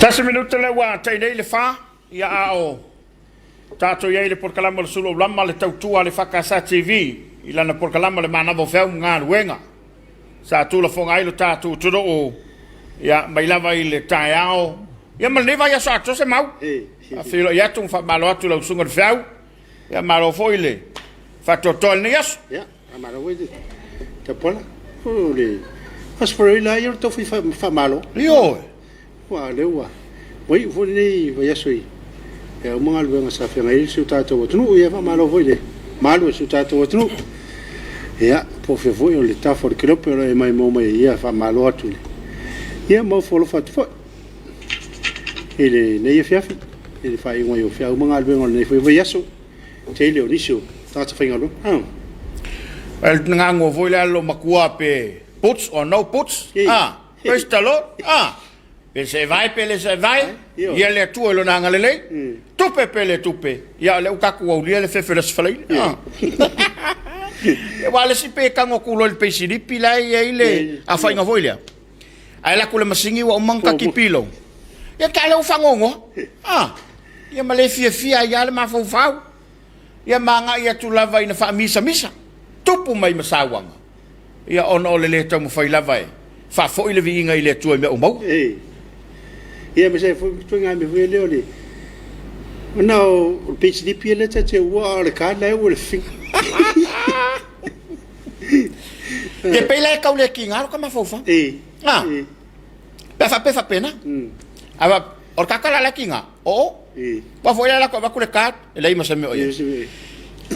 Tasi minute lea ua tai nei le fa, ia a o tatou i ai i le polokalame o le Sulu Aulama, le tautua a le EFKS TV i lana polokalame o le Manava o Feau ma Galuega. Sa tulafoga ai lo tatou atunuu ia mai lava i le taeao ia ma lenei vaiaso atoa se mau. Faafeiloai atu ma faamalo atu i lau susuga i le Feau, ia malo foi le faatoatoa i lenei aso. Ia, faamalo foi le tapuala. O le Aso Faraile lava ia o le tau fai faamalo. Ioe. Aua o lea ua ua iu foi lenei vaiaso i feau ma galuega sa feagai ai si o tatou atunuu. Ia faamalo foi i le malu o si o tatou atunuu. Ia, po o fea foi o le tafa o le kelope o lo o e maimoa mai ai, ia faamalo atu i le ia ma ofo alofa atu foi i lenei afiafi i le faaiuga ai o feau ma galuega o lenei foi vaiaso. Tele o nisi o tagata faigaluega. O le gagua foi lea a lou matua pe puts or no puts, ah, praise the Lord, ah, pe seevae pe le seevae, ia le Atua i lona agalelei, tupe pe le tupe, ia o lea ua tatou aulia le fefe o le Aso Faraile. Ah. Ia, aua o le isi pe tago atu loa i le peisilipi la e i ai le aofaiga foi lea, ae alu atu i le masini ua uma ona tatipi lou, ia ta lea ua faanoanoa. Ah, ia ma le fiafia ai lava le mafaufau. Ia ma agai atu lava ina faamisamisa, tupu mai ma sauaga, ia ona o le lē taumafai lava e faafoi le viiga i le Atua i mea ua maua. Ee. Ia ma se foi ituaiga mea foi lea o le ona o le payslip ia lea ta te uua a o le card la e ua i le figa. Ia pei la e tau le tiga lo ta mafaufau. Ee. A. Ee. Pe a faapea faapena. A o le tata la la e tiga, oo. Aua foi la e alu atu avatu le card, e leai ma se mea o i ai.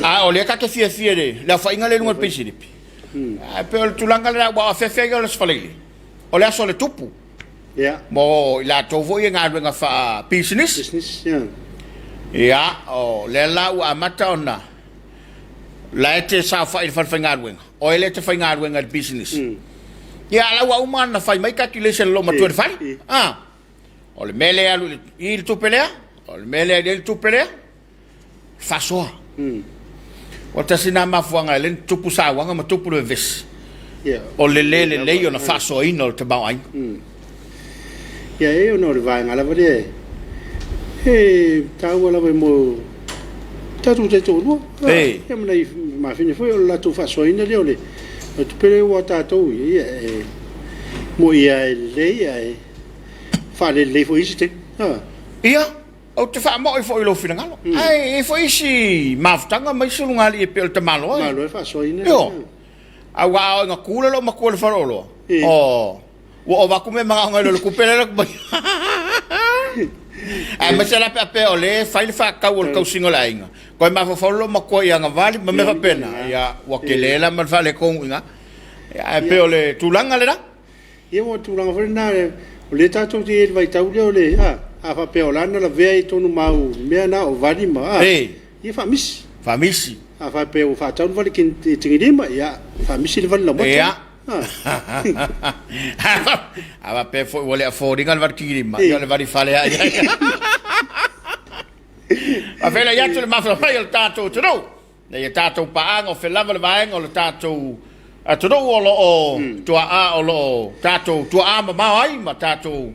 A o lea ta te fiafia i le aofaiga lea i luga o le peisilipi. Ae pei o le tulaga lena, aua o afeafe ia o le Aso Faraile, o le aso o le tupu. Mo i latou foi e galuega faapisinisi. Ia, o lea la ua amata ona la e te saofai i le falefaigaluega, o oe lea e te faigaluega i le pisinisi. Ia, a la ua uma ona fai mai calculation a lou matua i le fale. O le mea lea e alu i le tupe lea, o le mea lea e i le tupe lea, faasoa. Ua tasi lena mafuaaga e ala ai ona tupu sauaga ma tupu le vevesi, o le le lelei ona faasoaina o le tamaoaiga. Ia e ona o le vaega lava lea e taua lava mo tatou taitoalua. Ia ma nai mafine foi o le latou faasoaina lea o le tupe lea ua tatou ia e moi lava e lelei ae faalelelei foi i isi taimi. Ia, ou te faamoi foi i lou finagalo. Ae i ai foi isi mafutaga ma isi ulugalii e pei o le tamaloa. Tamaloa e faasoaina. Ioe. Aua a oo ina tu le loomatua i le faleoloa, oh, ua ova atu mea e manao nai lo le tupe lea e alu atu mai. Aemaise la pe a pea o lea e fai le faatau o le tausiga o le aiga, toe mafaufau le loomatua i ana vali ma mea faapena, ia, ua tele la ma le faaletonu i ina. Ae pei o le tulaga lena. Ia ua tulaga foi lena, o lea tatou te i ai i le vaitau lea o le, a, a faapea o la na lavea ai tonu ma au mea na o vali ma, a, ia faamisi. Faamisi. A faapea ua faatau le vali tigilima, ia faamisi le vali laumata. Ia. A faapea foi ua le afford ina le vali tigilima, ia o le vali fale lava i ai. Faafeiloai atu le mafaufau o le tatou atunuu. Nei a tatou paaga o fea lava le vaega o le tatou atunuu o lo o tuaa o lo o tatou tuaa mamao ai ma tatou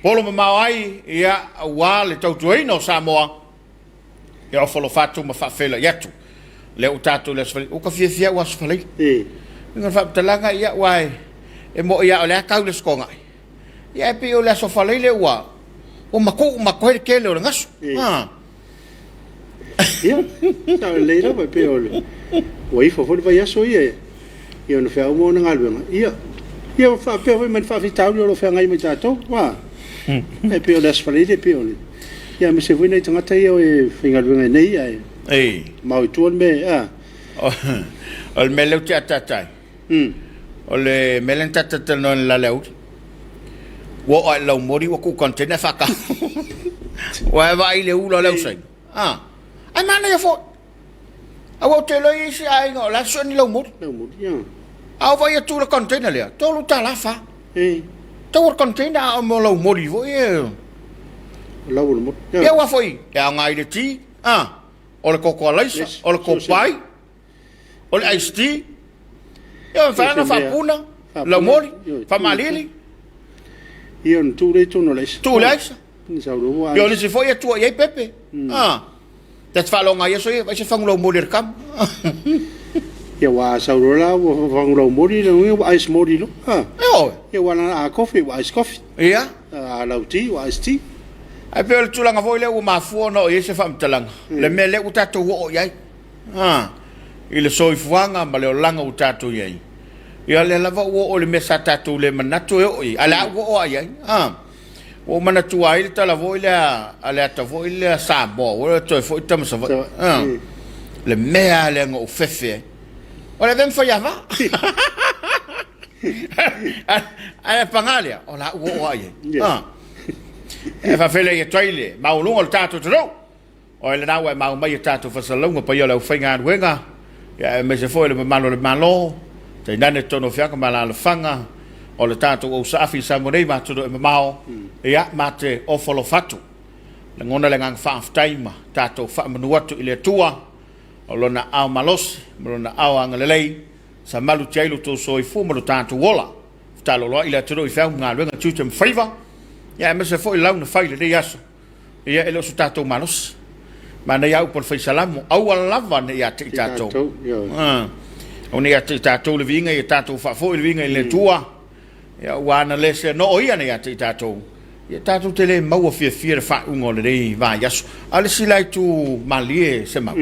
polo mamao ai ia aua le tautuaina o Samoa e ofo alofa atu ma faafeiloai atu. Lea ua tatou i le Aso Faraile, ua ta fiafia ua Aso Faraile. Uiga o le faamatalaga ia aua e moni lava o lea tau i le Aso Toonai, ia ae pei o le Aso Faraile ua matuu ma tohe le tele o le gasu. Ia, sao lelei lava e pei o le ua ifo foi le vaiaso ia i ona feau ma ona galuega. Ia, ia faapea foi ma ni faafitauli o lo o feagai ma i tatou. Ua, e pei o le Aso Faraile, e pei o le, ia aemaise foi nai tagata ia e faigaluega ai nei ae mamao i tua le mea, a. O le mea lea ou te ataata ai, o le mea lea na tatou talanoa ai i le la aoauli, ua oo lava i le laumoli ua tuu container ae faatau. Ua e vaai i le ula o le ausaina? A, ae manaia foi. Aua ou te iloa e i ai isi aiga o la e sue ni laumoli. Laumoli, ia. A ou vaai atu i le container lea, $3.40. Tau o le container a o mea o laumoli foi e... O lau o le moli. Ia aua foi, e aoga i le ti, a, o le koko alaisa, o le kopai, o le iced tea, ia mafai ona faapuna, laumoli, faamalieli. Ia ona tuu lea i totonu o le aisa. Tuu i le aisa. Ia o nisi foi e tua i ai pepe. A. Ta te faalogo ai aso ia, vai se fagu laumoli a le tama. Ia aua a sau loa la ua fagu laumoli, lona uiga ua ice moli loa. A. Ioe. Ia aua leaga a coffee ua ice coffee. Ia. A lau tea ua ice tea. Ae pei o le tulaga foi lea ua mafua ona oo i ai se faamatalaga, le mea lea ua tatou oo i ai. A, i le soifuaga ma le olaga ua tatou i ai, ia lea lava ua oo i le mea sa tatou le manatu e oo i ai, a o lea ua oo lava i ai. A, ua ou manatua ai le tala foi lea a le ata foi lea Samoa, ua toe foi tama Savaii. A, le mea lava lea na ou fefe ai, o le avea ma faiava. Ae paga lea, o la ua oo lava i ai. A, e faafeiloai atu ai le maualuga o le tatou atunuu. O ai lena ua e mau mai i tatou fasalauga paia o le aufaigaluega, ia aemaise foi le mamalu o le Malo, tainane totonu o afioaga ma alaalafaga o le tatou ausaafi i Samoa nei ma atunuu e mamao, ia ma te ofo alofa atu. Lagona le agaga faafetai ma tatou faamanu atu i le Atua o Lona aao malosi ma Lona aao agalelei sa malutia ai lo outou soifua ma lo tatou ola. Fetaaloloai le atunuu i feau ma galuega, tiute ma faiva, ia aemaise foi lau na fai i lenei aso. Ia, e le o so tatou malosi. Manaia lava upu a le Fai Salamo, aua lava ne i ia te i tatou. Aua ne i ia te i tatou le viiga, ia tatou faafoi le viiga i le Atua. Ia, aua ana le seanoa ia ia te i tatou, ia tatou te le maua fiafia le faaiuga o lenei vaiaso. A o le isi la itu malie Semau,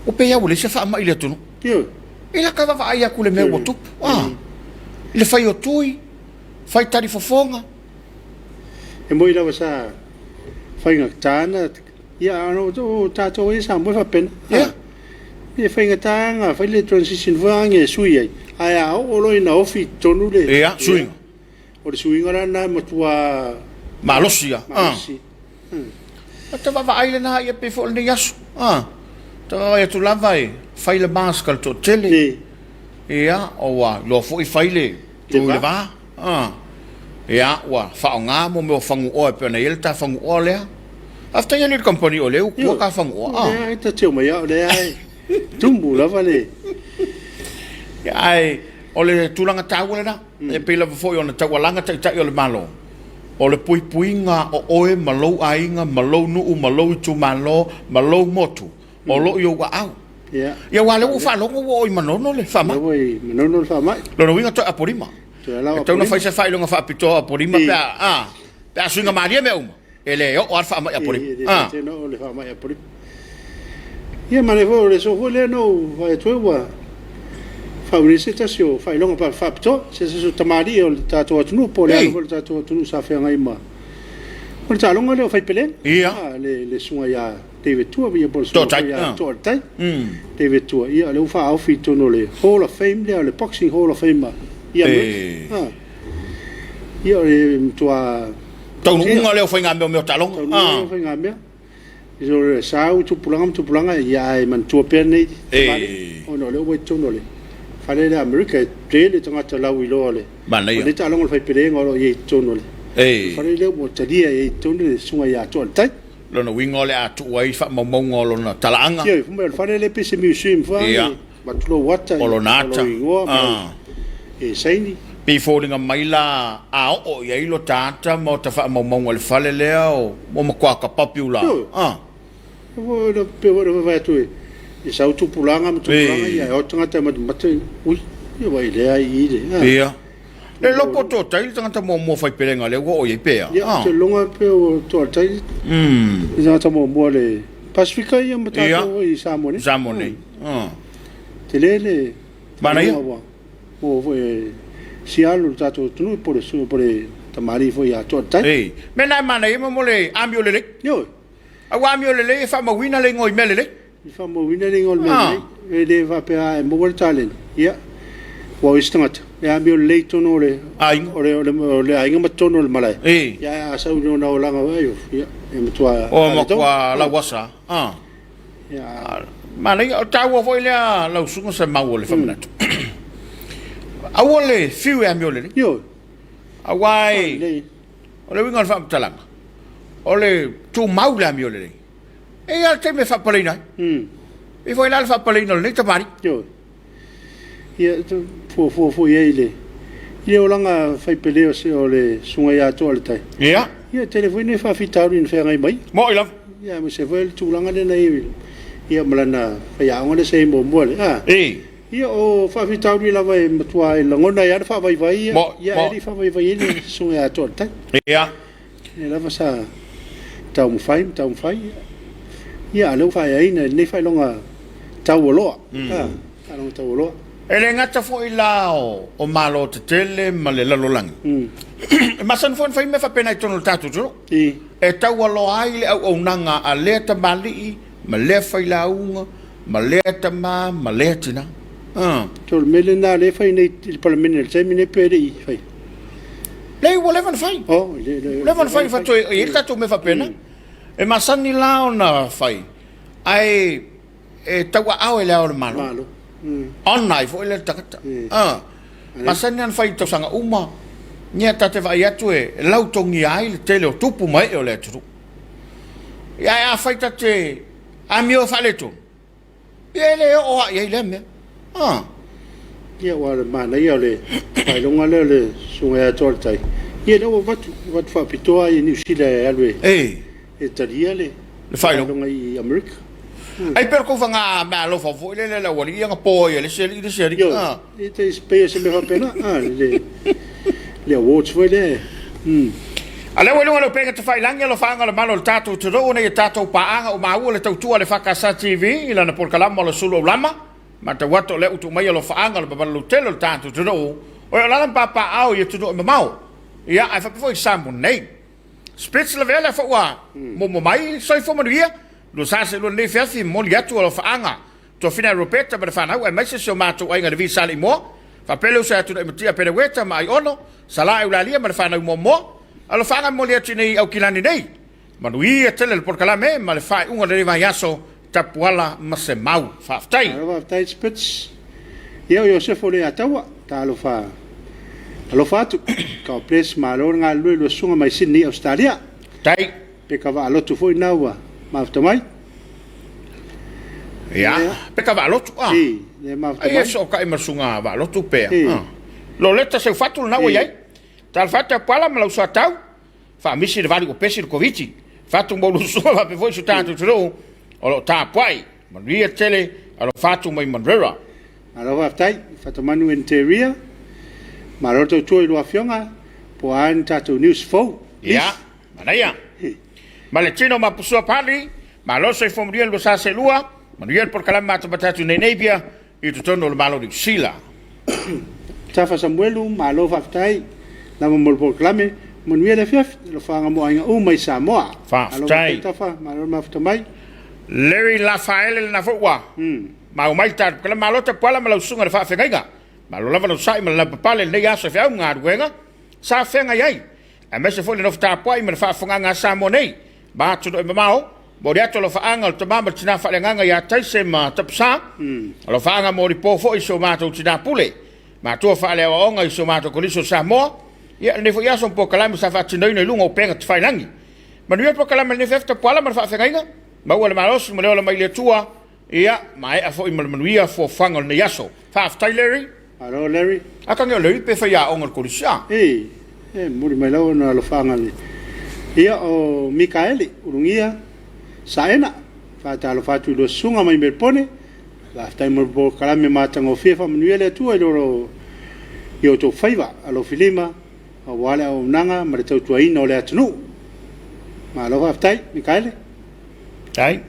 ua pei lava ua leai se faamai i le atunuu. I laka vaavaai atu i le mea ua tupu, i le fai o tui, fai talifofoga. E moi lava sa faigata na ia a o tatou ai Samoa e faapena. Ia. E faigata na fai le transition foi age e sui ai, ae a oo loa ina ofi i totonu le Ia, suiga. O le suiga la lena e matua malosi lava. Malosi. Ta vaavaai lena ia pei foi o lenei aso. Ta vaavaai atu lava e fai le mask a le toatele. Ia, ua iloa foi fai le tu i le va. Ia, ua faaaoga mo mea o faguoa e pei ona i ai le ta faguoa lea. Faafetai atu i le kamupani o lea ua tua ta faguoa. O lea e ta te omai lava o lea e tumu lava le. Ia, ae o le tulaga taua lena. E pei lava foi ona taualaga Taitai o le Malo, o le puipuiga o oe ma lou aiga ma lou nuu ma lou itumalo ma lou motu, o lo o i ou aao. Ia, aua o lea ua ou faalogo ua oo i Manono le faamai. Lea ua i Manono le faamai. Lona uiga toe Apolima. E tatau ona fai se faailoga faapitoa o Apolima pe a, pe a suiga malie mea uma, e le oo lava le faamai Apolima. E le faapea na oo le faamai Apolima. Ia ma le foi o le aso foi lea na ou vaai atu ai ua faauluina se tasi o faailoga faapitoa, se tasi o tamalii o le tatou atunuu po o le alo foi o le tatou atunuu sa feagai ma o le taaloga lea o Faipelega. Ia. Le susuga ia David Tua ia po o le susuga foi ia Toaletai. David Tua, ia o lea ua faaofi i totonu o le Hall of Fame lea, o le Boxing Hall of Fame i Amerika. Ia o le matua taunuuga lea o faigamea o mea o taaloga. Taunuuga lea o faigamea. O le sau tupulaga ma tupulaga, ia ae manatua pea lenei tamalii, ona o lea ua i totonu o le fale lea Amerika, e tele tagata lauiloa o lenei taaloga o le faipelega o lo o i ai i totonu o le fale lea ua talia ai i totonu le susuga ia Toaletai. Lona uiga o le a tuu ai faamaumauga o lona talaaga. Ioe, fai mai o le fale lea pei se museum foi lea, avatu lou ata, o lona ata, lou igoa ma lou e saini. Pei foliga mai la a oo i ai lo ta ata ma ota faamaumauga i le fale lea ua matua kapapi ula. Ioe. Ua pei foi ona vaavaai atu e sau tupulaga ma tupulaga, ia e o tagata e matamata, ui, ia vaai lea i i le. Ia. Le iloa po o Toatai le tagata muamua faipelega lea ua oo i ai pe a? Ia, ou te lagona pei o Toatai le tagata muamua o le Pasefika ia ma tatou i Samoa nei. Samoa nei. Tele le Manaia. Ua maua foi e si alu le tatou atunuu po o le tamalii foi ia Toatai. Ei, mea na e manaia mo le amio lelei. Ioe. Aua amio lelei e faamauina le igoa i mea lelei. I faamauina le igoa o le mea lelei. E le faapea a e maua le taleni, ia, ua o isi tagata, e amio lelei i totonu o le aiga, o le aiga ma totonu o le malae. Ia, ae a sau i lona olaga ai, ia, e matua O matua lauasa. Ia. Manaia, o taua foi lea lau susuga Semau o le faamanatu. Aua le fiu e amio lelei. Ioe. Aua e, o le uiga o le faamatalaga, o le tumau le amio lelei. E i ai lava le taimi e faapaleina ai. E i ai foi la le faapaleina o lenei tamalii. Ioe. Ia, fuafua foi i ai i le olaga faipele o le susuga ia Toaletai. Ia. Ia, e tele foi nai faafitauli na feagai mai. Mo'i lava. Ia, aemaise foi le tulaga lea na i ai, ia ma lana faiaoga lea sa i ai muamua le, a. Ii. Ia, o faafitauli lava e matua e lagona ai lava le faavaivai, ia, Mo'i, ia, ae mo'i. le i faavaivai ai le Susuga ia Toaletai. Ia. Lea lava sa taumafai ma taumafai, ia, a o lea ua faaeaina i lenei faailoga taualoa, a, faailoga taualoa. E le gata foi la o Malo tetele ma le lalolagi, e masani foi ona fai mea faapena i totonu o le tatou atunuu, e taualoa ai le auaunaga a lea tamalii ma lea failauga ma lea tama ma lea tina. So o le mea lena lea e fai nei i le Palemene i le taimi nei pe le i fai? Leai, ua leva ona fai. Oh, le, le, Ua leva ona fai, faatoa e i ai le tatou mea faapena. E masani la ona fai, ae e tauaao e le Ao o le Malo. Malo. Ona ai foi lea le tagata. Ah, masani ona fai i tausaga uma. Ia ta te vaai atu e lautogia ai le tele o tupu ma ee o le atunuu. Ia ae afai ta te amio faaletonu, ia e le oo lava i ai lea mea. Ah. Ia aua o le manaia o le faailoga lea o le Susuga ia Toaletai, ia lea ua avatu, avatu faapitoa i Niu Sila e alu e e talia le faailoga i Amerika. Ai pei o le tou faga meaalofa foi lele le aualii ia na po ai e le isi alii le isi alii. Ioe, e tai pei o se mea faapena, le awards foi lea. A lea ua i luga o le upega tafailagi alofaaga o le malo o le tatou atunuu nei e tatou paaga o maua le tautua a le FKS TV i lana polokalama o le Sulu Aulama. Matau atu o lea ua tuu mai alofaaga o le babala lautele o le tatou atunuu o e o lala ma papaaao i atunuu e mamao. Ia ae faapea foi i Samoa nei. Spitz lavea lea foi ua muamua mai soifua manuia 242 lenei afiafi momoli atu alofaaga Tuafina Roberta ma le fanau aemaise si o matou aiga Levi Saleimoa faapea le uso ia Tuna'imatia Peleueta ma Aiono Sala Eulalia ma le fanau Moamoa alofaaga momoli atu i Aukilani nei manuia tele le polokalame ma le faaiuga o lenei vaiaso Tapuala ma Semau faafetai. Malo faafetai Spitz. Ia o Iosefo Leiataua, talofa alofa atu. God bless, malo le galulue i lua susuga mai Sydney, Australia. Tai. Peka Vaalotu foi lena ua mafuta mai. Ia, Peka Vaalotu, ah. I, lea mafuta mai. Ai e fesootai ma le susuga Vaalotu pe a. Loleta Seufatu lena ua i ai. Talofa atu Tapuala ma lau soatau. Faamisi le vali ua pesi le Koviti. Fatu mo Lusua faapea foi si o tatou atunuu o lo o tapuai. Manuia tele alofa atu mai Manuera. Malo faafetai Fatamanu and Teria. Malo le tautua i lua afioga. Po o a ni tatou news fou. Ia, manaia. Ma le tino ma pusua pali, malo soifua manuia le 242, manuia le polokalame matamata atu nei Napier i totonu o le Malo o Niu Sila. Tafa Samuelu, malo faafetai lava mo le polokalame. Manuia le afiafi, alofaga mo aiga uma i Samoa. Malo faafetai Tafa, malo le mafuta mai. Larry Lafaele lena foi ua maua mai le tatou polokalame. Malo Tapuala ma lau susuga i le faafeagaiga. Malo lava lau sa'i ma le lavapapale i lenei aso e feau ma galuega sa feagai ai, aemaise foi le nofo tapuai ma le faafofogaaga a Samoa nei ma atunuu e mamao. Momoli atu alofaaga o le tama ma le tina faaleagaga ia Taise ma Tapusa. Alofaaga molipo foi i si o matou tina pule, matua faaleaoaoga i si o matou Kolisi o Samoa. Ia, lenei foi aso ma polokalame sa faatinoina i luga o upega tafailagi. Manuia le polokalame i lenei afiafi Tapuala ma le faafeagaiga. Maua le malosi ma le ola mai le Atua. Ia, maea foi ma le manuia fuafuaga o lenei aso. Faafetai Larry. Malo Larry. Atane o Larry pe faiaoga i le Kolisi a? E, e momoli mai lava ona alofaaga le. Ia o Mikaele Ulugia Saena, faatalofa atu i lua susuga mai Melpone. Faafetai mo le polokalame matagofie faamanuia le Atua i lo i outou faiva alofilima aua le auaunaga ma le tautuaina o le atunuu. Malo faafetai Mikaele. Tai.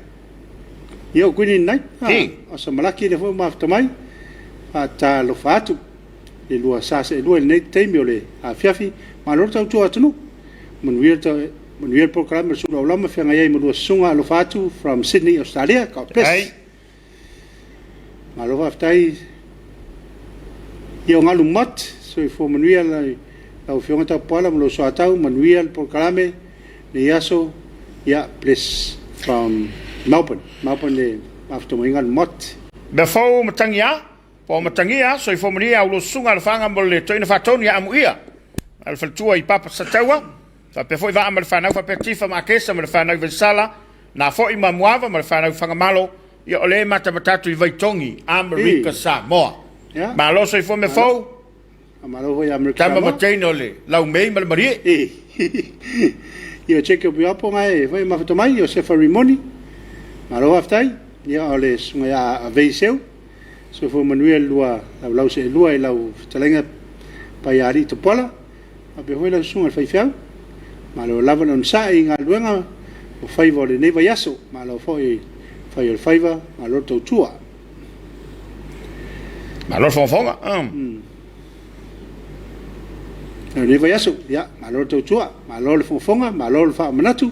Ia o Kuini Nai, o Samalaki lea foi ua mafuta mai, faatalofa atu i lua sa seelua i lenei taimi o le afiafi, malo le tautua atunuu, manuia manuia le polokalame o le Sulu Aulama feagai ai ma lua susuga alofa atu from Sydney Australia, God bless. Malo faafetai. Ia o Galu Mott, soifua manuia lau Afioga Tapuala ma lou soatau, manuia le polokalame lenei aso. Ia, bless from Melbourne. Melbourne le mafuta mai Galu Mott. Mea fou Matagia, po o Matagia, soifua manuia au lua susuga alofaga mo le toeaina faatonu ia Amuia, a le faletua i Papa Sataua, faapea foi Vaa ma le fanau faapea Tifa ma Akesa ma le fanau i Vaisala, Na foi ma Muava ma le fanau Fagamalo, ia o lea e matamata atu i Vaitogi, Amerika Samoa. Malo soifua mea fou. Malo foi Amerika Tama ma teine o le laumei ma le malie. Ia o Jacob Ioapo na e foi mafuta mai, Iosefa Rimoni. Malo faafetai. Ia o le susuga ia Avei Seu. Soifua manuia le lua laulau seelua i lau fetalaiga Paiaalii Tapuala. Faapea foi lau susuga i le faifeau. Malo lava le onosai i galuega o faiva o lenei vaiaso. Malo foi le fai o le faiva, malo le tautua. Malo le fogafoga. O lenei vaiaso, ia, malo le tautua, malo le fogafoga, malo le faamanatu,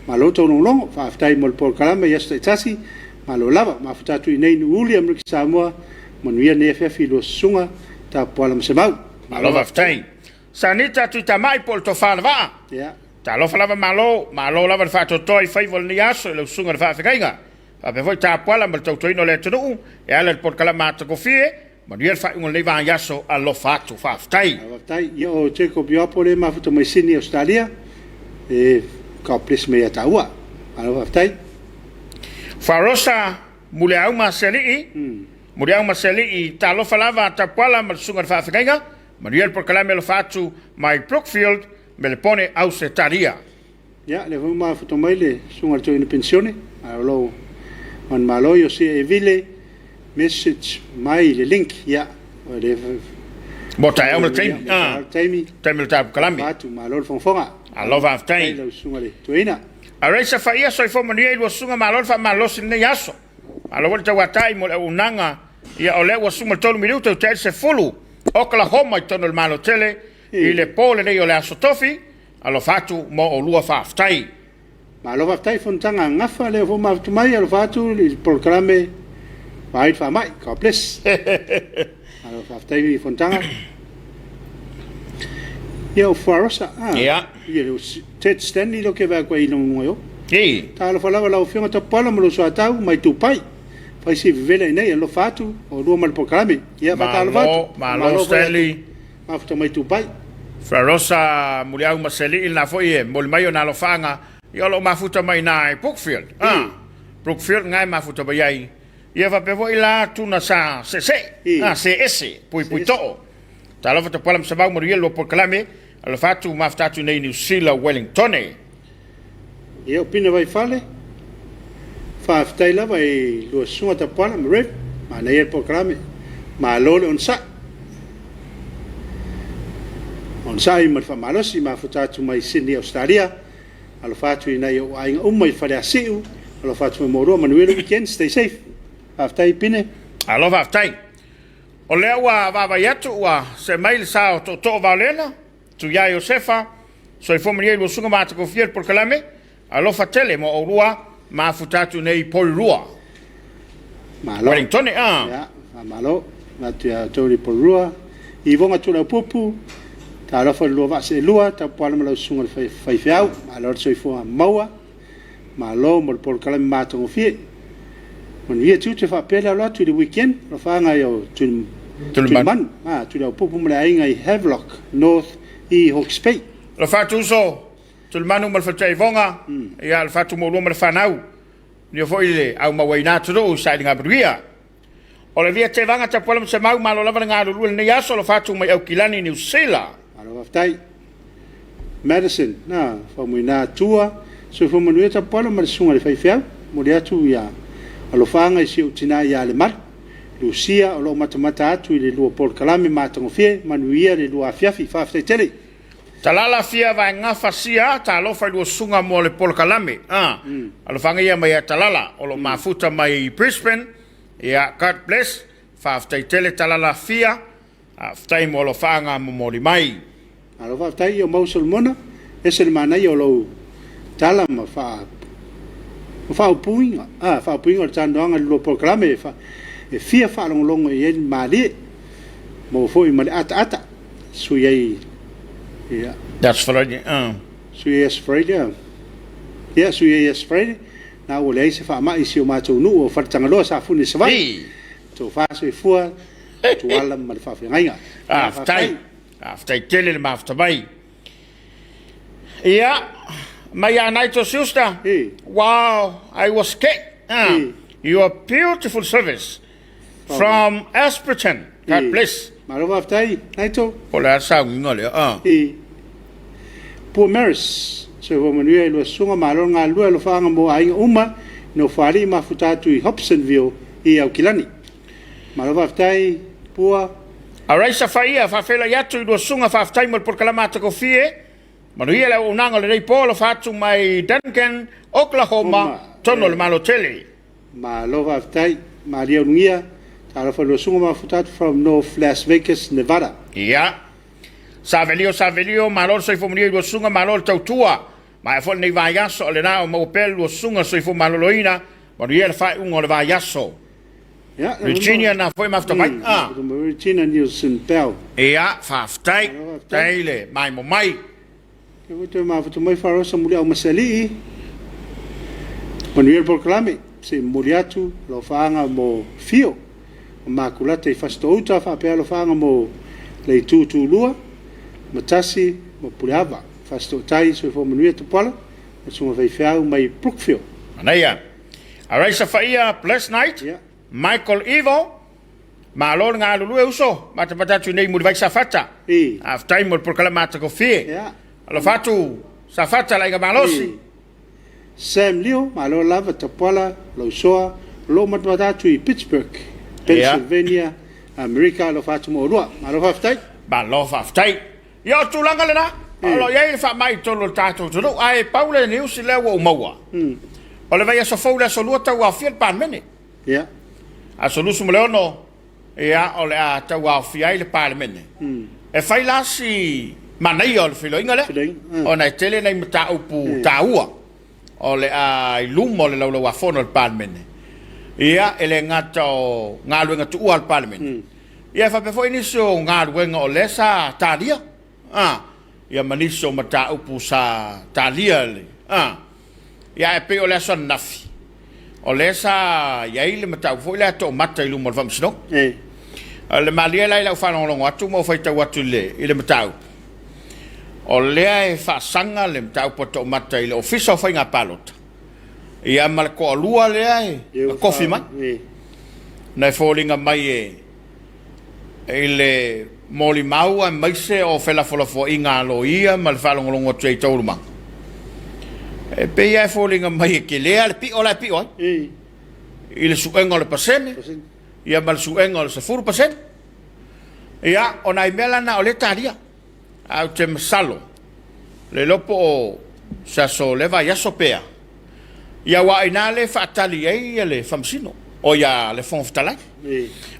malo le taulogologo. Faafetai mo le polokalame i aso taitasi, malo lava. Mafuta atu i inei i Nuuuli, Amerika Samoa, manuia lenei afiafi i lua susuga Tapuala ma Semau. Malo faafetai. Sanita Tuitamai po o le Tofa o le Vaa. Ia. Talofa lava malo, malo lava le faatoatoa i faiva o lenei aso i lau susuga i le faafegaiga. Faapea foi Tapuala ma le tautuaina o le atunuu e ala i le polokalame matagofie. Manuia le faaiuga o lenei vaiaso, alofa atu, faafetai. Faafetai. Ia o Jacob Ioapo lea e mafuta mai Sydney, Australia. E God bless mai ia taua. Malo faafetai. Farosa Muliauma Selii, Muliauma Selii, talofa lava Tapuala ma le susuga i le faafegaiga. Manuia le polokalame alofa atu mai Brookfield, Melepone, Ausetalia. Ia, lea foi ua mafuta mai le susuga i le toeaina penisione, a o lo o manumalo Iosia Evile, message mai le link, ia, o lea foi. Mo taeao ma le taimi. Mo taeao le taimi. Taimi o le tatou kalame. Atu, malo le fogafoga. Alo faafetai. Lau susuga i le toeaina. Araisa Faia, soifua manuia i lua susuga, malo le faamalosi i lenei aso. Malo foi le tauatai mo le auaunaga. Ia o lea ua suma le 3 miliuta ua tea i le 10 Oklahoma i totonu o le Malo tele i le po lenei o le aso Tofi. Alofa atu mo oulua faafetai. Malo faafetai fonotaga gafa lea foi mafuta mai alofa atu i le polokalame Vaai le Faamai. God bless. Malo faafetai i fonotaga. Ia o Fuarosa. Ah, Ia. Ia o Ted Stanley lo ke vai koe i longo yo. Ei. Talofa lava lau afioga Tapuala ma lou soatau mai Tupai. Fai si vevela i nei alofa atu o lua ma le polokalame. Ia faatalofa atu. Malo, malo Stanley. Mafuta mai Dubai. Flarosa Muliau ma Selii lena foi e momoli mai ona alofaaga ia o lo o mafuta mai ina i Brookfield. Ah, Brookfield na e mafuta mai ai. Ia faapea foi la tuna sa seesee, ah, seese, puipui too. Talofa Tapuala ma Samau manuia le lua polokalame, alofa atu mafuta atu nei Niu Sila Wellingtone. Ia o Pina Vaifale, faafetai lava i lua susuga Tapuala ma Rev, manaia le polokalame, malo le onosai. Onosai ma le faamalosi, mafuta atu mai Sydney, Australia, alofa atu i nai ou aiga uma i Faleasiu, alofa atu mai mo oulua, manuia le weekend, stay safe. Faafetai Pine. Alo faafetai. O lea ua vaavaai atu ua see mai le sa o Tootoo Vaolena, Tuia Iosefa, soifua manuia i lua susuga matagofie le polokalame, alofa tele mo oulua, mafuta atu nei Porirua. Malo. Wellington, ah. Ia, faamalo. Atu ia outou i Porirua. Ivoga Tuliaupupu, talofa i le lua vaa seelua, Tapuala ma lau susuga i le faifeau. Malo le soifua maua, malo mo le polokalame matagofie. Manuia tiute faapea le alo atu i le weekend, alofaaga i o Tulimanu, Tuliaupupu ma le aiga i Havelock North i Hawke's Bay. Alofa atu uso, Tulimanu ma le Faletua-i-Voga, ia alofa atu mo oulua ma le fanau. Manuia foi le aumau ai i na atunuu i sailiga manuia. O le via tevaga Tapuala ma Semau, malo lava le galulue i lenei aso, alofa atu mai Aukilani, Niu Sila. Malo faafetai. Madison, na, Faumuina Atua, soifua manuia Tapuala ma le susuga i le faifeau. Momoli atu ia alofaaga i si ou tina ia Lemalu. Lucia o lo o matamata atu i le lua polokalame matagofie, manuia le lua afiafi. Faafetai tele. Talala fia vaegafa sia talofa i lua susuga mo le polokalame. Ah, alofaaga ia mai ia Talala o lo o mafuta mai i Brisbane. Ia, God bless. Faafetai tele Talala fia. Faafetai mo alofaaga momoli mai. Malo faafetai i o mau Solomona, ese le manaia o lou tala ma faa ma faaupuina, ah, faaupuina o le talanoaga i le lua polokalame e, fa, e fia faalogologo i ai le malie, maua foi ma le ataata, sui ai, ia. That's Friday, ah. Sui ai Aso Friday, ah. Ia, sui ai Aso Friday, na ua leai se faamai i si o matou nuu o Faletagaloa, Safune i Savaii. Tofa soifua, Tuala ma le faafeagaiga. Faafetai. Faafetai tele le mafuta mai. Ia, mai ia Naito Siusta. Wow, I was scared. Ah, your beautiful service from Asperton. God bless. Malo faafetai, Naito. Po o le a le saugiga lea. Ah. Pua Maris. Soifua manuia i lua susuga, malo le galulue, alofaaga mo aiga uma i Nofoalii mafuta atu i Hobsonville i Aukilani. Malo faafetai Pua. Alright Safaia, faafeiloai atu i lua susuga, faafetai mo le polokalama matagofie. Manuia le auaunaga o lenei po, alofa atu mai Duncan, Oklahoma, totonu o le Malo tele. Malo faafetai. Malie Ulugia, talofa i lua susuga mafuta atu from North Las Vegas, Nevada. Ia. Savelio, Savelio, malo le soifua manuia i lua susuga, malo le tautua. Maea foi lenei vaiaso, o lena o maua pea le lua susuga soifua maloloina, manuia le faaiuga o le vaiaso. Ia, Virginia na foi mafuta mai. Ah. Virginia Nielsen Bell. Ia, faafetai. Faafetai le maimo mai. Ia ua toe mafuta mai Faarosa Muliau Masalii. Manuia le polokalame, se i momoli atu alofaaga mo Fio ma Makulata i Fasitoo-uta faapea alofaaga mo Leitu Tulua ma Tasi ma Puleava. Fasitoo-tai, soifua manuia Tupuala ma Susuga Faifeau mai Brookfield. Manaia. Alright Safaia, bless night. Yeah. Michael Ivo, malo le galulue uso, matamata atu nei Mulivai Safata. E. Faafetai mo le polokalame matagofie. Yeah. Alofa atu Safata le aiga malosi. E. Sam Leo, malo lava Tapuala, Lausoa, o lo o matamata atu i Pittsburgh, Pennsylvania, Amerika, alofa atu mo oulua. Malo faafetai. Malo faafetai. Ia o le tulaga lena, o lo o i ai le faamai i totonu o le tatou atunuu, ae pau le news lea ua ou maua, o le vaiaso fou i le aso Lua tauaofia le Palemene. Ia. Aso 26, ia, o le a tauaofia ai le Palemene. E fai la si manaia o le feiloaiga lea, ona e tele nai mataupu taua o le a i luma o le Laulau-a-Fono a le Palemene. Ia, e le gata o galuega tuua a le Palemene, ia e faapea foi nisi o galuega o lea sa talia, a, ia ma nisi o mataupu sa talia le, a, ia ae pei o le aso ananafi, o lea sa i ai le mataupu foi lea a Toomata i luma o le Faamasinoga. O le malie la i lau faalogologo atu ma ou faitau atu i le, i le mataupu, o lea e faasaga le mataupu a Toomata i le Ofisa o Faiga Palota, ia ma le toalua lea e na tofi mai, na e foliga mai e i le molimau aemaise o felafolafoaiga a loia ma le faalogologo atu ai i taualumaga, e pei lava e foliga mai e tele lava le pio la e pio ai i le suega o le pasene ia ma le suega o le 10%. Ia, o nai mea la na o lea e talia. Ae ou te masalo, le iloa po o se aso o lea vaiaso pe a, ia aua o i ina lea e faatali ai le Faamasino, oi a le Fofoga Fetalai.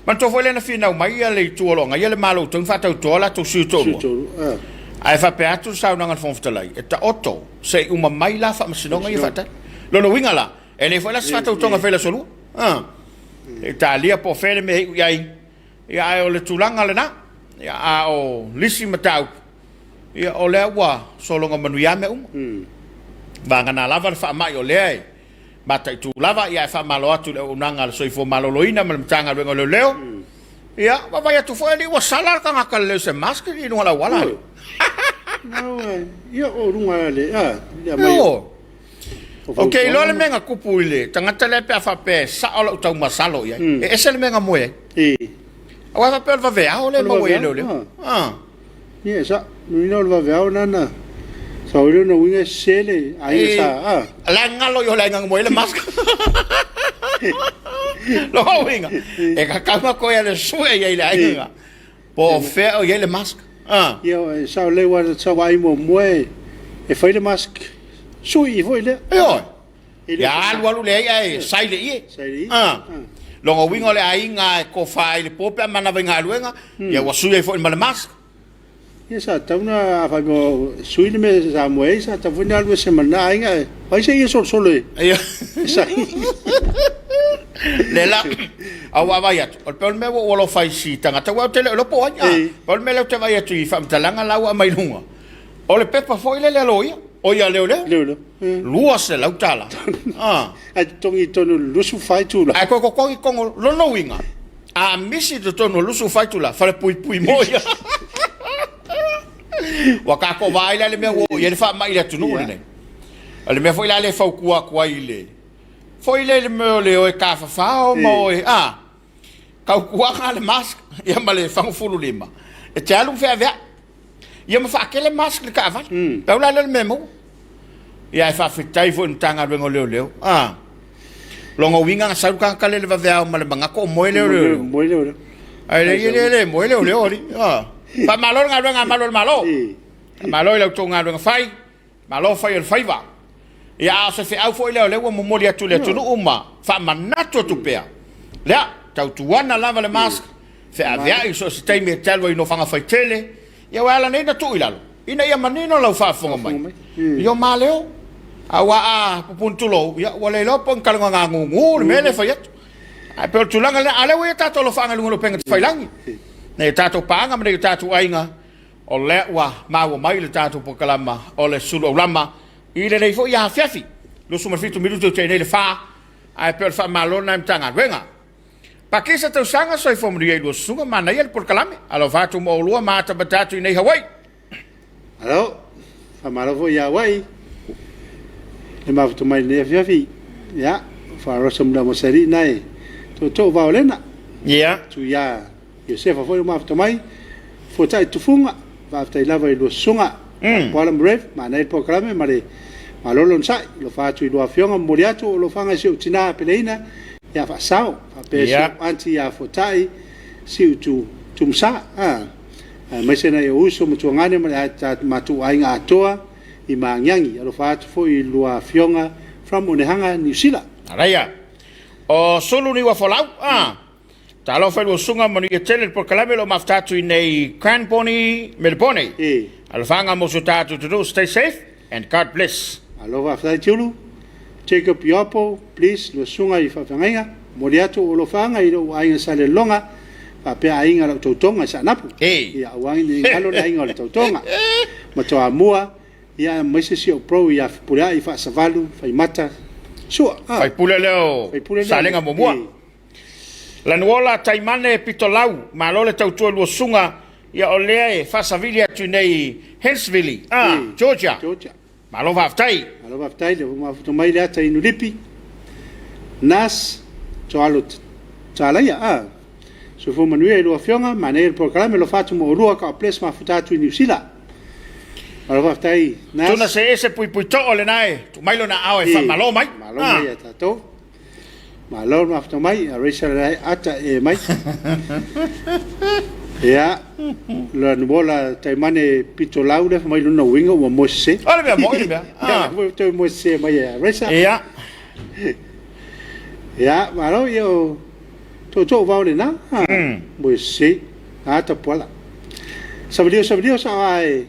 Manatua foi lea na finau mai le itu o lo o agaia le Malo ua tatau ona faatautoa latou sui toalua, ae faapea atu le saunoaga a le Fofoga Fetalai, e taoto se i uma mai la faamasinoga ia faatali. Lona uiga la, e leai foi la se faatautoga e fai i le aso Lua. Se i talia po o fea le mea e iu i ai. Ia ae o le tulaga lena. Ia a o lisi mataupu, ia o lea ua sologa manuia mea uma. Vagana lava le faamai o lea e mataitu lava, ia ae faamalo atu i le auaunaga a le Soifua Maloloina ma le Matagaluega o Leoleo. Ia vaavaai atu foi alii ua sala le tagata le leai o se mask i luga o le auala alii. Ia o luga le a le aumai. Ou te iloa le mea na tupu i le tagata lea pe a faapea e sao lau taumasalo i ai. E ese le mea na moe ai. Aua e faapea o le vaveao lea e maua ai e leoleo. Ah. Ia e sao. Lona uiga o le vaveao lena na sao ai lona uiga e sese le aiga sa a. La e galo i o le aiga na moe ai le mask. Lona uiga, e tatau ona toe alu e sue i ai le aiga po o fea o i ai le mask. Ah. Ia e sao lelei aua sa vaai muamua e fai le mask sui foi lea. Ioe. Ia alu alu leai ae sai le ie. Sai le ie. Ah. Lona uiga o le aiga e tofa ai i le po pe a manava i galuega, ia ua sui ai foi ma le mask. Ia sa tatau ona afai mo sui le mea sa moe ai, sa tatau foi ona alu ese ma lena aiga ae fai se ie solosolo e sai. Le la, a ua vaai atu, o le pei o le mea ua ou alofa ai i si tagata, aua ou te le o iloa po o ai. Ah, pei o le mea lea ou te vaai atu i faamatalaga la ua aumai i luga, o le pepa foi lele a loia, oi a leoleo, Leoleo. $200. Ah. Ae totogi i totonu o le 24 itula. Ae toe totogi i totonu, lona uiga, a misi i totonu o le 24 itula, falepuipui mo ia. Ua tatou vaai la i le mea ua oo i ai le faamai i le atunuu lenei. O le mea foi la lea e fautua atu ai i le, foi lea i le mea o le o e tafafao ma o e, a, tautuana le mask ia ma le fagufululima, e te alu ma feaveai. Ia ma faatele mask i le taavale. Pau la lea o le mea e maua. Ia ae faafetai foi i le Matagaluega o Leoleo. A. Lona uiga na sau le tagata lea i le vaveao ma le manatu o moe leoleo. Moe leoleo. Ae le le le moe leoleo alii. A. Faamalo le galuega a malu o le Malo. Faamalo i la outou galuega fai. Malo fai o le faiva. Ia a o se feau foi lea o lea ua momoli atu i le atunuu ma faamanatu atu pea. Lea, tautuana lava le mask, feaveai i so o se taimi e te alu ai i nofoaga faitele. Ia ua ala nei ona tuu i lalo, ina ia manino lau faafofoga mai. Ia o maleo, aua a pupuni tulou, ia ua le iloa po o ni talanoaga gugu le mea lea e fai atu. Ae pei o le tulaga lena, a o lea ua i ai tatou alofaaga i luga o le upega tafailagi, nei o tatou paaga ma nei o tatou aiga, o lea ua maua mai le tatou polokalama o le sulu aulama i lenei foi afiafi, 27 minute ua tea nei le 4, ae pei o le faamalo lena i Matagaluega. Pakisa tausaga soifua manuia i lua susuga manaia le polokalame. Alofa atu mo oulua ma matamata atu i nei Hawaii. Alo, faamalo foi ia Hawaii. Le mafuta mai lenei afiafi. Ia, faarosa mula masali na e tootoo vaolena. Ia. Tu ia Iosefa foi o mafuta mai. Fuatai tufuga, faafetai lava i lua susuga. Kuala Mrev, manaia le polokalame ma le malo le onosai. Alofa atu i lua afioga, momoli atu o alofaga i si ou tina Peleina ia Faasao, faapea si ou aunty ia Fuatai Siu Tu Tumsa, aemaise nai ou uso ma tuagane ma le matou aiga atoa i Magiagi. Alofa atu foi i lua afioga from Onehanga, Niu Sila. Manaia. O Sulu Niuafolau, ah. Talofa i lua susuga manuia tele le polokalame o lo o mafuta atu i nei Cranbourne, Melbourne. E. Alofaga mo si o tatou atunuu, stay safe and God bless. Malo faafetai Tiulu. Jacob Iopo, please lua susuga i faafeagaiga, momoli atu ou alofaaga i lou aiga Salelologa faapea aiga lau tautoga i Saanapu. E. Ia aua ne i galo le aiga o le tautoga. Ma Toamua, ia aemaise si ou bro ia Fepuleai, Faasavalu, Faimata, Sua. Ah. Faipule lea o Faipule lea. Salega muamua. E. Lanuola Taimane Pitolau, malo le tautua lua susuga, ia o lea e faasavili atu i nei Huntsville, ah, Georgia. Georgia. Malo faafetai. Malo faafetai le mafuta mai le ata inu lipi. Nas Toalo Talaia, ah. Soifua manuia i lua afioga, manaia le polokalame, alofa atu mo oulua, God bless, mafuta atu i Niu Sila. Malo faafetai Nas. Tuna se ese puipui too lena e tuu mai lona aao e faamalo mai. Malo mai ia tatou. Malo le mafuta mai, a Rachel e ata e mai. Ia, la numola taimane pito lau le mai luna uiga ua moe sese. O le mea moi le mea. Ah. Ia, toe moe sese mai e Rachel. Ia. Ia, malo ia o tootoo vao lena. Moe sese. Ata puala. Savalio, savalio sa ai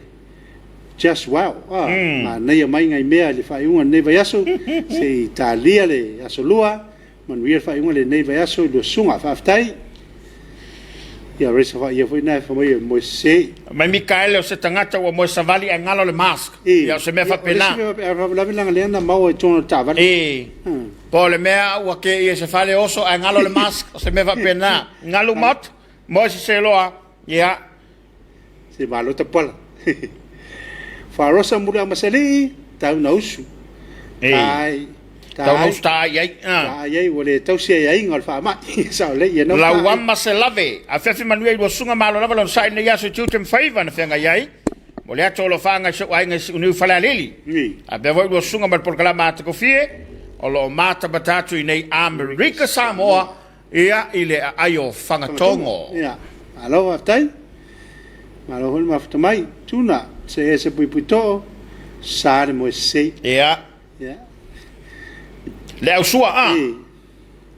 Just wow. Ah, manaia mai ngai mea i le faaiuga o lenei vaiaso. Se i talia le Aso Lua, manuia le faaiuga o lenei vaiaso i lua susuga. Faafetai. Ia Reza Faia foi na e fai mai e moe sese. Mai Mikaele o se tagata ua moe savali ae galo le mask. Ia o se mea faapena. O le isi mea faalavelave leaga lea na maua i totonu o le taavale. E. Po o le mea ua kē ia i se fale oso ae galo le mask, o se mea faapena. Galu maota, moe sese loa, ia. Se malo tapuala. Farosa muli amasalii, tau na usu. Tai, tau na usu ta ai ai. Ta ai ai, ua le tausi aiaiga o le faamai. Sao lelei ia nau Lauama se lave, afiafi manuia i lua susuga malo lava lona saili nei aso i tiute ma faiva na feagai ai. Mo le atu o alofaaga i si ou aiga i Siuniu i Falealili. Faapea foi lua susuga ma le polokalama atagofie o lo o matamata atu i nei Amerika Samoa Ia i le aai o Fagatogo. Ia, malo faafetai. Malo foi le mafuta mai. Tuna, se ese puipui too, sa le moe sesei. Ia. Ia. Le au sua, a.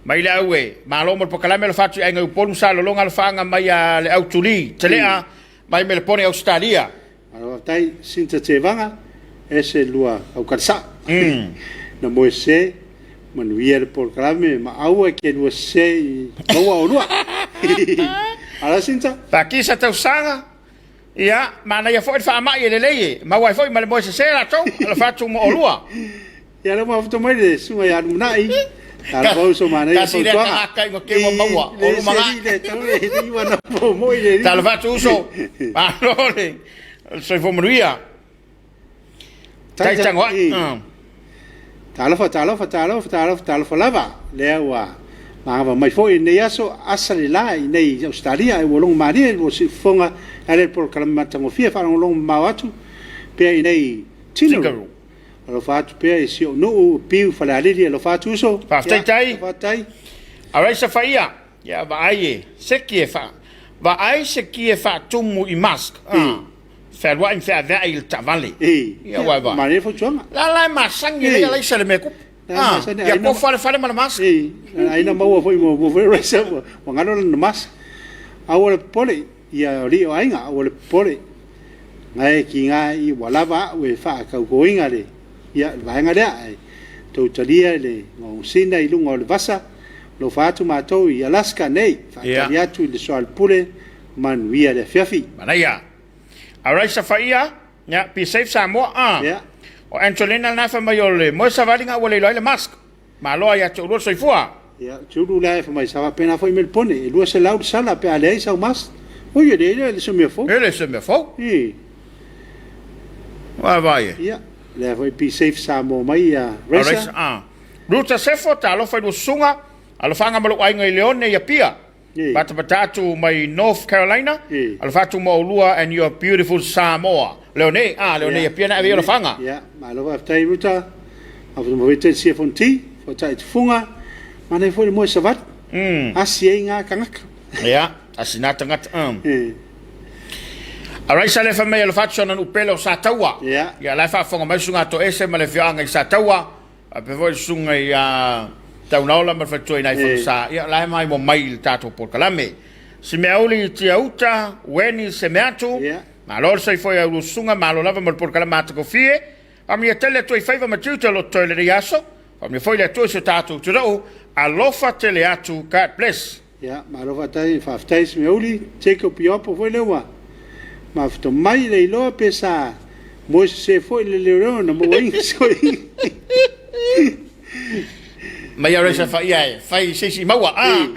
Mai le au e, malo mo le polokalame alofa atu i aiga i Upolu ma Salelologa alofaaga mai a le au Tuli, Telea, mai Melepone Ausetalia. Malo faafetai Sinta Tevaga ese lua au kalesa na moe sese manuia le polokalame ma aua ke lua sese i maua olua. Ala Sinta. Pakisa tausaga, ia, manaia foi le faamai e lelei e maua ai foi ma le moe sese latou, alofa atu mo olua. Ia lea ua afuta mai le susuga ia Lumanai. Talofa uso manaia Tasi lea fautuaga. tagata i ke ua maua, o Lumanai. Le tau le le iwa na po moi le. Talofa atu uso, malo le soifua manuia. Tai tango ai. Talofa, talofa, talofa, talofa, talofa lava. Lea ua magava mai foi i lenei aso, asa le la i nei Ausetalia, ai ua logo malie ua siufofoga e ala i le polokalame matagofie faalogologo mamao atu pea i nei Tinaroo. Alofa atu pea i si ou nuu, Piu Falealili, alofa atu uso. Faafetai tai. Alofa atu tai. Alright Safaia, ia vaai e seki e faa vaai se ki e faatumu i mask. Ah. Fealuai ma feaveai i le taavale. Ia ua vaai. Manaia fautuaga. La la e masani le alaisa le mea kupu. Ah, ia ko fale fale ma le mask. Ai na maua foi mo mo foi raisa ua galo lana mask. Aua le popole ia alii o aiga, aua le popole. Ngae ki nga i ua lava a'u e faakaukoina le ia le vaega lea ae tou talia le gogosina i luga o le vasa. Alofa atu matou i Alaska nei, faatali atu i le soalepule manuia le afiafi. Manaia. Alright Safaia, ia be safe Samoa ah. Yeah. O Angelina lena fai mai o le moe savali ga ua le iloa ai le mask. Malo ia te oulua le soifua. Ia, Tulu la e fai mai sa faapena foi Melipone, e 200 le sala pe a leai sau mask. Oi, e leai le se mea fou. E le se mea fou. I. Vai vai e. Ia, lea foi be safe Samoa mai ia Racer. Racer, ah. Ruta Sefo, talofa i lua susuga, alofaga ma lou aiga i Leone i Apia. Patapata atu mai North Carolina, alofa atu mo oulua and your beautiful Samoa. Leone, ah, Leone i Apia na ave i alofaga. Ia, malo faafetai Ruta. Mafuta foi tele sia fonti, fotai tufunga, manaia foi le moe savali. Asi ai ngā tagata. Ia, asi nā tagata. Alright, sa le fai mai alofa atu si ona nuu pele o Sataua. Ia, la e faafofoga mai susuga Toese ma le afioaga i Sataua. Faapea foi le susuga ia Taunaola ma le faletua i nai Fagasa, ia o la e maimoa mai i le tatou polokalame. Simeauli Tiauta, Weni Semeatu, malo le soifua ia ulua susuga, malo lava mo le polokalame matagofie. Faamanuia tele le Atua i faiva ma tiute o lo o totoe i lenei aso. Faamanuia foi le Atua i si o tatou atunuu. Alofa tele atu. God bless. Ia, malo faafetai, faafetai Simeuli, Jacob Ioapo foi lea ua mafuta mai le iloa pe sa moe sese foi le leoleo na mauaina soi. Mai a resa fa ia e fai se isi maua. Ah.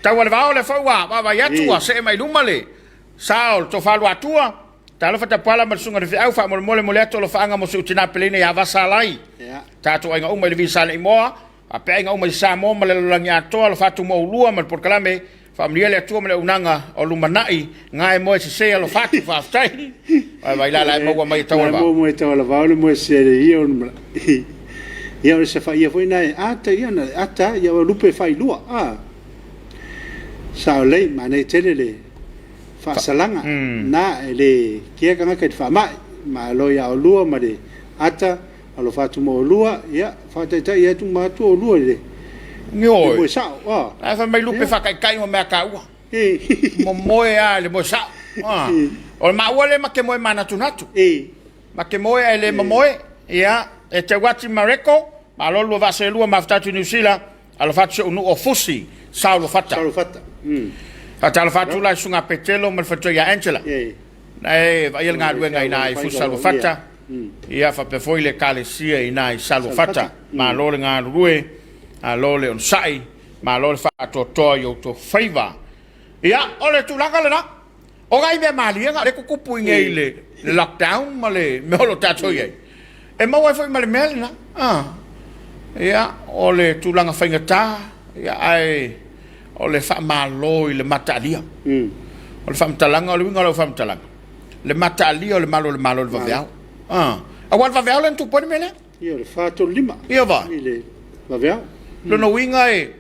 Tau a le vao le foi ua vaavaai atu ua see mai luma le sa o le tofa Luatua. Talofa Tapuala ma le susuga i le feau faamolemole mole atu alofaaga mo si ou tina peleina ia Vasalai. Tatou aiga uma i le visa le imoa. Faapea aiga uma i Samoa ma le lalolagi atoa, alofa atu mo oulua ma le polokalame, faamanuia le Atua ma le auaunaga o lumanai, gae moe sese alofa atu, faafetai. Vai vai la la e maua mai e tau o le vao. Maua mai e tau o le vao le moe sese le ia o le Ia o le safaia foi na e ata ia na ata ia o lupe failua a sao lei manaia tele le faasalaga na e le kea tagata i le faamai malo ia oulua ma le ata Alofa atu ma oulua, ia, faataitai atu ma atu oulua i le Ioe. moe sao. Ah. Ae fai mai lupe faataitai ma mea taua. Momoe lava i le moe sao. Ah. O le maua lea ma te moe manatunatu. Ma te moe ae le mamoe. Ia, e Teuati Mareko, malo lua vaa seelua mafuta atu i Niu Sila, alofa atu si ou nuu o Fusi, Saoluafata. Saoluafata. Faatalofa atu la i Susuga Petelo ma le faletua ia Angela. Na e vaaia le galuega i ina i Fusi Saoluafata. Ia faapea foi le Ekalesia i ina i Saluafata. Malo le galulue, malo le onosai, malo le faatoatoa i outou faiva. Ia, o le tulaga lena. O nai mea malie na o lea e tutupu i inei i le lockdown ma le mea o lo o tatou i ai, e maua ai foi ma le mea lena. Ia, o le tulaga faigata, ia, ae o le faamalo i le mataalia. O le faamatalaga, o le uiga o lau faamatalaga, le mataalia o le malu o le Malo i le vaveao. Ah. Aua o le vaveao lea na tupu ai le mea lea. Ia, o le 435. Ia va. I le vaveao. Lona uiga e,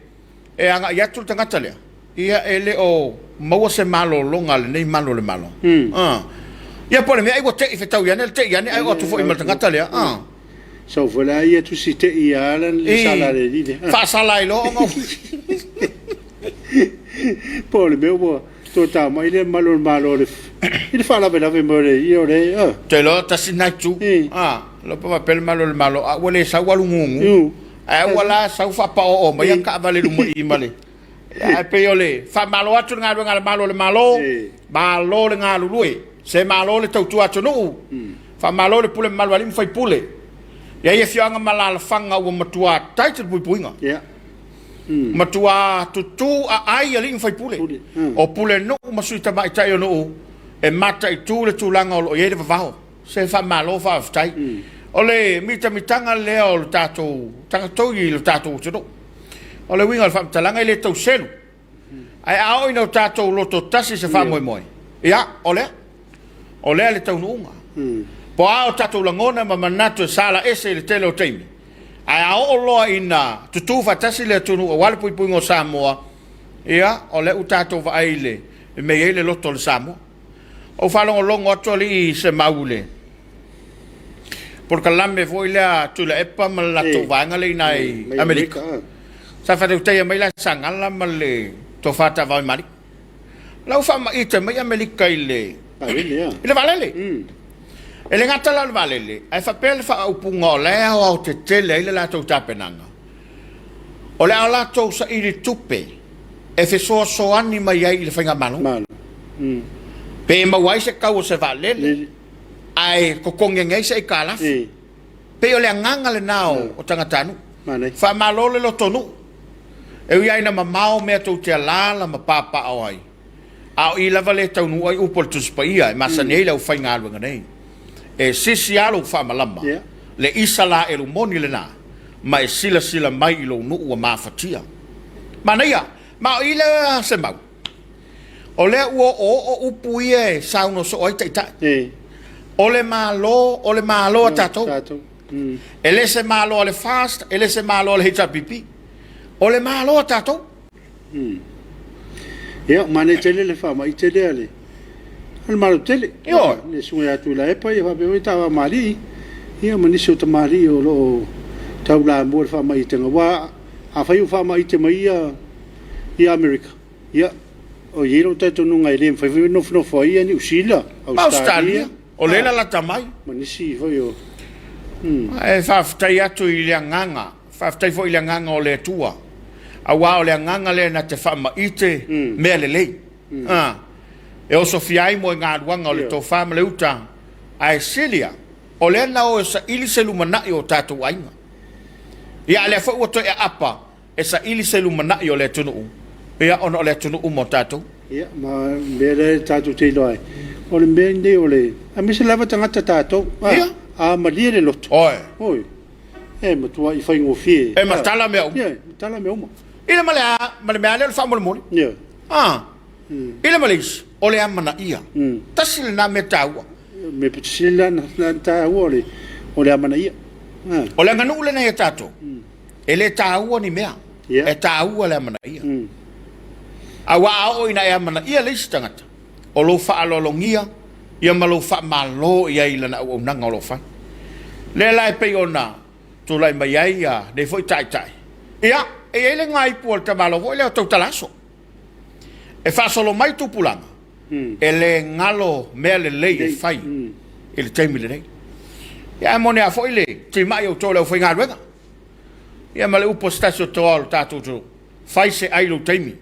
e agai atu le tagata lea, ia e le o maua se malologa a lenei malu o le Malo. Ah. Ia po o le mea ai ua tei fetaui ane, tei ane ae oo atu foi ma le tagata lea. Ah. Sau foi la ia tusi tei ia ala le sala le lile. Faasala ai loa ona Po o le mea ua Toe mai le malu o le Malo i le faalavelave mai o le ia o le a. Te iloa tasi lena itu. A, iloa pe faapea le malu o le Malo, a ua le sau alu gugu. Ae ua la sau faapaoo mai a taavale i luma i i ma le. Ae pei o le faamalo atu i le galuega a le malu o le Malo, malo le galulue, se malo le tautua atunuu, faamalo le pule mamalu a alii ma faipule. E i ai afioaga ma alaalafaga ua matua tight le puipuiga. Matua tutu aai alii ma faipule, o pulenuu ma sui tamaitai o nuu e mataitu le tulaga o lo o i ai le vavao. Se faamalo faafetai. O le mitamitaga lea o le tatou tagata i le tatou atunuu. O le uiga o le faamatalaga e le tau selu, ae a oo ina o tatou loto tasi se faamoemoe, ia, o lea. O lea le taunuuga. Po o a o tatou lagona ma manatu e sala ese i le tele o taimi, ae a oo loa ina tutū faatasi le atunuu aua le puipuiga o Samoa, ia, o lea ua tatou vaai i le mea e i ai le loto o le Samoa. Ou faalogologo atu alii i se mau i le polokalame foi lea a Tuilaepa ma le latou vaega lea i ina i Amerika. Sa faatautaia mai la e Sagala ma le Tofa Taavaoimalii. La ua faamaite mai Amerika i le i le vaalele. E le gata la o le vaalele, ae faapea le faaupuga o la e aoaotetele ai le latou tapenaga, o le a latou saili tupe e fesoasoani mai ai i le faigamalo. Pe maua ai se tau o se vaalele ae totogi ane ai se aitalafu. E pei o le agaga lena o tagatanuu. Faamalo le lotonuu. E ui lava ina mamao mea tou te alaala ma papaaao ai, a o i lava lea e taunuu ai upu a le Tusi Paia e masani ai le aufaigaluega nei, E sisi lava lou faamalama, le Isalaelu moni lena, ma e silasila mai i lou nuu ua mafatia. Manaia! Ma o i lea se mau. O lea ua oooo upu ia e saunoa soo ai taitai. O le Malo, o le Malo a tatou. E le se Malo a le FAST, e le se Malo a le HRPP. O le Malo a tatou. Ia, manaia tele le faamaite lea a le Malo tele. Ioe. Le susuga ia Tuilaepa ia faapea foi Taavamalii ia ma nisi o tamalii o lo o taulamua i le faamaitega. Aua afai ua faamaite mai ia Amerika, ia, o i ai lou talitonuga e le mafai foi ona nofonofo ai ia Niu Sila, Ausetalia, o lea e lalata mai. Ma nisi foi o... Ae faafetai atu i le agaga, faafetai foi i le agaga o le Atua, aua o le agaga lea na te faamaite mea lelei, e osofia ai moegaluaga o le tofa ma le uta, ae sili lava, o lea na o e saili se lumanai o tatou aiga. Ia, a o lea foi ua toe aapa e saili se lumanai o le atunuu, ia, ona o le atunuu uma o tatou. Ia, ma o le mea lea tatou te iloa ai, o le mea lenei o le, aemaise lava tagata tatou, a, a malie le loto, Oi. oi, e matuai faigofie. E matala mea uma. Ia, e matala mea uma. I le ma le a, ma le mea lea o le faamolemole. Ia. A, i le ma le isi, o le amanaia. Tasi lena mea taua. Mea pito sili la ona taua o le, o le amanaia. O le aganuu lenei a tatou. E le taua ni mea, e taua le amanaia. Aua a oo ina e amanaia le isi tagata, o lou faaaloalogia ia ma lou faamalo i ai i lana auaunaga o lo o fai. Lea la e pei ona tulai mai ai nei foi taitai. Ia, e i ai le gaipu a le tamaloa foi lea o Tautalaso, e faasolo mai tupulaga, e le galo mea lelei e fai i le taimi lenei. Ia, ae moni lava foi le timai o outou le aufaigaluega. Ia ma le upu a se tasi o toa o le tatou atunuu, fai se ai lou taimi.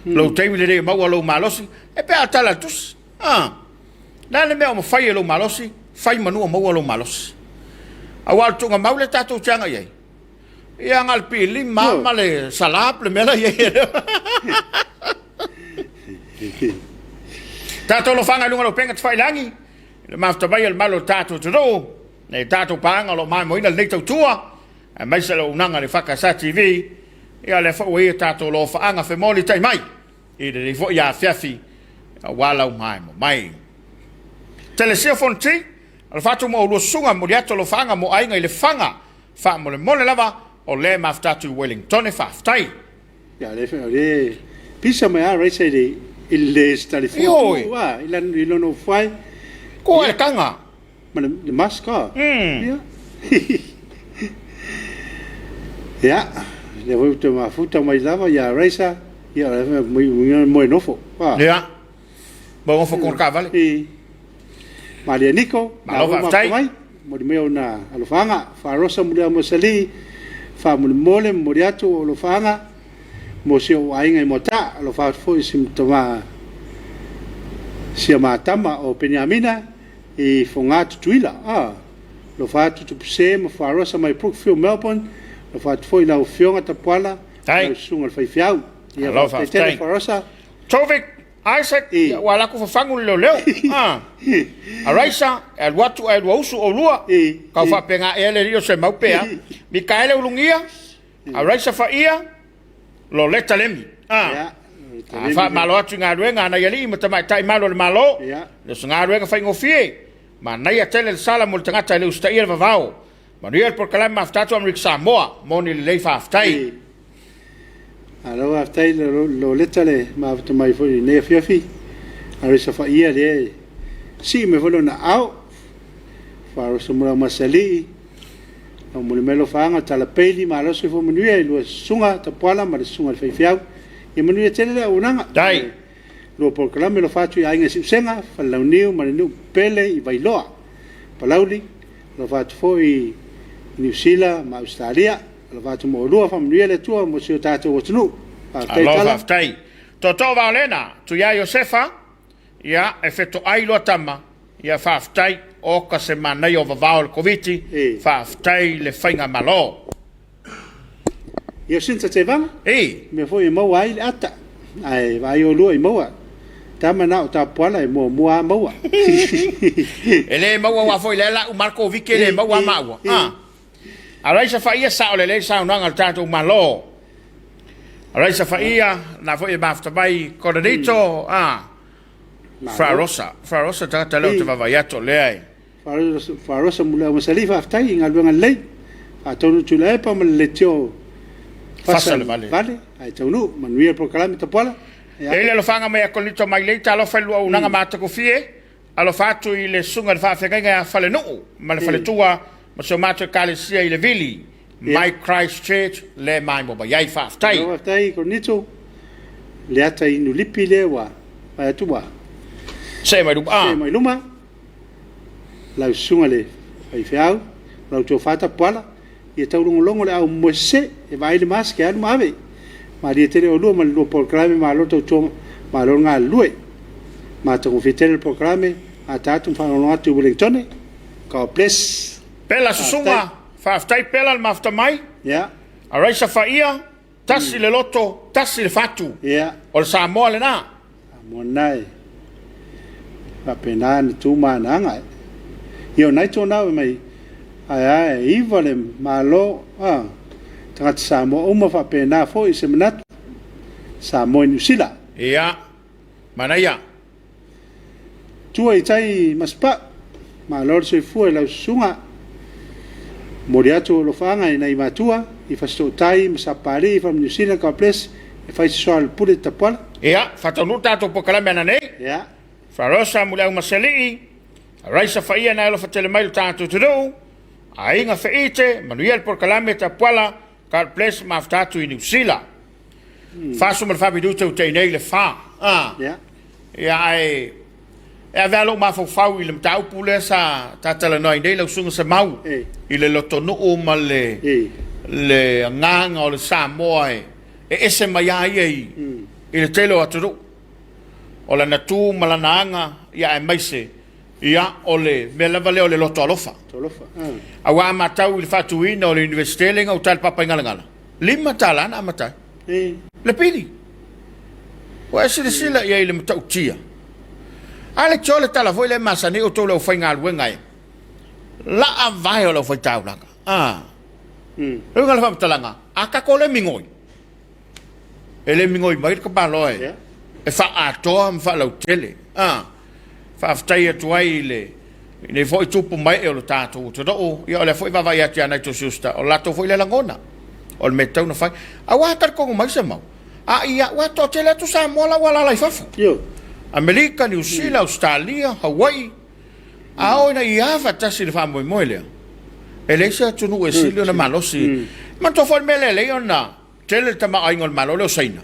Lou taimi lenei e maua lou malosi, e pei lava o le tala a le tusi. A, le a le mea o mafai e lou malosi, fai manu o maua lou malosi. Aua o le tuugamau lea tatou te agai ai, ia na o le pilima lava ma le salap le mea la e i ai. Tatou alofaga i luga o le upega tafailagi, i le mafuta mai o le malu o le tatou atunuu, Nei tatou paaga o lo o maimoaina lenei tautua, aemaise le auaunaga a le EFKS TV, ia o lea foi ua i ai tatou lofaaga femolitai mai i lenei foi afiafi aua lau maimoa mai. Telesia Fonoti, alofa atu mo oulua susuga, momoli atu alofaaga mo aiga i Lefaga, faamolemole lava o lea e mafuta atu i Wellingtone, faafetai. Ia, lea foi, o lea pisa mai lava Raisa i le i le telefoni, Ioe. i lona ufuai. Ko e kanga. Ma le mask a. Ia. Ia, lea foi ua toe mafuta mai lava ia Raisa, ia o lea foi ua moe nofo. Ia. Moe nofo kona taavale. I. Malia Niko, Malo faafetai. Mai, momoli mai ona alofaaga, Faarosa Muliauma Salii, faamolemole momoli atu o alofaaga mo si ou aiga i Moataa, alofa atu foi i si tama si ama tama o Peniamina i Fogaa Tutuila, a alofa atu Tupuse ma Faarosa mai Brookfield Melbourne, alofa atu foi i lau Afioga Tapuala, lau susuga i le faifeau. Ia faafetai tele Faarosa. Jovic Isaac, ia ua alu atu fafagu le leoleo. Araisa, e alu atu ae lua usu oulua. Tau faapena ea le alii o Semau pe a. Mikaele Ulugia, Araisa Faia, Loleta Lemi. Faamalo atu i galuega a nai alii ma tamaitai malu o le Malo. E le o se galuega faigofie. Manaia tele le sala mo le tagata e le usitaia le vavao. Manuia le polokalame mafuta atu Amerika Samoa. Moni lelei faafetai. Malo faafetai Loleta le mafuta mai foi i lenei afiafi. Aloisa faia lea e sii mai foi lona aao. Faaroso mo lau masalii. Lau momoli mai alofaaga Tala Peili malo soifua manuia i lua susuga Tapuala ma le susuga i le faifeau. Ia manuia tele le auaunaga. Dai. Lua polokalame alofa atu i aiga i Siusega, Falelauniu ma le nuu pele i Vailoa, Palauli, alofa atu foi i Niu Sila ma Ausetalia. Alofa atu mo oulua, faamanuia le Atua mo si o tatou atunuu. Faafetai Alo Tala. faafetai. Tootoo Vaolena, Tuia Iosefa, ia e fetoai lua tama, ia faafetai, oka se manaia o vavao o le Koviti, faafetai le faigamalo. Ia sina tevaga. Ei. Mea foi e maua ai le ata. Ae vaai oulua i maua. Tama na o Tapuala e muamua a maua. E le maua aua foi lea la uma le Koviti e le maua a maua. Ah. Araisa faia sao lelei saunoaga a le tatou Malo. Araisa faia na foi e mafuta mai Koronito ah. Frarosa, Frarosa tagata lea ou te vaavaai atu o lea e Faarosa Muliaumasali, faafetai i galuega lelei. Faataunuu Tuilaepa ma le leitio Fasa le vale. Vale, ae taunuu. Manuia le polokalame Tapuala. E i le alofaga mai a Korinito Mailei, talofa i le auaunaga matagofie, alofa atu i le susuga i le faafeagaiga ia Falenuu ma le faletua ma si o matou ekalesia i le Vili, My Christ Church, le maimoa mai ai. Faafetai. Faafetai Korinito, le ata inu lipi lea ua vaai atu ua see mai luma. See mai luma. Lau susuga i le faifeau, lau tofa Tapuala, ia taulogologo le aumoe sese, e vaai le mask e alu ma ave. Malie tele oulua ma le lua polokalame, malo tautua, malo le galulue. Matagofie tele le polokalame, ata atu ma faalogologo atu i Wellingtone. God bless. Pela susuga, faafetai Pela le mafuta mai. Araisa faia, tasi le loto, tasi le fatu. O le Samoa lena. Samoa lena e faapena na tu ma ana aga. Ia o nai tona mai ae a e iva le malo a tagata Samoa uma faapena foi se manatu Samoa i Niu Sila. Ia, manaia. Tua i tai ma Spa, malo le soifua i lau susuga. Momoli atu ou alofaaga i nai matua i Fasitootai ma Sapapalii from New Zealand, God bless. E fai se soa o le pule Tapuala. Ia, faataunuu tatou polokalame ananei. Farosa Muliau Masalii, Raisa Faia na alofa tele mai lo tatou atunuu, Aiga Feite, manuia le polokalame Tapuala, God bless, mafuta atu i Niu Sila. 44 minute ua tei nei le fa. Ia, ae e ave lava lou mafaufau i le mataupu lea sa ta talanoa ai nei lau susuga Semau i le lotonuu ma le le agaga o le Samoa e ese mai lava ia i le tele o atunuu. O lana tu ma lana aga, ia aemaise ia o le mea lava lea o le loto alofa. Aua a matau i le faatuina o le Iunivesite lea i gauta i le Papaigalagala, $5 na amata ai. Le pili. Ua e silasila i ai i le matautia. A le tio le tala foi lea e masani outou le aufaigaluega e laa vae o le aufaitaulaga. Ah. Le uiga o le faamatalaga, a tatou le migoi, e le migoi mai le tamaloa e, e faaatoa ma faalautele. Ah. Faafetai atu ai i le nei foi tupu ma ee o le tatou atunuu, ia o lea foi vaavaai atu ia Naito Schuster, o le latou foi lea lagona, o le mea e tatau ona fai. Aua talitonu mai se mau, a ia ua toatele atu Samoa la ua alaala i fafo. Amerika, Niu Sila, Ausetalia, Hawaii, a oo ina ia faatasi le faamoemoe lea, e leai se atunuu e sili ona malosi. Manatua foi le mea lea e leai ona tele le tamaoaiga o le Malo lea o Saina.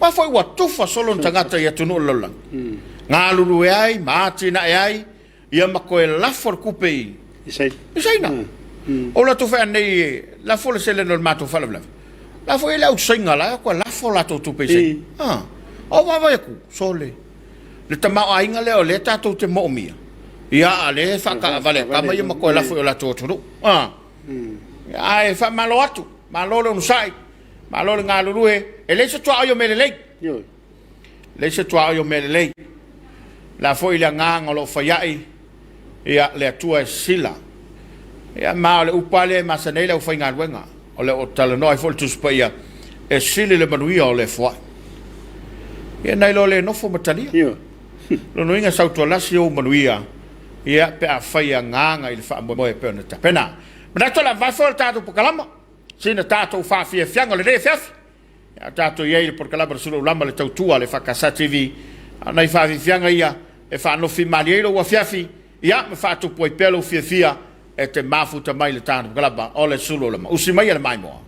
Aua foi ua tufa solo ni tagata i atunuu o le lalolagi, galulue ai ma atinae ai, ia ma toe lafo le tupe i i Saina. O le tupe anei lafo le seleni o le matou faalavelave, lafo i le au Saina la e toe lafo latou tupe i Saina. Ah, o vaavaai atu, sole, le tamaoaiga lea o lea tatou te moomia, ia a o lea e faataavale e tama ia ma toe lafo i o latou atunuu. Ah, ae faamalo atu, malo le onosai, malo le galulue, e leai se tuaoi o mea lelei. Leai se tuaoi o mea lelei. La foi le agaga o lo o fai ai, ia le Atua e sila. Ia ma o le upu lava lea e masani ai le aufaigaluega, o le o talanoa ai foi le Tusi Paia, e sili le manuia o le foai. Ia nai lo le nofo ma talia. Lona uiga sautualasi ou manuia. ia, pe afai e agaga i le faamoemoe e pei ona tapena. Manatu o le a vavae foi o le tatou polokalama, sina tatou faafiafiaga o lenei afiafi. A tatou i ai i le polokalama o le Sulu Aulama le tautua a le EFKS TV, a o nai faafiafiaga ia e faanofi malie ai lou afiafi, ia, ma faatupu ai pea lou fiafia e te mafuta mai i le tatou polokalama o le Sulu Aulama. Usi maia le maimoa.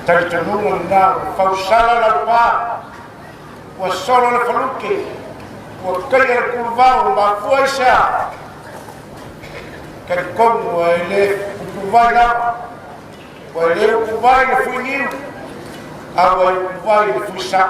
Talitonuga lena ua fausala laupa, ua solo le faluke, ua taia le kuluvao, ua mafua i se a? Talitonu ua e le utuvai lava, ua e le utuvai le fuiniu, a ua e utuvai le fuisa.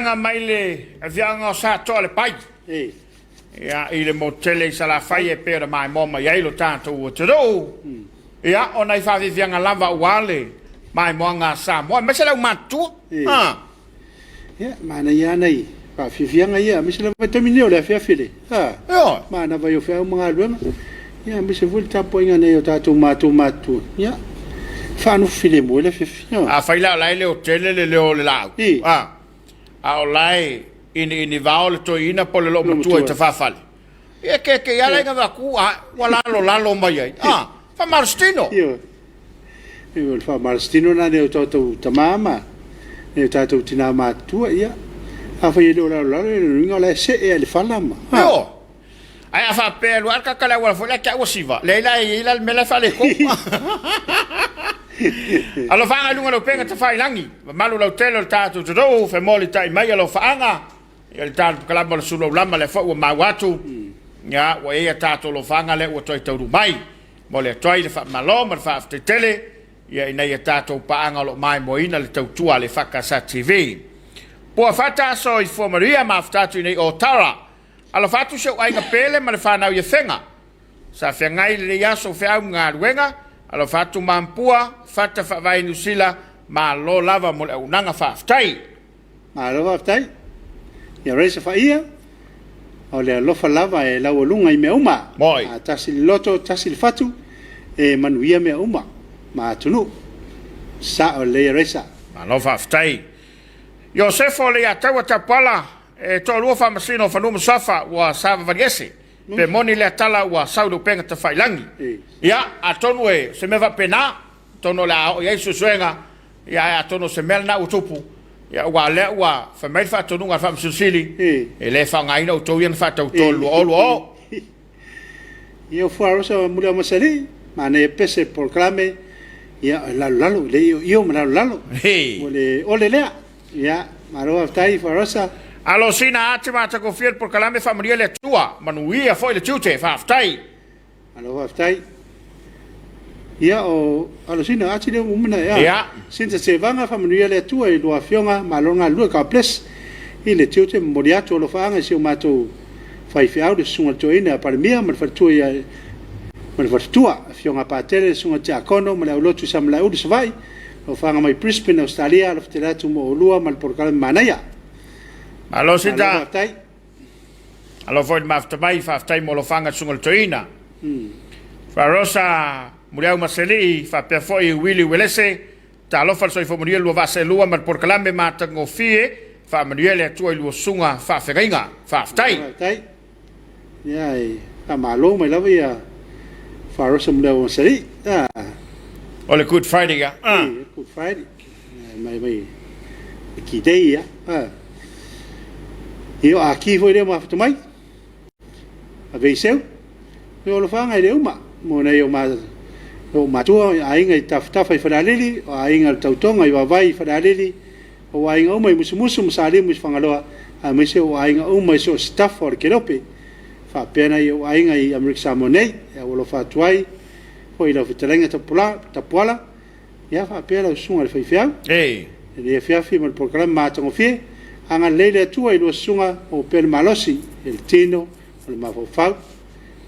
Faafiafiaga mai le afiaga o Satoa Lepai. Ia, i le motu tele i Salafai e pei ona maimoa mai ai lo tatou atunuu. Ia, o nai faafiafiaga lava aua le maimoaga a Samoa, aemaise le aumatutua. Ha. Ia, manaia lava nai faafiafiaga ia, aemaise lava le taimi lenei o le afiafi le, ha. Ioe. Manava ai o feau ma galuega. Ia, aemaise foi le tapuaiga a nai o tatou matua matutua. Ia, faanofo filemu ai le afiafi. Afai la o la e leo tele le leo o le laau, a, a o la e iniinivao le toeaina po o le loomatua i tafafale, ia e kekeia la ina avatu, a, ua lalolalo mai ai, a, faamalositino. Ioe. O le faamalositino lena nai o tatou tama ma nai o tatou tina matutua, ia, afai e le o lalolalo, ia o lona uiga o la e see lava i le fala ma, a. Ioe. Ae a faapea e alu lava le kaka i le auala foi lea te au ua siva, leai la e i ai la le mea la e faaletonu. Alofaaga i luga o le upega tafailagi, mamalu lautele o le tatou atunuu, femolitai mai alofaaga, ia le tatou kalama o le sulu aulama lea foi ua maua atu, ia ua i ai a tatou alofaaga lea ua toe taunuu mai. Momoli atu ai le faamalo ma le faafetai tele ia ina ia tatou paaga o lo o maimoaina le tautua a le EFKS TV. Puafata soifua manuia, mafuta atu i nei o Tara. Alofa atu si ou aiga pele ma le fanau i Afega. Sa feagai lenei aso feau ma galuega. Alofa atu Mampua, Fata Faavae Niu Sila, malo lava mo le auaunaga faafetai. Malo faafetai. Ia raise faia, o le alofa lava e laualuga i mea uma. Moi. A tasi le loto, tasi le fatu, e manuia mea uma ma atunuu. Sao lelei Raisa. Malo faafetai. Iosefo Leiataua Tapuala, E toalua faamasino o Fanua ma Suafa ua savavali ese, pe moni lea tala ua sau i le upega tafailagi. Ia, atonu e se mea faapena, atonu o le a oo i ai suesuega, ia ae atonu o se mea lena ua tupu, ia aua o lea ua fai mai le faatonuga a le Faamasino Sili, e le faaaogaina outou ia na faatauto i le 2020. Ia o Fuarosa Muliaumasalii, manaia pese polokalame, ia lalolalo, le ioio ma lalolalo. Ua le ole lea. Ia, malo faafetai Fuarosa. Alosina ati matagofie le polokalame faamanuia le Atua, manuia foi le tiute, faafetai. Malo faafetai. Ia o Alosina ati lea ua uma ona e Ia. Sinta Tevaga faamanuia le Atua i lua afioga, malo le galulue, God bless i le tiute momoli atu alofaaga i si o matou faifeau le susuga i le toeaina ia Palemia ma le faletua ia ma le faletua afioga a Patele le susuga i le Tiakono ma le aulotu i Samalaeulu Savaii Alofaga mai Brisbane, Ausetalia, alofa tele atu mo oulua ma le polokalame manaia. Malo Malo Sita. faafetai. Alofa foi i le mafuta mai, faafetai mo alofaga i le susuga i le toeaina. Farosa Muliau Maselii, faapea foi Willie Uelese, talofa le soifua manuia lua vaa seelua ma le polokalame matagofie, faamanuia le Atua i lua susuga faafeagaiga. Faafetai. Malo faafetai. Ia e faamalo mai lava ia Farosa Muliaumasali. Ah. O le Good Friday ia. Ah. E, Good Friday. Mai mai ki day ia. Ah. Ia o aki foi lea mafuta mai. A veiseu. Ia o lofaga i le uma. Mo nei o ma o matua aiga i tafatafa i Falealili, o aiga le tautoga i Vavai i Falealili, O aiga uma i Musumusu ma Salimu i Fagaloa, aemaise o aiga uma i so o se tafa o le Kelope, faapea nai ou aiga i Amerika Samoa nei, e aualofa atu ai foi i lau fetalaiga Tapuala, ia faapea lau susuga i le faifeau. I lenei afiafi ma le polokalame matagofie, agalelei le Atua i lua susuga maua pea le malosi i le tino ma le mafaufau,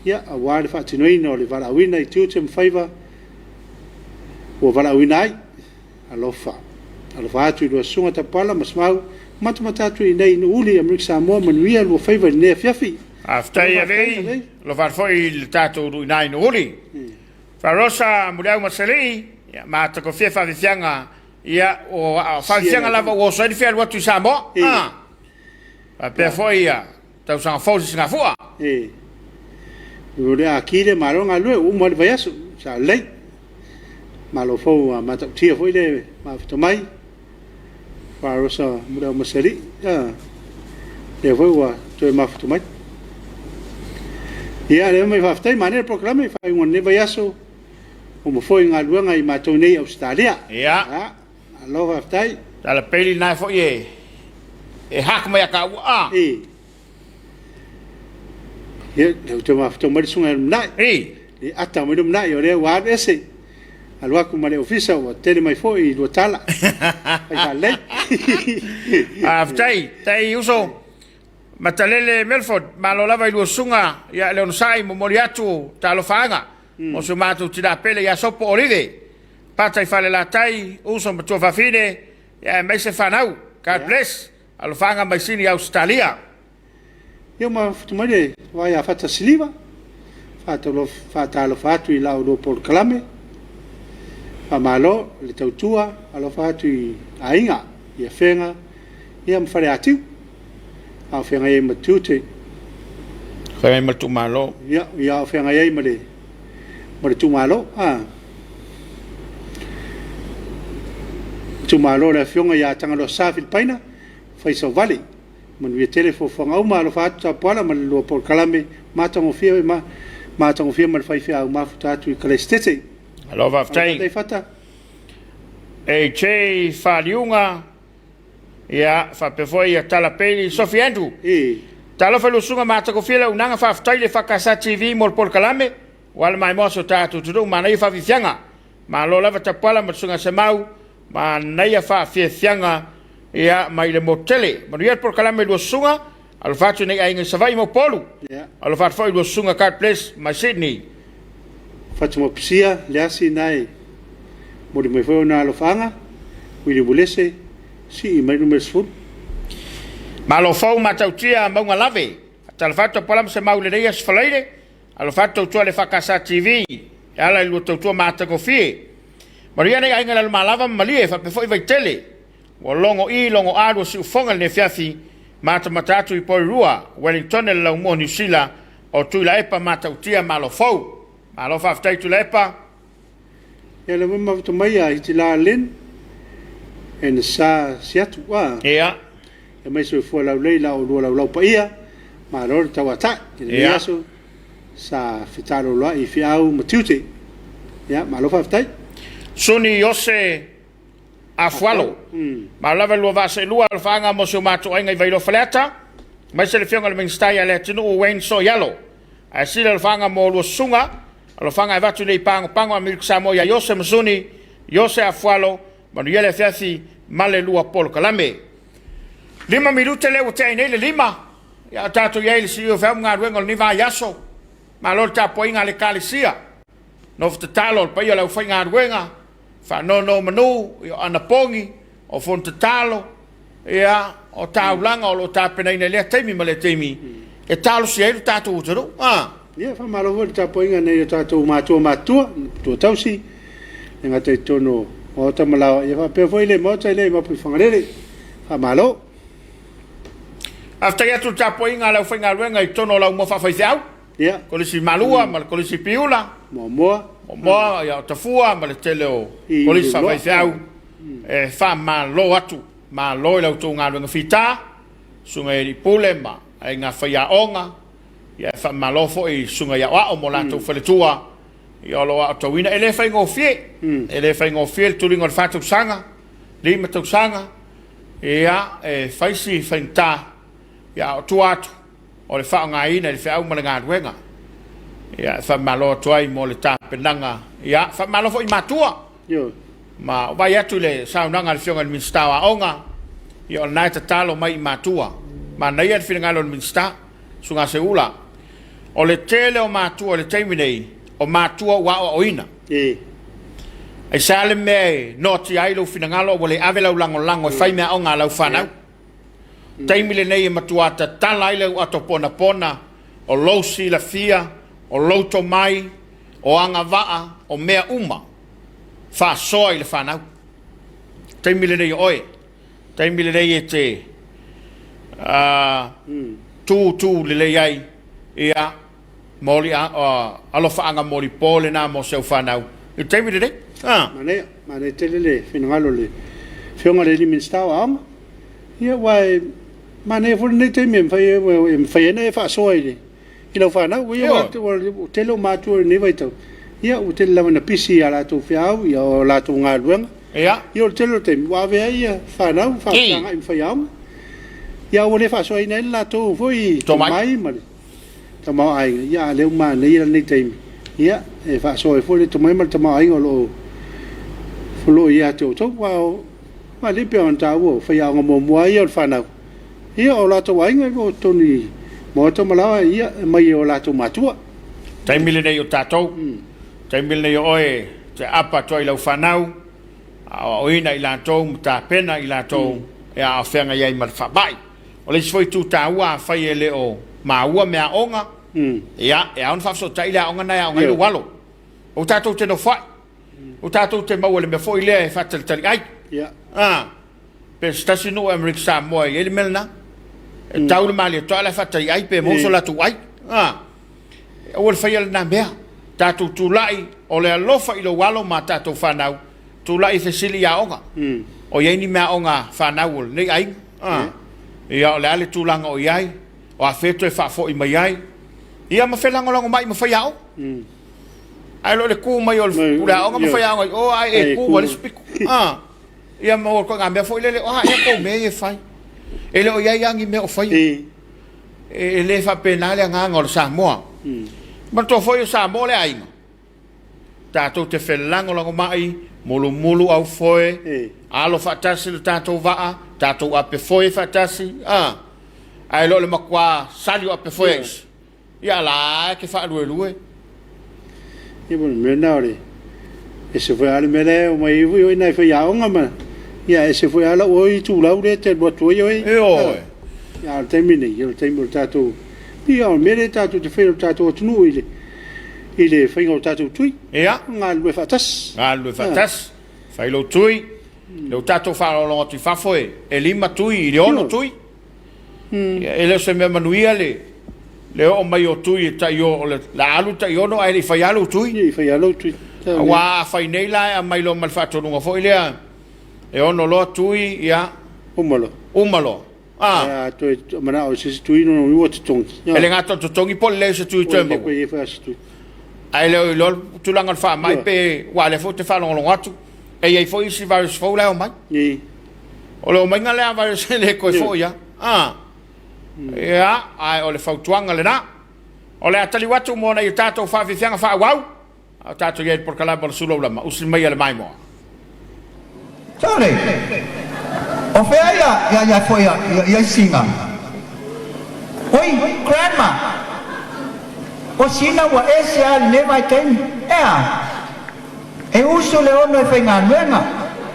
ia aua le faatinoina o le valaauina i tiute ma faiva ua valaauina ai. Alofa. Alofa atu i lua susuga Tapuala ma Smau, matamata atu i inei i Nuuuli, Amerika Samoa, manuia lua faiva i lenei afiafi. Faafetai Avei, alofa atu foi i le tatou nuu i ina i Nuuuli. Farosa Muliau Masalii, ia matagofie faafiafiaga, ia o faafiafiaga lava ua oso ai le fia alu atu i Samoa. Faapea foi ia Tausaga fou Sisigafua. E. O le aki le malo galue ua uma le vaiaso. Sa lelei. Malo fou a matautia foi le mafuta mai. Farosa Muliaumasalii. Ah. Lea foi ua toe mafuta mai. Ia, lea mai faafetai manaia le polokalame faaiuga o lenei vaiaso. Uma foi galuega i matou nei i Ausetalia. Ia. Ah. Malo faafetai. Tala peli na foi e e hak mai a ka ua a. E. Ia, lea ua toe mafuta mai le susuga ia Lumanai. E. Le ata mai Lumanai, o lea ua alu ese. Alu atu ma le ofisa ua tele mai foi i lua tala. Fai faalelei. Faafetai, tai uso. Matalele Melford, malo lava i lua susuga ia le onosai momoli atu talofaaga mo si o matou tina pele ia Sopo Olive. Pata i Falelatai, uso ma tuafafine, ia aemaise fanau. God bless. Alofaaga mai Sini Ausetalia. Ia ma futu mai le va ia Fata Siliva, faatalofa atu i la oulua polokalame, faamalo le tautua, alofa atu i aiga, i Afega, ia ma Faleatiu, a o feagai ai ma tiute. Feagai ai ma le tuumalo. Ia, ia a o feagai ai ma le ma le tuumalo, a. Tuumalo le afioga ia Tagaloasa Filipaina, Faisao Vale. Manuia tele fuafuaga uma, alofa atu Tapuala ma le lua polokalame matagofie ma matagofie ma le faifeau mafuta atu i Kalaisitete. Alo faafetai. Fata. AJ Faliuga, ia faapea foi ia Tala Bailey, Sophie Andrew. Talofa i lua susuga matagofie le auaunaga, faafetai i le EFKS TV mo le polokalame, ua le maimoa si o tatou atunuu, manaia faafiafiaga. Malo lava Tapuala ma le susuga Semau, manaia faafiafiaga ia mai le motu tele. Manuia le polokalame i lua susuga, alofa atu nei aiga i Savaii ma Upolu. Alofa atu foi i lua susuga, God bless my Sydney. Fatumapusia le asi na e momoli mai foi ona alofaaga, Willie Uelese, sii mai numera 10. Malo fou matautia mauga lave. Talofa atu Tapuala ma Semau i lenei aso Faraile. Alofa atu tautua le EFKS TV e ala i lua tautua matagofie. Manuia nei aiga i Lalomalava ma Malie faapea foi Vaitele. Ua logo i logo a lua siufoga i lenei afiafi matamata atu i Porirua, Wellington le laumua o Niu Sila o Tuilaepa matautia malo fou. Malo faafetai Tuilaepa. Ia lea foi mafuta mai ia Hitila Lin and Sa Siatu a. Ia. E mai soifua laulei la oulua laulau paia, malo le tauatai i lenei aso sa fetaloloai i feau ma tiute. Ia, malo faafetai. Suni Iose Afualo. Malo lava le lua vaa seelua alofaaga mo si o matou aiga i Vailoa Faleata, aemaise le afioga i le Minisita ia Leatinuu Wayne Soialo. Ae sili alofaaga mo lua susuga, alofaga e avatu nei i Pagopago Amerika Samoa ia Iose ma Suni Iose Afualo, manuia le afiafi ma le lua polokalame. 5 minute lea ua tea ai nei le 5, ia o tatou i ai i le siui o feau ma galuega o lenei vaiaso. Malo le tapuaiga a le Ekalesia, nofo tatalo le paia o le aufaigaluega, faanonomanu, ia o anapogi, o fono tatalo, ia o taulaga o lo o tapenaina i lea taimi ma lea taimi e talosia ai lo tatou atunuu. Ah. Ia, faamalo foi le tapuaiga nei o tatou matua matutua, matua tausi, e gata i totonu o Maota ma Laoa, ia faapea foi le Maota lea i Mapuifagalele. Faamalo. Faafetai atu i le tapuaiga a le aufaigaluega i totonu o Laumua Faafaifeau. Ia. Kolisi Malua ma le Kolisi Piula. Moamoa. Moamoa, ia o Tafua ma le tele o Kolisi Faafaifeau. E faamalo atu, malo i la outou galuega fita, susuga i alii pule ma aiga faiaoga, ia e faamalo foi i susuga i aoao mo latou faletua, ia o lo o aotauina. E le faigofie, e le faigofie le tuliga o le 4 tausaga, 5 tausaga, ia e fai si faigata, ia a o tua atu o le faaaogaina i le feau ma le galuega. Ia e faamalo atu ai mo le tapenaga, ia faamalo foi i matua. Ma vaai atu i le saunoaga a le Afioga i le Minisita o Aoga, ia o lena e tatalo mai i matua. Manaia le finagalo o le Minisita, Susuga Seuula. O le tele o matua i le taimi nei, o matua ua aoaoina. Aisea le mea e noatia ai lou finagalo ua le ave lau lagolago e fai meaaoga a lau fanau? Taimi lenei e matua tatala ai le au ponapona o lou silafia, o lou tomai, o agavaa, o mea uma faasoa i le fanau. Taimi lenei o oe, taimi lenei e te tūtū lelei ai, ia, moli, alofaaga molipo lena mo si au fanau i le taimi lenei. Manaia, manaia tele le finagalo o le Afioga i le Minisita o Aoga. Ia, aua e manaia foi lenei taimi e mafai ai ona e faasoa i le i lau fanau. Ia, ua tele o matua i lenei vaitau, ia, ua tele lava ina pisi i a latou feau, ia, o latou galuega. Ia, o le tele o taimi, ua ave ai ia fanau faafesagai ma faiaoga. Ia, ua le faasoaina ai le latou foi tomai ma le tamaoaiga. Ia, a o lea ua manaia lenei taimi, ia, e faasoa ai foi le tomai ma le tamaoaiga o lo o ia te outou. Aua Malie pei ona taua o faiaoga muamua lava ia o le fanau, ia o latou aiga o totonu i maota ma laoa, ia e mai i o latou matua. Taimi lenei o tatou, taimi lenei o oe e te aapa atu ai i lau fanau, aoaoina i latou ma tapena i latou e aafeagai ai ma le faamai. O le isi foi itu taua, afai e le o maua meaaoga, ia, e ao ona faafesootai le aoga lena e aoga ai lou alo. Aua tatou te nofoai, aua tatou te maua i le mea foi lea e faatalitali ai. A, pe se tasi nuu o Amerika Samoa e i ai le mea lena. E tau le Malietoa la e faatali ai pe maua so latou ai. A, aua le faia lena mea. Tatou tulai, o le alofa i lou alo ma tatou fanau, tulai e fesili i aoga. O i ai ni meaaoga a fanau o lenei aiga? A, ia o le a le tulaga o i ai? O afea e toe faafoi mai ai? Ia ma felagolagomai ma faiaoga. Ae le o le tu mai o le puleaoga ma faiaoga i o ae e tu ma le isi pito. A, ia ma ua ituaiga mea foi lele, o a ea tou mea ia e fai? E le o i ai lava ni mea o faia. E le faapena le agaga o le Samoa. Manatua foi o Samoa le aiga. Tatou te felagolagomai, mulumulu aufoe, alo faatasi le tatou vaa, tatou ape foe faatasi, a, ae le o le matua sali o ape foe a isi. Ia la e te faaluelue. Ia mo le mea lena o le ese foi lava le mea lea e omai ai foi oe nai faiaoga ma ia ese foi lava lau oe itulau lea e te alu atu ai oe. Ioe. Ia a o le taimi nei, o le taimi o le tatou ia o le mea lea tatou te faia o le tatou atunuu i le i le faiga o tatou tui. Ia. Galulue faatasi. Galulue faatasi. Fai lou tui. Lea ua tatou faalogologo atu i fafo e 5 tui i le 6 tui. Ia, e le o se mea manuia le le oo mai o tui e tai o, o le a alu le tai ono ae le i fai lava lou tui. Le i fai lava lou tui. Aua a fai nei la e aumai loa ma le faatonuga foi lea e ono loa tui, ia. Uma loa. Uma loa. A. Ae a toe manao i se isi tui lona uiga ua totogi. E le gata o le totogi po o le leai o se tui toe maua. Po o le leai foi o se tui. Ae le o iloa le tulaga o le faamai pe, aua o lea foi ou te faalogologo atu, e i ai foi isi virus fou la e omai. O le omaiga lea a virus e le toe foi lava. A. Ia, ae o le fautuaga lena. O le a taliu atu mo nai a tatou faafiafiaga faaauau, a o tatou i ai i le polokalame o le Sulaulama, usi mai a le maimoa. Sorry. O fea ia ia ia foi ia ia Sina? Oi, grandma. O Sina ua ese lava i lenei vaitaimi. E a? E usu le ono e faigaluega.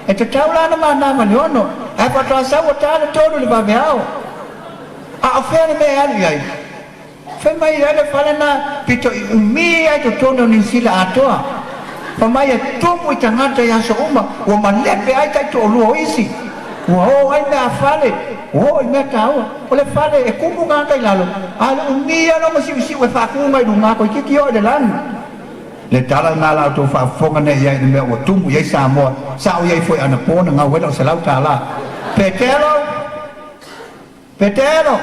E tatau la ona manava le ono, ae faatoa sau ua ta le tolu i le vaveao. A o fea le mea e alu i ai? Fai mai ai le fale na pito i umi ai totonu o Niu Sila atoa. Fai mai e tumu i tagata i aso uma, ua malepe ai taitoalua o isi. Ua o ai mea a fale, ua oo i mea taua. O le fale e kumu tagata i lalo, a o le umi lava ma siusiu e faakuga i luga, toeitiiti oo i le lagi. Le tala lena la outou faafofoga nei i ai i le mea ua tumu i ai Samoa, sa ou i ai foi anapo na gau ai lau $100. Petelo! Petelo!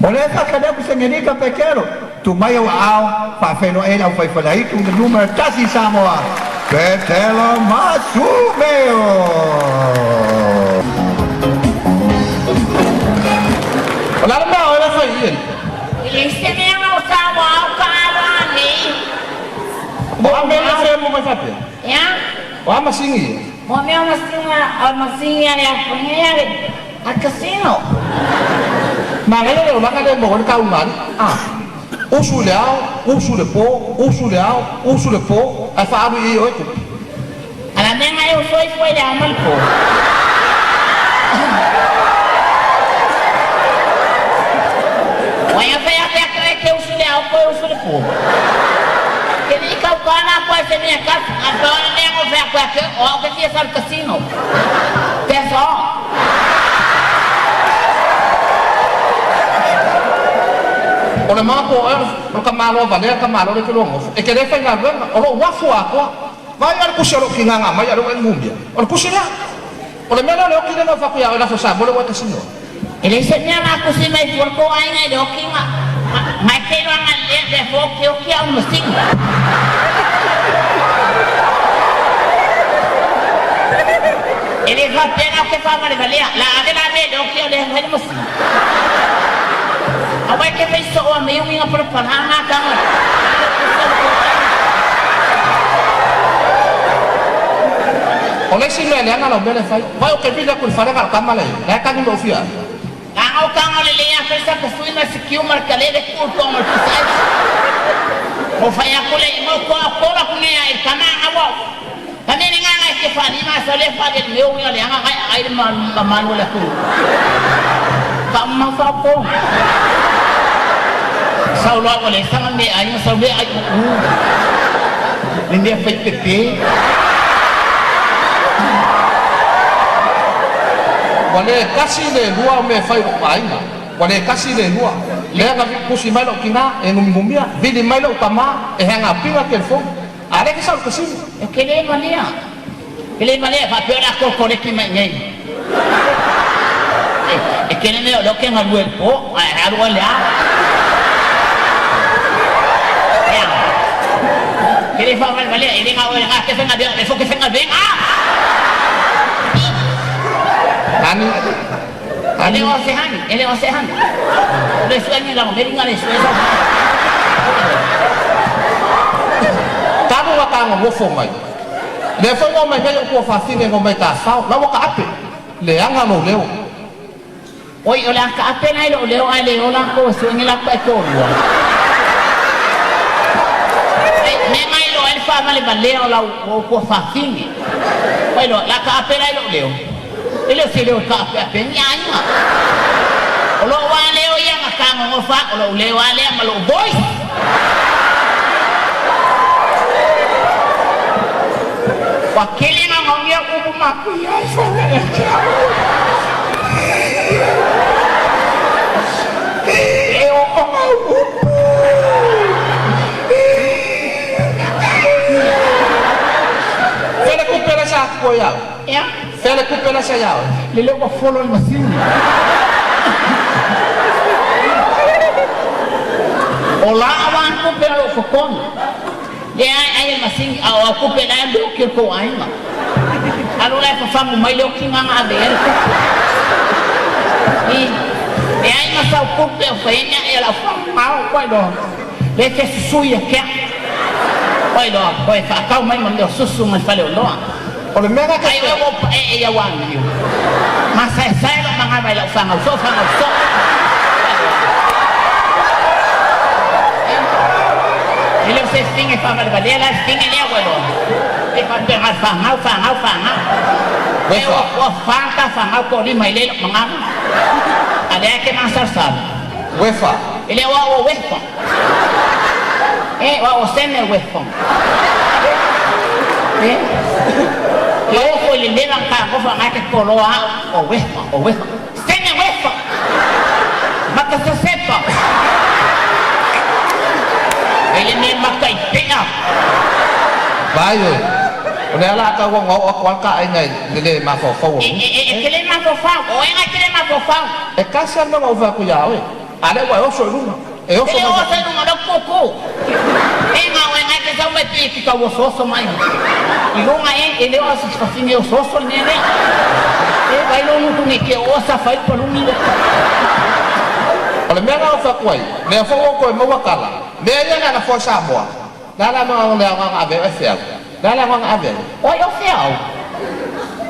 O lea e faatali atu Senelita Petelo, tu mai ou aao, faafeiloai ai le aufaifaleaitu le numera tasi i Samoa, Petelo Masumeo! O le a le mea a oe la e fai i i? E leai se mea na o Samoa au ka alo anei. O a mea ia fea mo mai faapea? Ea? O a masini ia? Mo mea o masini a masini a le afuga ia le a casino. Manaia le olaga lea e maua ai le tauna alii. A. Usu i le ao, usu i le po, usu i le ao, usu i le po, ae faaalu i i oe tupe. A la mea na e usu ai fua i le ao ma le po. Ua ia fai ake ake e te usu i le ao koe usu i le po. Ke lii kau ka na koe se mea tasi, a pau le mea na fai ake ake o au ke fia sau i le casino. That's all. O le mapo o le tamaloa valea le tamaloa lea e te lua nofo, e te le faigaluega, o lou afu atoa. Vaai la le tusi a lou tina na aumai a o lea ua e numia. O le tusi lea. O le mea lea o le oki lea na ou fai atu ia oe le aso Samoa lea ua e kasino ai. E leai se mea na tusi mai fua le tou aiga i le okiga. Mai te iloa lea lea fua okioki au masini. E le faapea la ou te faavalevalea. La ave la mea i le oki a o lea e fai le masini. Aua e te fai soo a mea uiga palapala nga taga. O le isi mea leaga lau mea lea e fai, vaai ou te vili atu i le fale na o le tama lea e i ai, la e tagi mai ou fia ai. Leaga o taga lelei a fai sa tasui ma sikiu ma le kalele tuu i totonu o le pisa aisa. Ua fai atu le igoa o toa tolo atu nei a i le tama a ua ka mea le gaga e fia faalima a sa lea faali le mea uiga leaga gai aai le mamalu o le atunuu. Faamamau faaopo. Sau loa ua le saga mea aiga sau lea ai uu le mea fai pepe. Ua le tasi le lua o mea e fai i lou aiga. Ua le tasi le lua. Lea na tusi mai lou tina e numimumia, vili mai lou tama e hang up ina telefoni. A lea e te sau i le kasino. E tele valea. Tele valea faapea o le a kolokoleki mai i inei. E tele mea o lea ou te galue i le po, ae alu oe i le ao. Ea. E le faavalevalea, e le na o oe na te faigaluega, o lea foi ou te faigaluega. Ani. E le o se hani, e le o se hani. O le sue ni lagomeli na le sue sau. Talu na ta nonofo mai. Lea foi na omai nei ou tuafafine na omai tafao. La ua taape. Leaga lou leo. Oi, o le a taape la i lou leo ae le o latou e sue ni latou taitoalua. E, mea na iloa ai le faavalevalea o lau o tuafafine. Oi loa, la taape la i lou leo. E le o se leo e taapeape ai ni aiga. O lou lava leo ia na fetagogofa au, o lou leo lava lea ma lou voice. Ua tele gaogaogia upu mapuia ai fana ia te au. E ooooga au upu. Fea le tupe la sa atu ai au? Ea. Fea le tupe la sa ia oe? Lele ua folo le masini. O la awa a tupe o lou totogi. Lea ae ai le masini, a o au tupe la e leoki o le tou aiga. Alu la e fafagu mai leokiga na ave i ai le tupe. I, leai ma sau tupe o fai ai ni aʻe a lau fanau, ua iloa. Le te susui ia te au. Ua iloa, toe faatau mai ma mea o susu mai faleoloa. O le mea lena Ai oe ua ou paee i au amio. Masaesae lou manava i lau fanau soo, fanau soo. E le o se fine faavalevalea la le fine lea ua iloa. E faapena le fanau, fanau, fanau. E ua, ua fa ta fanau toalima i lei lou manava. A lea e te masalosalo. Uefa. E le o au o Uefa. E, o au o Sene Uefa. E, e ofo i le leva na tagofa na te toloa au o Uefa, o Uefa. Sene Uefa! Maka sesepa! E le mea maka i pea. Vai oe. O lea o le a tau ona oo atu lava le ta aiga i le le mafaufau o E, e, e, e te le mafaufau. O oe na e te le mafaufau. E tasi lava le mea na ou fai atu ia oe. A lea ua e oso i luga. E oso E le mai oso i luga o lou koko. E na oe na e te sau mai pei e te tau osooso mai i luga e, e le o se fafine osooso le mea lea. E vai lou gutu nei ke oo sa fai paluni le. O le mea lena ou fai atu ai, lea foi ua ou toe maua tala, mea ia na lafo ai Samoa, le a le agaga le agaga ave ai oe feau? Le a le agaga ave ai? Oi o feau.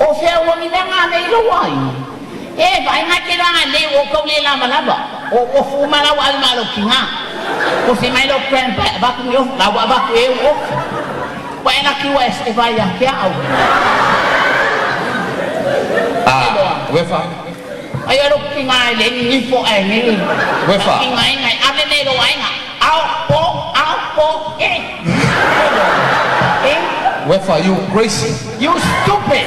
O feau o ni mea na ave i lou aiga. E vaai ngai ke langa nei ua ou tau le lavalava. O ofu uma la ua ave ma lou tina. Tusi mai lou grandpa e avatu ni ofu, la ua avatu e ou ofu. Ua e laki ua e vaai ia te au. A, uefa. Ai o lou tina e le ninifo ae nei. Uefa. Tina e ave nei lou aiga. Ao po, ao po, e. E. Uefa, you crazy. You stupid.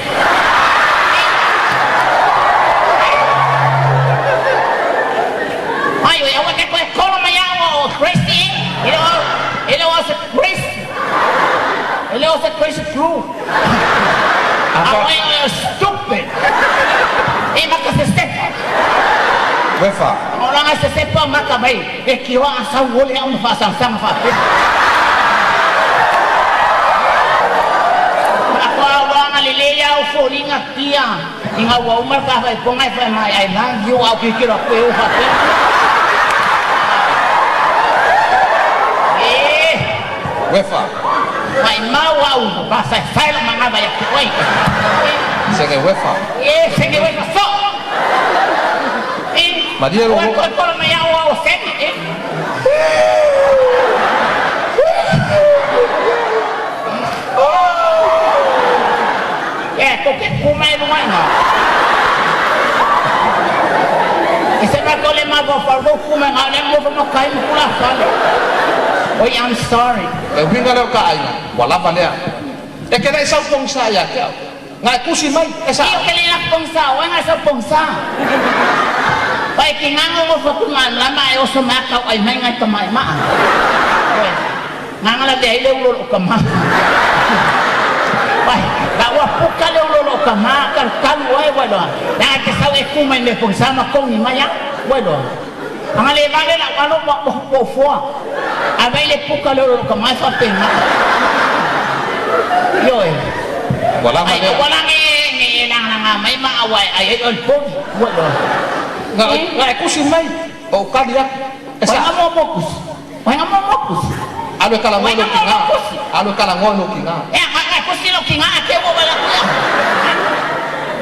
Ai oe, aua te koe kolo mai au o crazy e. E le o, e le o se crazy. E le o se crazy crew. A oe oe o stupid. E maka se sepa. Uefa. O langa se sepa maka mai. E kioa a sau ole au ma faasagasag faapea. Faatoa lelei au foliga tia ina ua uma le tafaitoga e fai mai, I love you, a ou tilotilo atu e u faapea. E! Uefa. Maimau au mafaefae lou manava ia te oe. Sege uefa. E sege uefa so. E. Malie lou Ua toe pola mai au au o sege. E. E tou te ku mai luga ina. E se matou le mafaufau lou ku mai ga le mo fa makai mo kula fale. Oi I'm sorry. Le uiga lea o ka aiga, ua lava lea. E te le i sau pogisa ia te au. Na e tusi mai, e sa. Io ke le lak pogisa oe nga sau pogisa. Pai ki nga ngo fo ku ma lama e oso ma kau ai mai ngai ka mai ma. Oi. Nga nga la le ai le ulo lo ka ma. Pai, la ua puka le ulo lo ka ma ka kalu oe wa loa. La ke sau e ku mai me pogisa ma kongi mai a. Wa loa. Anga le vale lau alo ma mo foa. A vai le puka le olo ka mai fa pe ma. Yo e. Ua lava Ai lea. ua la nge nge e langa langa mai ma a wai ai ai ol pogi. Ua lo. Na na e kusi mai, o ou kali atu. E Wai sa. nga mo mo kusi. Wai nga mo mo kusi. Alu e kalagoa Wai i lou nga mo tiga. mo kusi. Alu e kalagoa i lou tiga. E nga nga kusi lo ki nga a ke ua wala kuia.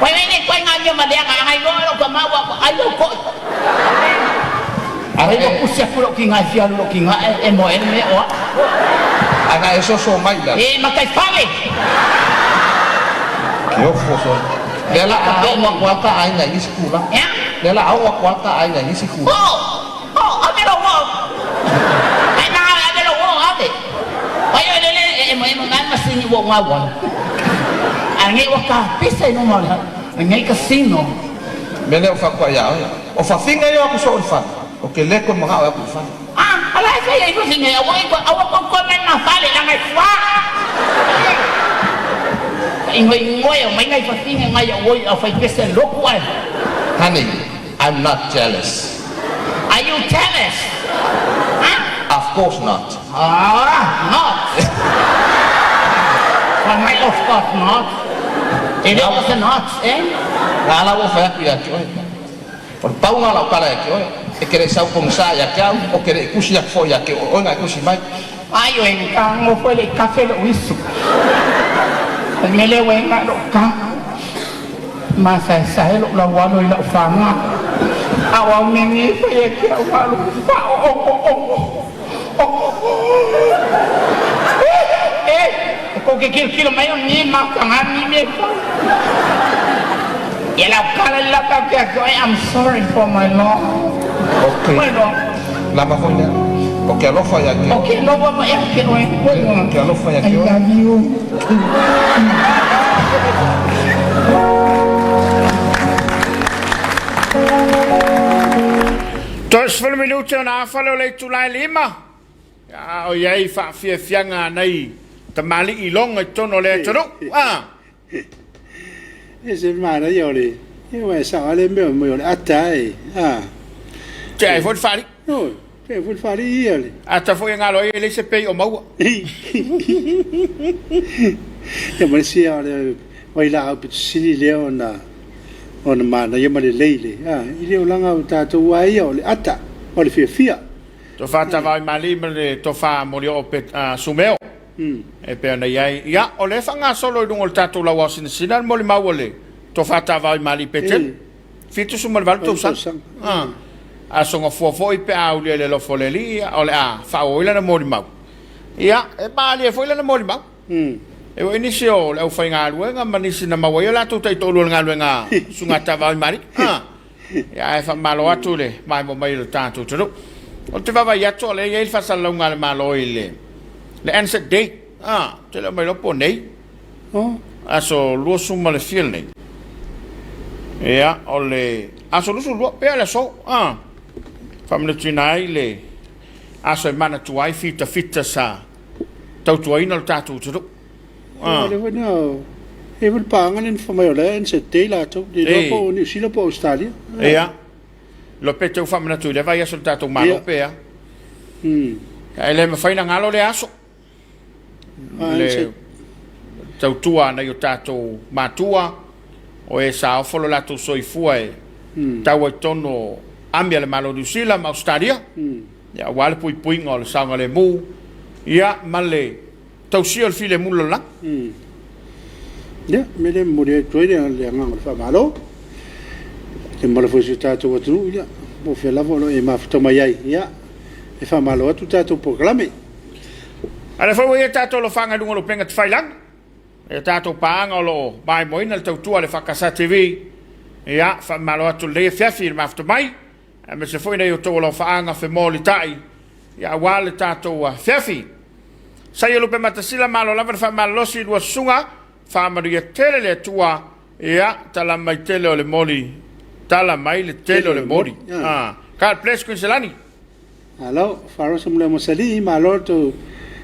Wai wai nei koe nga mea ma lea nga ngai loa lo ka ma ua ai lo koi. Ai ua kusi aku lo ki nga e fia alu lo ki nga e e moe le mea oa. Ae na e soso mai i lalo. E matai fale. Ke ofo sole. Lea la a oo aku lava ta aiga i nisi tulaga. Ea? Lea la a oo aku lava ta aiga i nisi tulaga. Oo! Oo! Ave lou oo! Ai na ave lou oo, ave! Ai oe lele e emoemo mai masini ua ou gau ai. Ae nei ua kapisa i luma o le nei kasino. Mea lea o fai atu ai ia oe, o fafiga ia o aku soo i le fale, o ke le toe manao e aku i le fale. A, a la e fai ai fafiga ia, aua e aua kou toe mai ma fale leaga e fua. Ka ingoingoe o mai nai fafiga ngai au oi au fai pese loku ai. Honey, I'm not jealous. Are you jealous? Huh? Of course not. Ah, not. Fai mai of course not. E le o se not, eh? Na ala ua fai atu ia te oe. O le pau na o lau tala ia te oe, e te le i sau pogisa ia te au, o te le i tusi atu foi ia te oe, o oe na e tusi mai. Ai oe ka nofo le i kafe lou isu. O le mea lea ua ega lou ka. Masaesae lou laualo i lau faga. A o au mea nei e fai ia te au ma lou faaoogoogo. E, e kou te tilotilo mai o ni mataga ni mea e fai. Ia lau kala i laka ake ake oe, I'm sorry for my love. Okay. Oi loa. Lava foi lea. O ke alofa ia te O ke alofa mai ia te oe. Oi loa. O ke alofa ia te I oe. love you. 30 minute ona afa lea o le itula e lima. A o i ai faafiafiaga a nai tamalii iloga i totonu o le atunuu. A. E se manaia o le, ia ua e sao lava le mea mai o le ata e, a. Te ai foi le faalii. Oi, te ai foi le faalii ia le. Ata foi e galo ai e leai se pei o maua. Ia ma le isi o le vailaau pito sili lea ona ona manaia ma lelei le, a, i le olaga o tatou aua ia o le ata o le fiafia. Tofa Tavaoimalii ma le Tofa Molioo Sumeo. E pei ona i ai, ia, o lea e faagasolo i luga o le tatou lauao sinasina le molimau a le Tofa Tavaoimalii Petelo, 78 tausaga. A, a sogafua foi pe a aulia i le alofa o le Alii, ia, o le a faaauau ai lana molimau. Ia, e malie foi lana molimau. E ui nisi o le aufaigaluega ma nisi na maua ai o latou taitoalua i le galuega a Susuga Tavaoimalii. A, Ia, ae faamalo atu i le maimoa mai o le tatou atunuu. Ou te vaavaai atu o lea e i ai le faasalalauga a le Malo i le le Anzac Day. Ah, ou te le o mailoa po o nei. Oh. Aso 20 ma le fia lenei. Ia, o le aso 22 pea le aso. Ah, faamanatuina ai le aso e manatua ai fitafita sa tautuaina lo tatou atunuu. Ah. Le foi na e foi le paaga lea na fai mai o la e NZ Day latou, le iloa po o Niu Sila po o Australia. Ia. Iloa pe te u faamanatu i lea vaiaso i le tatou Malo pe a. E le mafai na galo lea aso. Le tautua a nai o tatou matua o e sa ofo lo latou soifua e tau ai totonu o ami a le Malo o Niu Sila ma Australia. Ia aua le puipuiga o le saogalemu ia ma le. tausia o le filemu o le lalolagi. Ia, mea lea e momoli atu ai le agaga o le faamalo. Le mamalu foi o si o tatou atunuu, ia, po o fea lava o lo o e mafuta mai ai, ia, e faamalo atu le tatou polokalame. A o lea foi ua i ai tatou alofaga i luga o le upega tafailagi, i a tatou paaga o lo o maimoaina le tautua a le EFKS TV, ia, faamalo atu i lenei afiafi i le mafuta mai, aemaise foi nai outou alofaaga femolitai, ia, aua le tatou afiafi. Saia lupe matasila, malo lava le faamalolosi i lua susuga, faamanuia tele le Atua, ia, tala mai tele o le moli, tala mai le tele o le moli. Ah, God bless Kuiniselani. Malo, Farosa Muliaumasalii, malo le tou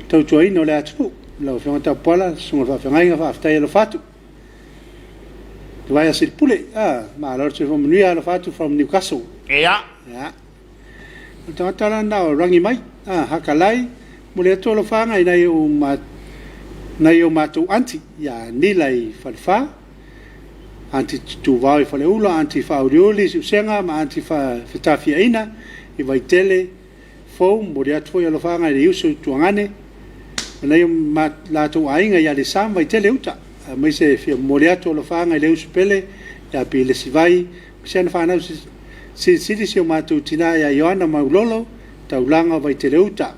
tautuaina o le atunuu. Lau Afioga Tapuala, le Susuga i le Faafeagaiga, faafetai alofa atu. Vaea Silipule, ah, malo le soifua manuia, alofa atu from Newcastle. Ia. Ia. O le tagata la lena o Rangi Mai, ah, Hakalai, momoli atu alofaaga i nai ou ma, nai o matou aunty, ia Nila i Falefa, aunty Tutuvao i Faleula, aunty Faauliuli i Siusega ma aunty Fetafiaina i Vaitele Fou, momoli atu foi alofaaga i le uso i Tuagane ma nai o latou aiga i Aleisa ma Vaitele Uta, aemaise e fia momoli atu alofaaga i le uso pele ia Pilesivai ma si ana fanau silisili si o matou tina ia Ioana Maulolo, taulaga o Vaitele Uta.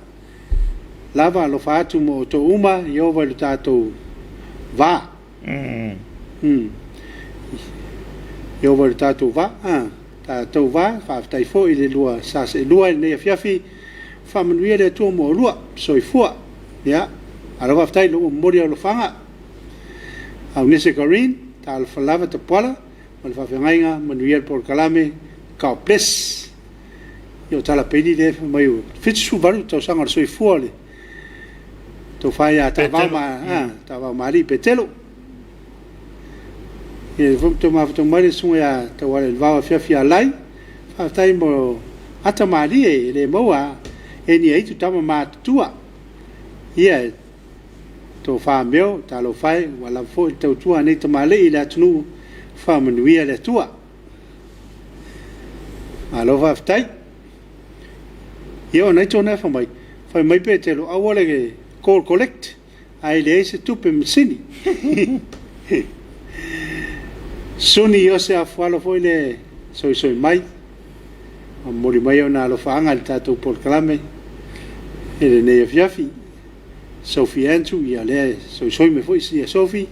Lava alofa atu mo outou uma, Ieova i lo tatou va. Ieova i lo tatou va, tatou va, faafetai foi i le lua sa seelua i lenei afiafi, faamanuia le Atua mo oulua, soifua. Ia, malo faafetai i lou momoli o alofaga. Aunese Kareen, talofa lava Tapuala ma le faafeagaiga, manuia le polokalame, God bless. Ia o tala peili lea fai mai ua 78 tausaga o le soifua o le tofa ia Taavao ma ah, Taavao ma Alii Petelo. Ia foi to mafuta mai le susuga ia Tauala i le Vao afiafi Alai. Faafetai mo ata malie e le maua e ni aitu tama matutua. Ia tofa meo talofa e ua lava foi le tautua a nei tamalii i le atunuu faamanuia le Atua. Malo faafetai. Ia o nai tona e fai mai, fai mai Petelo, aua le call collect, ae leai se tupe masini. Suni Iose Afualo foi le soisoi mai, ma momoli mai ona alofaaga i le tatou polokalame i lenei afiafi. Sophie Andrew, ia lea e soisoi mai foi ia Sophie,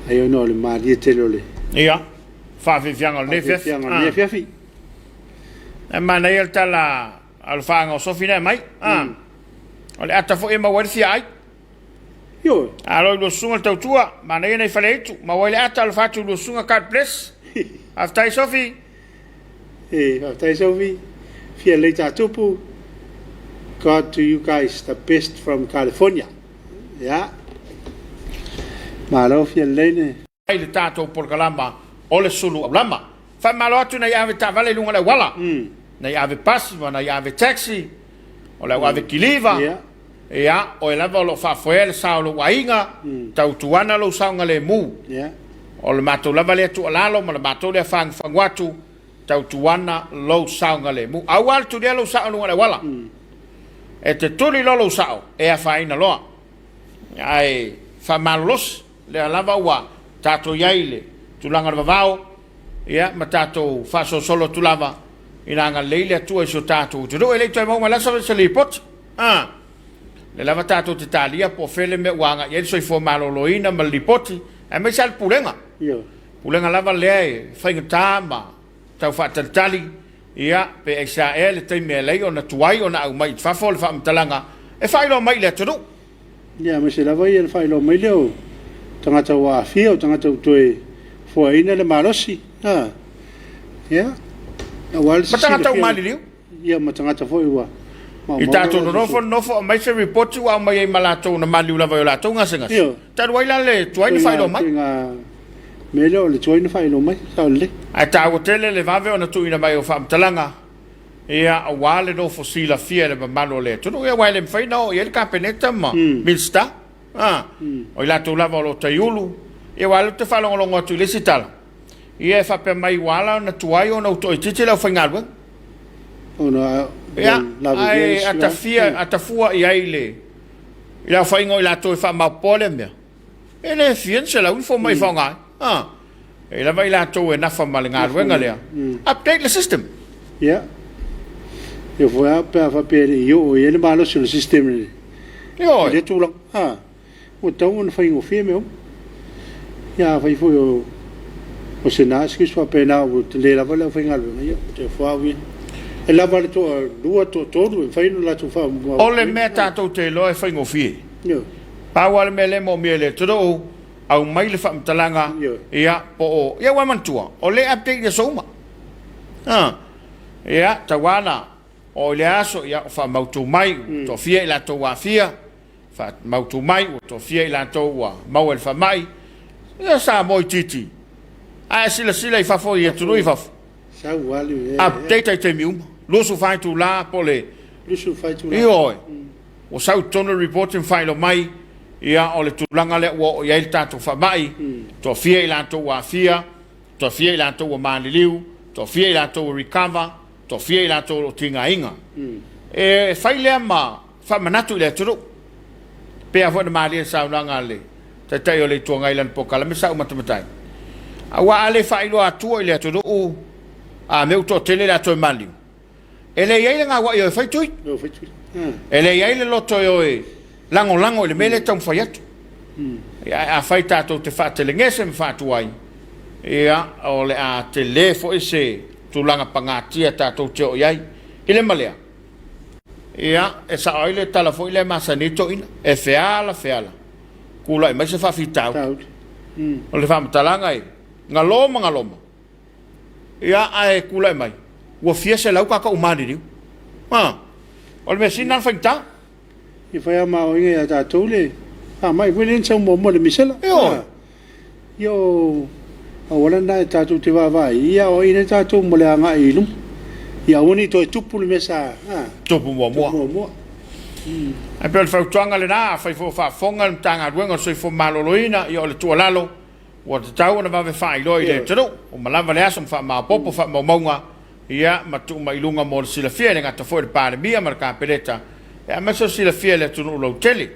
ai ona o le malie tele o le Ia, faafiafiaga o lenei afiafi. Faafiafiaga o lenei afiafi. E manaia le tala a le faga o Sofi lea mai. Ah. O le ata foi e maua ai le fia ai. Ioe. Alo i lua susuga le tautua, manaia nai faleaitu, maua ai le ata alofa atu i lua susuga, God bless. Faafetai Sofi. E, faafetai Sofi. Fia lelei tatupu. God to you guys the best from California. Yeah. Malo fia lelei ne. I le tatou polokalama o le sulu aulama. Faamalo atu nai ave taavale i luga o le auala, nai ave pasi ma nai ave taxi, o le au ave kiliva, ia, oe lava o lo o faafoea le sa o lou aiga, tautuana lou saogalemu. O le matou lava lea tuualalo ma le matou lea fagufagu atu, tautuana lou saogalemu. Aua le tulia lou sao i luga o le auala. E te tuli loa lou sao, e afaina loa. Ae faamalolosi. Lea lava ua tatou i ai i le tulaga o le vavao, ia, ma tatou faasolosolo atu lava ina agalelei le Atua i si o tatou atunuu. E le i toe maua mai lava se lipoti. A, lea lava tatou te talia po o fea le mea ua agai i ai le soifua maloloina ma le lipoti, aemaise lava le pulega. Pulega lava lea e faigata ma tau faatalitali, ia, pe aisea ea le taimi e ala ai ona tuai ona aumai i fafo le faamatalaga e faailoa mai i le atunuu. Ia, aemaise lava ia le faailoa mai lea o tagata ua aafia, o tagata ua toe foaiina le malosi. A, ia, aua le Ma tagata ua maliliu. Ia, ma tagata foi ua I tatou nonofo nonofo aumai se report ua aumai ai ma latou na maliliu lava i o latou gasegase. Ioe. Talu ai la le tuai na faailoa mai. Ituaiga mea lea o le tuai na faailoa mai, sao lelei. Ae taua tele le vave ona tuuina mai o faamatalaga. Ia, aua le nofo silafia e le mamalu o le atunuu, ia, aua e le mafai ona oo i ai le Kapeneta ma Minisita, a, o i latou lava o lo o taiulu. Ia, aua o lea ou te faalogologo atu i le isi tala, ia, e faapea mai ua ala ona tuai ona ua toaitiiti le aufaigaluega. Ona Ia, ae atafia, atafua i ai le, I le aofaiga o i latou e faamaopoopoa lea mea, e le fia ni 100 ni fomai e faaaoga ai. A, e i ai lava i latou e nafa ma le galuega lea, update le system. Ia, e foi lava pe a faapea e le i oo i ai le malosi o le system i lea tulaga. A, ua tatau ona faigofie mea uma. Ia afai foi o se nurse faapena ua le lava le aufaigaluega, ia ou te ofo au ia. E lava le toalua, toatolu e mafai ona latou O le mea tatou te iloa e faigofie. Pau lava le mea lea e moomia e le atunuu, aumai le faamatalaga, ia, po o, ia ua e manatua, o lea e update i aso uma. A, ia, tau lava na oo i lea aso, ia, ua faamautu mai, ua toafia i latou ua aafia, Faamautu mai ua tofia i latou ua maua i le faamai, ia Samoa itiiti, a e silasila i fafo i atunuu i fafo, update i taimi uma, 24 itula po o le 24 itula. Ioe, ua sau i totonu le report ma faailoa mai, ia o le tulaga lea ua oo i ai le tatou faamai, toafia i latou ua aafia, toafia i latou ua maliliu, toafia i latou ua recover, toafia i latou o lo o tigaina. E fai lea ma faamanatu i le atunuu. Pei lava foi ona malie i le saunoaga a le Taitai o le Itu Agai i lana polokalame sa ou matamatai. Aua a le faailoa atua i le atunuu a mea ua toatele le a toe maliu, e le i ai le gauai e o e fai tui. E le i ai le loto e o e lagolago i le mea lea e taumafai atu. Ia, ae afai tatou te faatelegese ma faatuai, ia, o le a tele foi se tulaga pagatia tatou te oo i ai. I le ma lea, Ia, e sao ai le tala foi lea e masani ai toeaiina, e feala feala, tulai mai se faafitauli. O le faamatalaga e galo ma galoma, ia ae tulai mai, ua fia selau tatou maliliu. A, o le mea sili lena ona faigata. E fai lava ma aoaiga ia tatou le faamai foi lea na sau muamua le misela. Ioe. Ia o auala na e tatou te vaavaai i ai, ia aoaina ai tatou mo le agai i luma. Ia aua ne i toe tupu le mea sa tupu muamua. Tupu muamua. Ae pei o le fautuaga lena, afai foi o faafofoga le Matagaluega o le Soifua Maloloina, ia o le tuualalo, ua tatau ona vave faailoa i le atunuu, uma lava le aso ma faamaopoopo faamaumauga, ia ma tuu mai i luga mo le silafia, e le gata foi o le Palemia ma le Kapeneta, aemaise o le silafia e le atunuu lautele.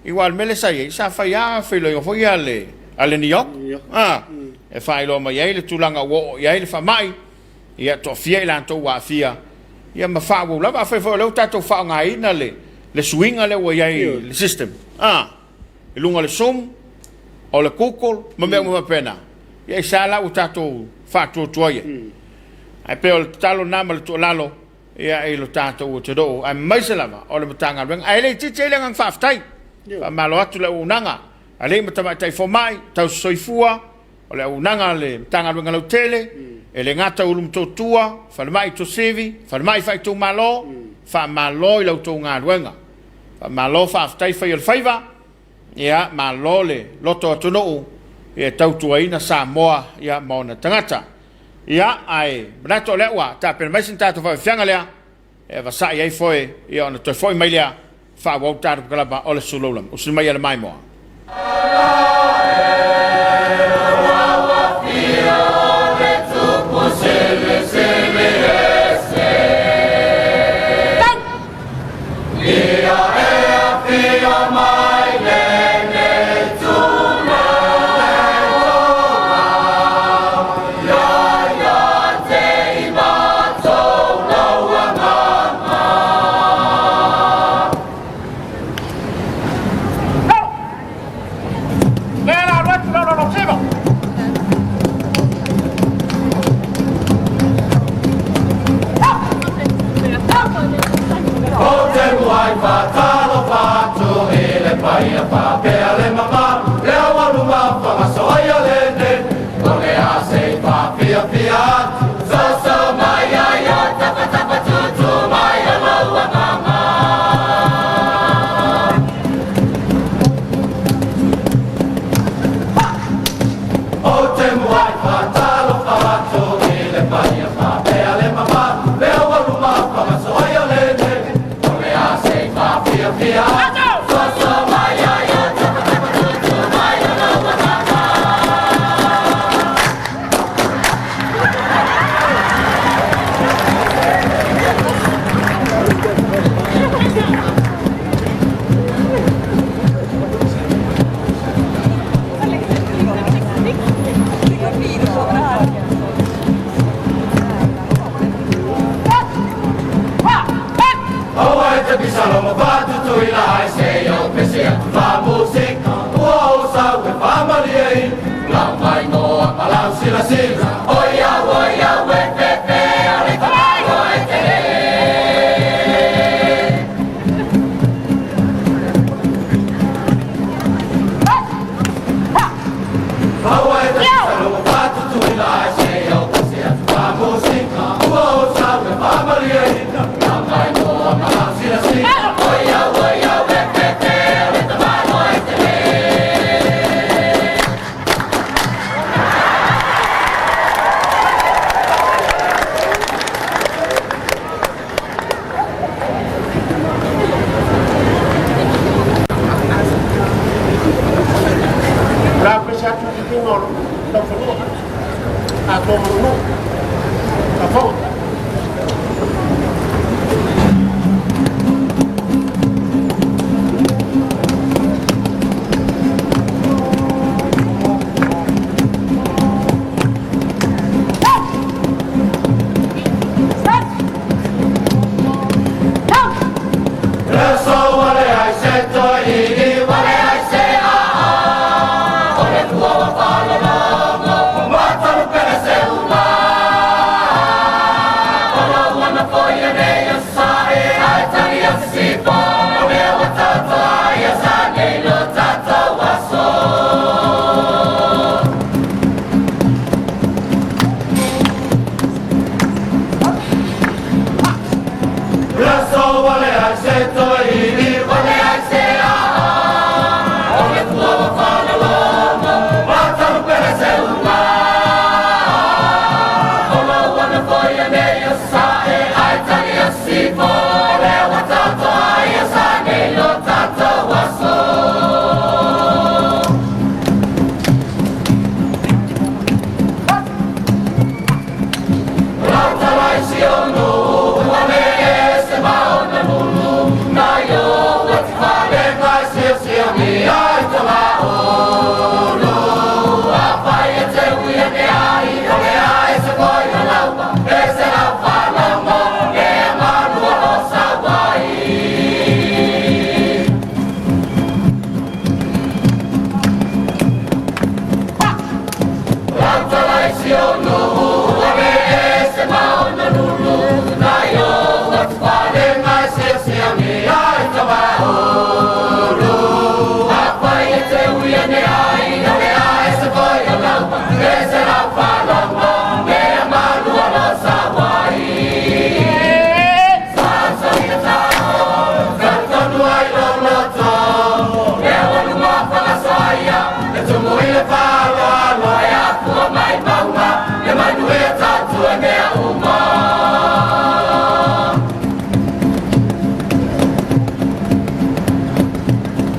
Aua o le mea lea sa i ai, sa fai lava feiloaiga foi ia a le NEOC, a, e faailoa mai ai le tulaga ua oo i ai le faamai, ia, toafia i latou ua aafia, ia ma faaauau lava. Afai foi o lea ua tatou faaaogaina le, le suiga lea ua i ai i le system, a, i luga o le Zoom, o le Google ma mea uma faapena, ia i sa la ua tatou faatuatuai ai. Ae pei o le tatalo lena ma le tuualalo, ia i lo tatou atunuu aemaise lava o le Matagaluega. Ae le itiiti ai le agaga faafetai. Faamalo atu le auaunaga a alii ma tamaitai fomai, tausi soifua, o le auaunaga a le Matagaluega lautele, e le gata i Ulumotootua, falemai i Tuasivi, falemai faaitumalo, faamalo i la outou galuega. Faamalo faafetai fai o le faiva, ia malo le loto atunuu e tautuaina Samoa ia ma ona tagata. Ia, ae manatu o lea ua tapena mai sina tatou faafiafiaga lea e vasai ai foe, ia ona toe foi mai lea faaauau le tatou kalaba o le Sulou Usi mai a le Maimoa.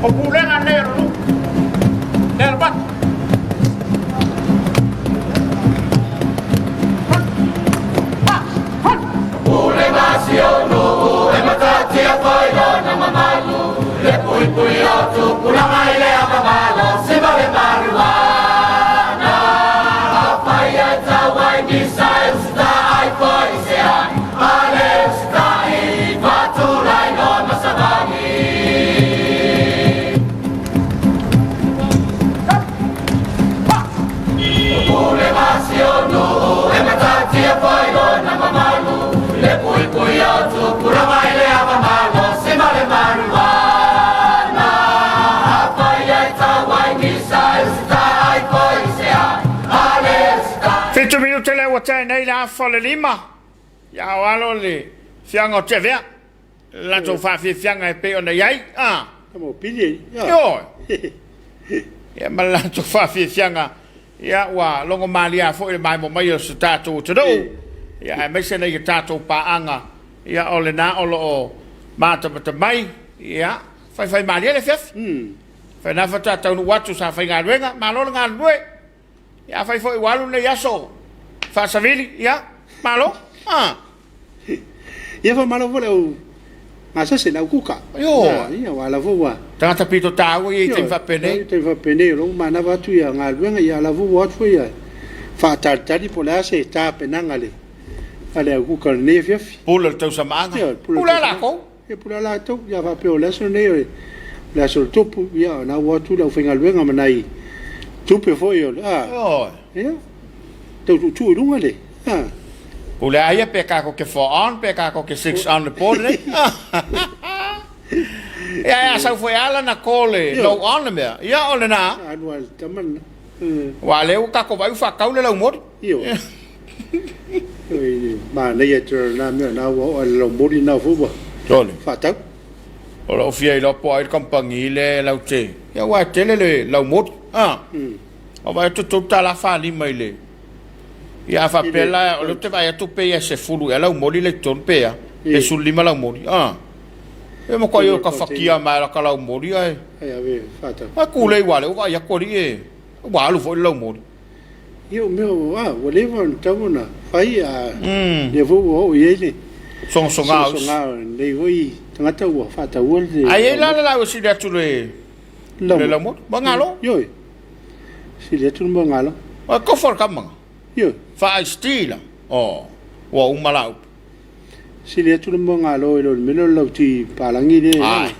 O pulega nei o le nuu, le alu atu. Fitu minute lea ua tae nei le afa o le lima. Ia o alo le fiaga o Tevea. Le latou faafiafiaga e pei ona i ai. Ah. Ioe. Ia ma le latou faafiafiaga, ia ua logo malie foi le maemo mai o se tatou atunuu. Ia aemaise nei a tatou paaga, ia o lena o lo o matamata mai, ia faifai malie le afiafi. Fai na faatoa taunuu atu sa faigaluega, malo le galulue. Ia afai foi ua alu lenei aso faasavili, ia, malo. Ah. Ia faamalo foi le au gasese, le au kuka. Ioe. Ia, aua la foi ua. Tagata pito taua ia i taimi faapenei. I taimi faapenei o lo o ua manava atu ia galuega, ia a la foi ua o atu foi ia faatalitali po o le a se tapenaga a le au kuka i lenei afiafi. Pule o le tausamaaga. Ioe, pule o le tausamaaga. Pule a lakou. Ia pule a latou, ia faapea o le aso lenei o le aso o le tupu, ia o lena ua o atu le aufaigaluega ma nai tupe foi o le, a, Ioe. ia, tau tuutuu i luga le, a. Pule a ia pe tatou te four on pe tatou te six on le po lenei. Ia e a sau foi a lana call e Ioe. no on le mea. Ia o lena. Alu a le tama lena. Aua o lea ua tatou vaai ua faatau le laumoli. Ioe. Oi, manaia tele lena mea, na ua oo le laumoli na foi ua Tole. faatau. O lou fia iloa po o ai le kamupani lea latou te, ia aua e tele le laumoli. Ah. O vaai atu $3.45 i le Ia a faapea la, o lea ou te vaai atu pei e 10 ea laumoli la i totonu pe a? Pe 15 laumoli. Ah. E matua i o tafatia mai la ka laumoli ae. Ai ave faatau. Ai kulei ua lea ua vaai atu alii e ua alu foi le laumoli. Ia o mea a ua leva ona tatau ona fai a lea foi ua oo i ai le sogasoga o sogasoga o lenei foi tagata ua faataua le Ai ai la le laua e sili atu le le laumoli. Moegalo. Ioe. Sili atu le moegalo. Ua tofa le tama. Ioe. Faa-iced tea la. Oh, ua uma la upu. Sili atu le moegalo i lo le mea lea o le lauti palagi lea. Ai.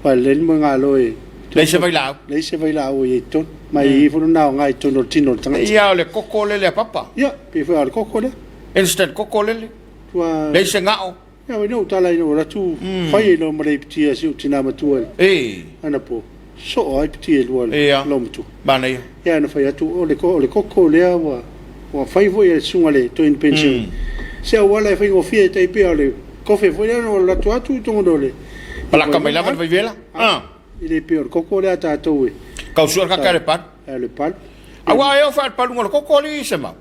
Aua e lelei le moegalo e... Leai se vailaau. Leai se vailaau e i ai i totonu. Ma e i ai foi lona aoga i totonu o le tino o le tagata. Ia, o le koko lele a Papa. Ia, pei foi o le koko lea. Instant koko lele. Tua... Leai se gao. Ia, oi, na ou tala ina ua alu atu fai ai loa ma le ipitia a si ou tina matua i anapo. Soo ai pitia e lua le laumatua. Manaia. Ia, na fai atu, o le, o le koko lea ua, ua fai foi e le susuga i le toeaina penisione. Se auala e faigofie e tai pei o le kofe foi lea na ou alu atu atu i totonu o le... Palaka mai lava le vaivela. E le pei o le koko lea a tatou e... Tau sue le kaka e le palu. E le palu. Aua e oo faalepaluga o le koko alii se mau.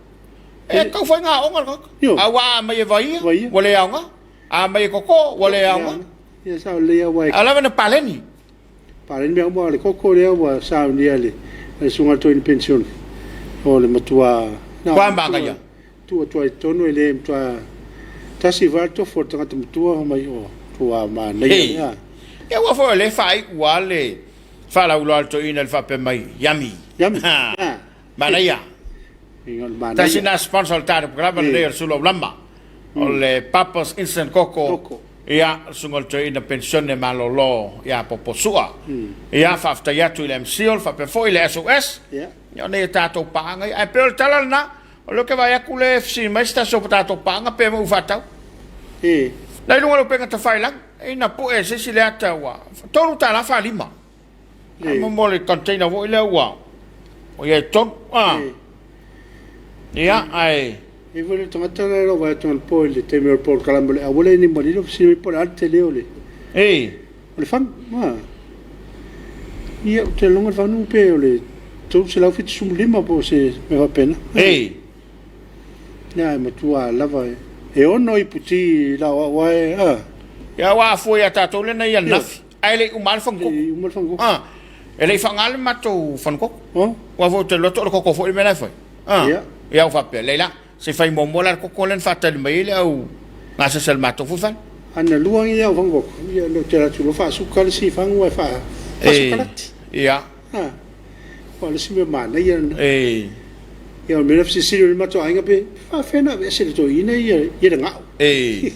E tau fai ngā onga le tagata. Aua a mai e vaia, ua le aoga. A mai e koko, ua le aoga. Ia sao lelei aua e. A lava na paleni. Paleni mea uma o le koko lea ua saunia e le susuga i le toeaina penisione. O le matua. Tua manaia. Tuu atu ai i totonu e le matua tasi foi lava le tofu o le tagata matua fai mai o tua manaia lea. Ia aua foi o lea e faaiu lava le faalauiloa a le toeaina i le faapea mai, yummy. Yummy. Manaia. Tasi na sponsor o le tatou programa lenei o le Sulu Aulama. O le Papa's Instant Koko. Ia, le susuga o le toeaina penisione malolo ia Popo Sua. Ia, faafetai atu i le MCIL faapea foi le SOS. Ia, o nei a tatou paaga ia. Ae pei o le tala lena. O lea ou te vaai atu lea e fesili mai se tasi o tatou paaga pe ua faatau. E. La i luga o le upega tafailagi, e ina pue e se isi le ata ua $3 45. E. Mo le container foi lea ua i ai i totonu. Ah. E. Ia, ae. E i ai foi le tagata la e vaai atu anapo i le taimi o le polokalame o le auala e Niumalilo fesili mai po o le a le tele o le. E. O le fagu, a. Ia, ou te lagona le fagu pe o le 375 po o se mea faapena. Ei. Ia, e matua lava e ono iputi i lau au ae, a. Ia, ua afua ia tatou lena ia nafi. Ae le i uma le fagu koko. Le i uma le fagu koko. A. E le i faaaoga le matou fagu koko. Oh. Aua foi ou te alu atu o le koko foi le mea la e fai. A. Ia. Ia, ou faapea, leai la. Se i fai muamua la le koko lea na faatali mai ai le au gasese a le matou foi fale. A na lua ai au fagu koko, ia ou te alu atu loa faasuka le isi fagu ae faasukalati. Ia. A, o le isi mea manaia lena. E. Ia o le mea na fesilisili ai le matou aiga pe faafefea ona aveese e le toeaina ia le gao. E.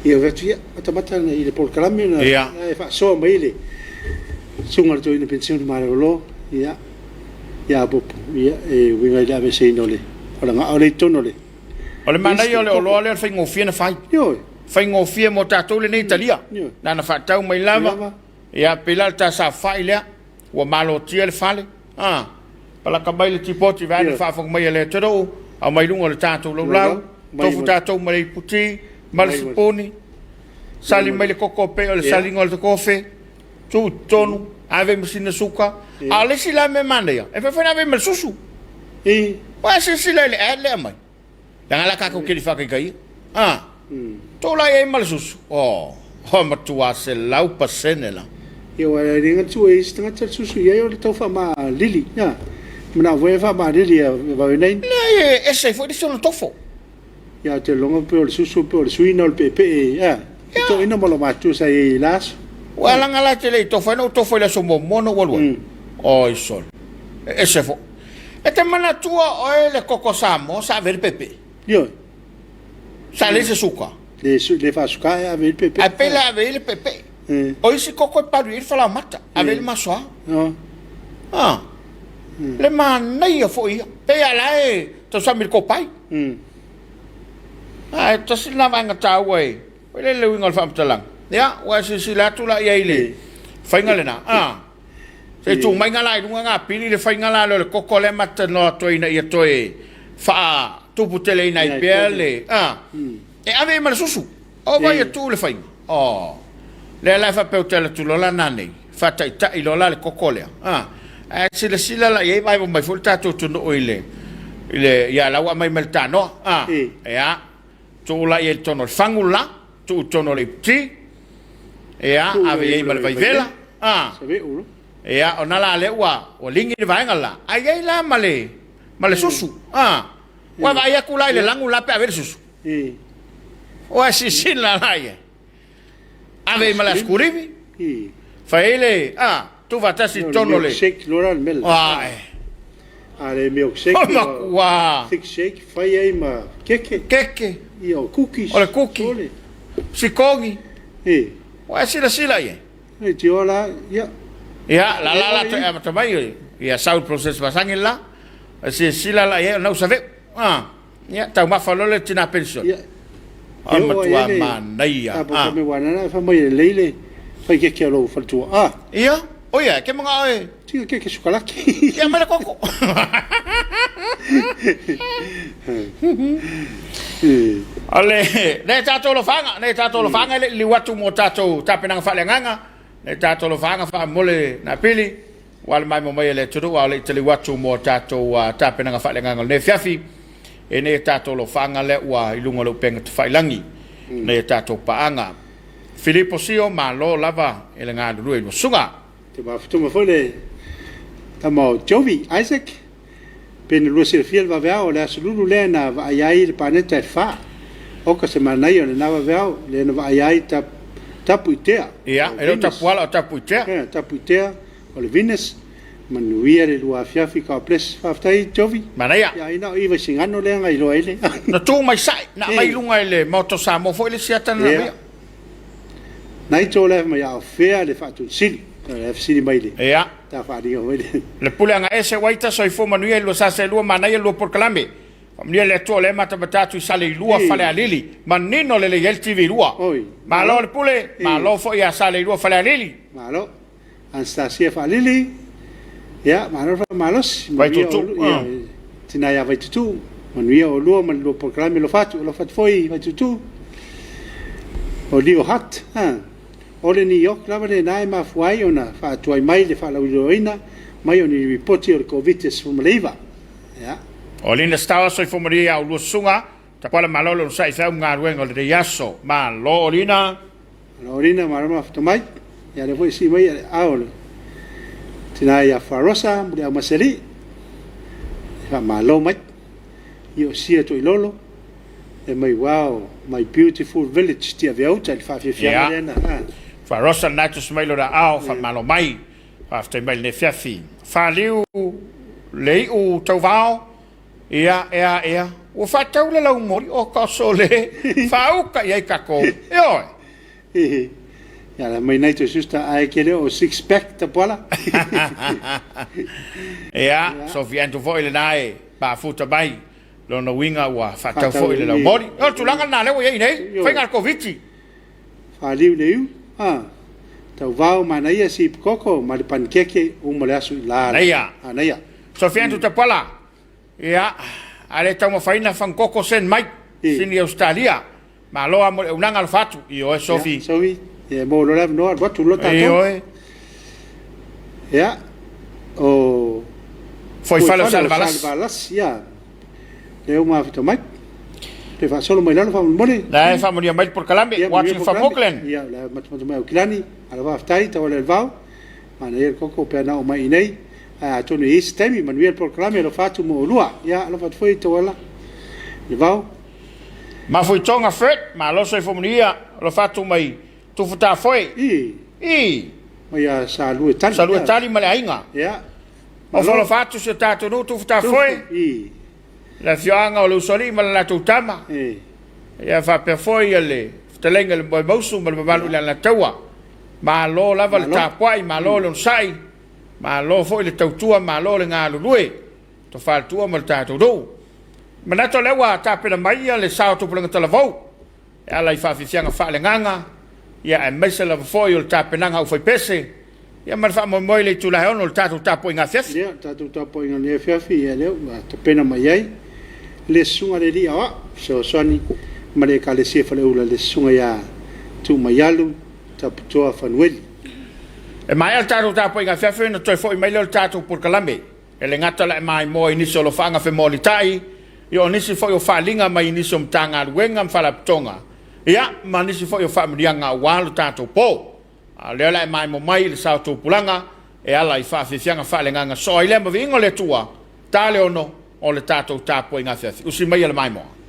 Ia ou fai atu, ia matamata i le polokalame na e faasoa mai le susuga i le toeaina penisione malolo, ia. Ia apopo, ia, e uiga i le aveeseina o le falagao lea i totonu o le. O le manaia o le oloa lea o le faigofie ona fai. Ioe. Faigofie mo tatou lenei talia. Ioe. Na ona faatau mai lava. Ia, pei la o le ta saofai lea, ua malotia le fale, a, palaka mai le tipoti vaeane le faafofoga mai a le atunuu, aumai luga o le tatou laulau, tofu tatou ma le iputi, ma le sipuni, sali mai le koko pei o le saliga o le kofe. Tuu i totonu, ave i masina suka. A o le isi la mea manaia, e mafai foi ona ave ma le susu. Ua e silasila i le ad lea e aumai. Leaga la tatou te le i faataitaia. A, tuu la i ai ma le susu. Oh, ua matua 100% la. Ia, aua e le gata ua i ai se tagata le susu i ai o le tau faamalili. Ia, manao foi e faamalili e vave nei. Leai, e ese ai foi le isi ona tofo. Ia ou te lagona pei o le susu pei o le suina o le peepee ea. E toeaina ma lo matua sa i ai i la aso. Ua laga la te le i tofa ai na ou tofa i le aso muamua na ou alu ai. Oi sole. E ese foi. E te manatua oe le koko Samoa sa ave ai le peepee. Ioe. Sa leai se suka. Le le faasuka e ave ai le peepee. Ae pei la ave ai le peepee. O isi koko e palu i ai le falaoamata, ave ai le masoa. Ah. Le manaia foi ia. Pei a la e tausami i le kopai. Ae tasi lena vaega taua e foi lele le uiga o le faamatalaga. Ia, ua e silasila atu la i ai i le faiga lena. A, se i tuu mai la i luga Gapili le faiga la lea o le koko lea ma talanoa atu ai ina ia toe faatuputeleina ai pea le, a, e ave ai ma le susu. O vai e tuu le faiga. Oh. Lea la e faapea ou te alu atu loa la nanei, faataitai loa la le koko lea. Ah. Ae silasila la i ai vaevae mai foi le tatou atunuu i le, i le, ia la ua aumai mai le tanoa. Ah. Ia, tuu la i ai i totonu o le fagu la, tuu i totonu o le iputi, ia, ave i ai ma le vaivela. Ah. Ia, ona la lea ua, ua ligi le vaega la. Ae i ai la ma le, ma le susu. Ah. Ua vaai atu la i le lagu la pe ave i le susu. Ua silasila la ia. Ave i ma le askurivi. Fai ai le, a, tuufaatasi i totonu o le. Milkshake loa la le mea lena. Ae. A le milkshake. O matua. Thick shake, fai ai ma keke. Keke. Ia, o cookies. O le cookie. Sikogi. Ua e silasila i ai. E tio la, ia. Ia, la la la toe amata mai, ia sau le process masani la. Silasila la i ai, o na usaveu. Ah. Ia, taumafa loa le tina penisione. Ia. O le matua manaia. A po me wana fa mai e lei le fai keke a lou faletua. Ah. Ia, o ia, ke manga oe. Tinga keke sukalaki. Ia mai le koko. O le, nei tatou alofaga, nei tatou alofaga e le i liliu atu mo tatou tapenaga faaleagaga, nei tatou alofaga faamomole Napili, Ua le maimoa mai e le atunuu a o le i taliu atu mo a tatou tapenaga faaleagaga o lenei afiafi, e nei a tatou alofaga lea ua i luga o le upega tafailagi, nei a tatou paaga. Filipo Sio, malo lava e le galulue i Luasuga. Te mafutuma foi le tama o Jovi, Isaac, pe na lua silafia le vaveao o le aso lulu lea na vaaia ai le paneta e fa. Oka se manaia o lena vaveao lea na vaaia ai Tapuitea. Ia, e le o Tapuala o Tapuitea. Ia, Tapuitea o le Venus. Manuia le lua afiafi, God bless. Faafetai Jovi. Manaia. Ia, ai na o i Vaisigano lea na iloa ai le. Na tu mai sa'i, na aumai i luga i le Maota o Samoa foi le isi ata na aumaia. Nai to lea mai a o fea le faatunsili. Le fesili mai le. Ia. Ta faaaliga foi le. Le pule agaese ua ita soifua manuia i 2022 manaia lua polokalame. Faamanuia le Atua o lea e matamata atu i Saleilua Falealili manino lelei ai le TV 2. Oi. Malo le pule, malo foi ia Saleilua Falealili. Malo. Anastasia Faalili, ia malo le faamalosi. Manuia Vaituutuu. Ia, tina ia Vaituutuu, manuia oulua ma le lua polokalame alofa atu, alofa atu foi Vaituutuu. O Leo Hart, ha. O le New York lava lena e mafua ai ona faatuai mai le faalauiloaina mai o ni lipoti o le Koviti-19. Ia. O Linda Stowers, soifua manuia ia oulua susuga, Tapuala malo le onosai i feau ma galuega o lenei aso. Malo Olina. Malo Olina, malo mafuta mai. Ia lea foi sii mai le aao o le tina ia Farosa Muliaumaseli. Faamalo mai. Ia o sia Toilolo. E mai wow, my beautiful village Tiaveauta i le faafiafiaga lea na. Farosa lena e tusi mai lona aao, faamalo mai. Faafetai mai lenei afiafi. Faliu le iu tauvao. Ia, ea, ea, ua faatau le laumoli o ka sole, faauka i ai takou. Ioe. Ia la mai nai to sister ae ke le o six pack tapuala. Ia, Sophie Andrew foi lena e mafuta mai lona uiga ua faatau foi le laumoli. O le tulaga lena lea ua i ai nei, faiga a le Koviti. Faliu le iu, a. Tauvao manaia si koko ma le panikeke uma le aso i la. Anaia. Anaia. Sophie Andrew Tapuala. Ia, a le taumafaina fagukoko send mai, sini Ausetalia. Malo lava mo le auaunaga alofa atu. Ioe Sofi. Ia, Sofi, ia maua loa le avanoa alu atu loa tatou. Ioe. Ia, o Fuaifale o Salevalasi. Salevalasi, ia. Lea ua mafuta mai. Pe faasolo mai lalo faamolemole. La e faamanuia mai le polokalame, watching from Auckland. Ia, la e matamata mai Aukilani. Ala faafetai, tauala i le vao. Manaia le koko pe ana oo mai i inei. Ae atonu e i ai se taimi, manuia le polokalame, alofa atu mo oulua. Ia, alofa atu foi Tauala i le vao. Mafuitoga Fred, malo soifua manuia, alofa atu mai Tufutafoe. I. I. Mai ia Salue Tali. Salue Tali ma le aiga. Ia. Malo. Alofa atu si o tatou nuu Tufutafoe. I. Le afioaga o le Usoalii ma le latou tama. I. Ia faapea foi le fetalaiga i le Moemausu ma le mamalu i le Alataua. Malo lava le tapuai, malo le onosai. Malo foi le tautua, malo le galulue, tofa le tua ma le tatou nuu. Manatu o lea ua tapena mai ia le sao o Tupulaga Talavou e ala i faafiafiaga faaleagaga, ia aemaise lava foi o le tapenaga aufaipese, ia ma le faamoemoe i le itula e 6 o le tatou tapuaiga afiafi. Ia, le tatou tapuaiga nei afiafi, ia lea ua tapena mai ai le Susuga i le Alii Aoao Fesoasoani ma le Ekalesia Faleula, le Susuga ia Tuumaialu Taputoa Fanueli. E maea le tatou tapuaiga afiafi ona toe foi mai lea o le tatou polokalame. E le gata la e maimoa i nisi o alofaaga femolitai, ia o nisi foi o faaaliga mai i nisi o Matagaluega ma Faalapotopotoga, ia ma nisi foi o faamanuiaga aua lo tatou po. A o lea la e maimoa mai i le sao tupulaga e ala i faafiafiaga faaleagaga soo ai lea ma viiga o le Atua, ta le ono o le tatou tapuaiga afiafi. Usi maia le maimoa.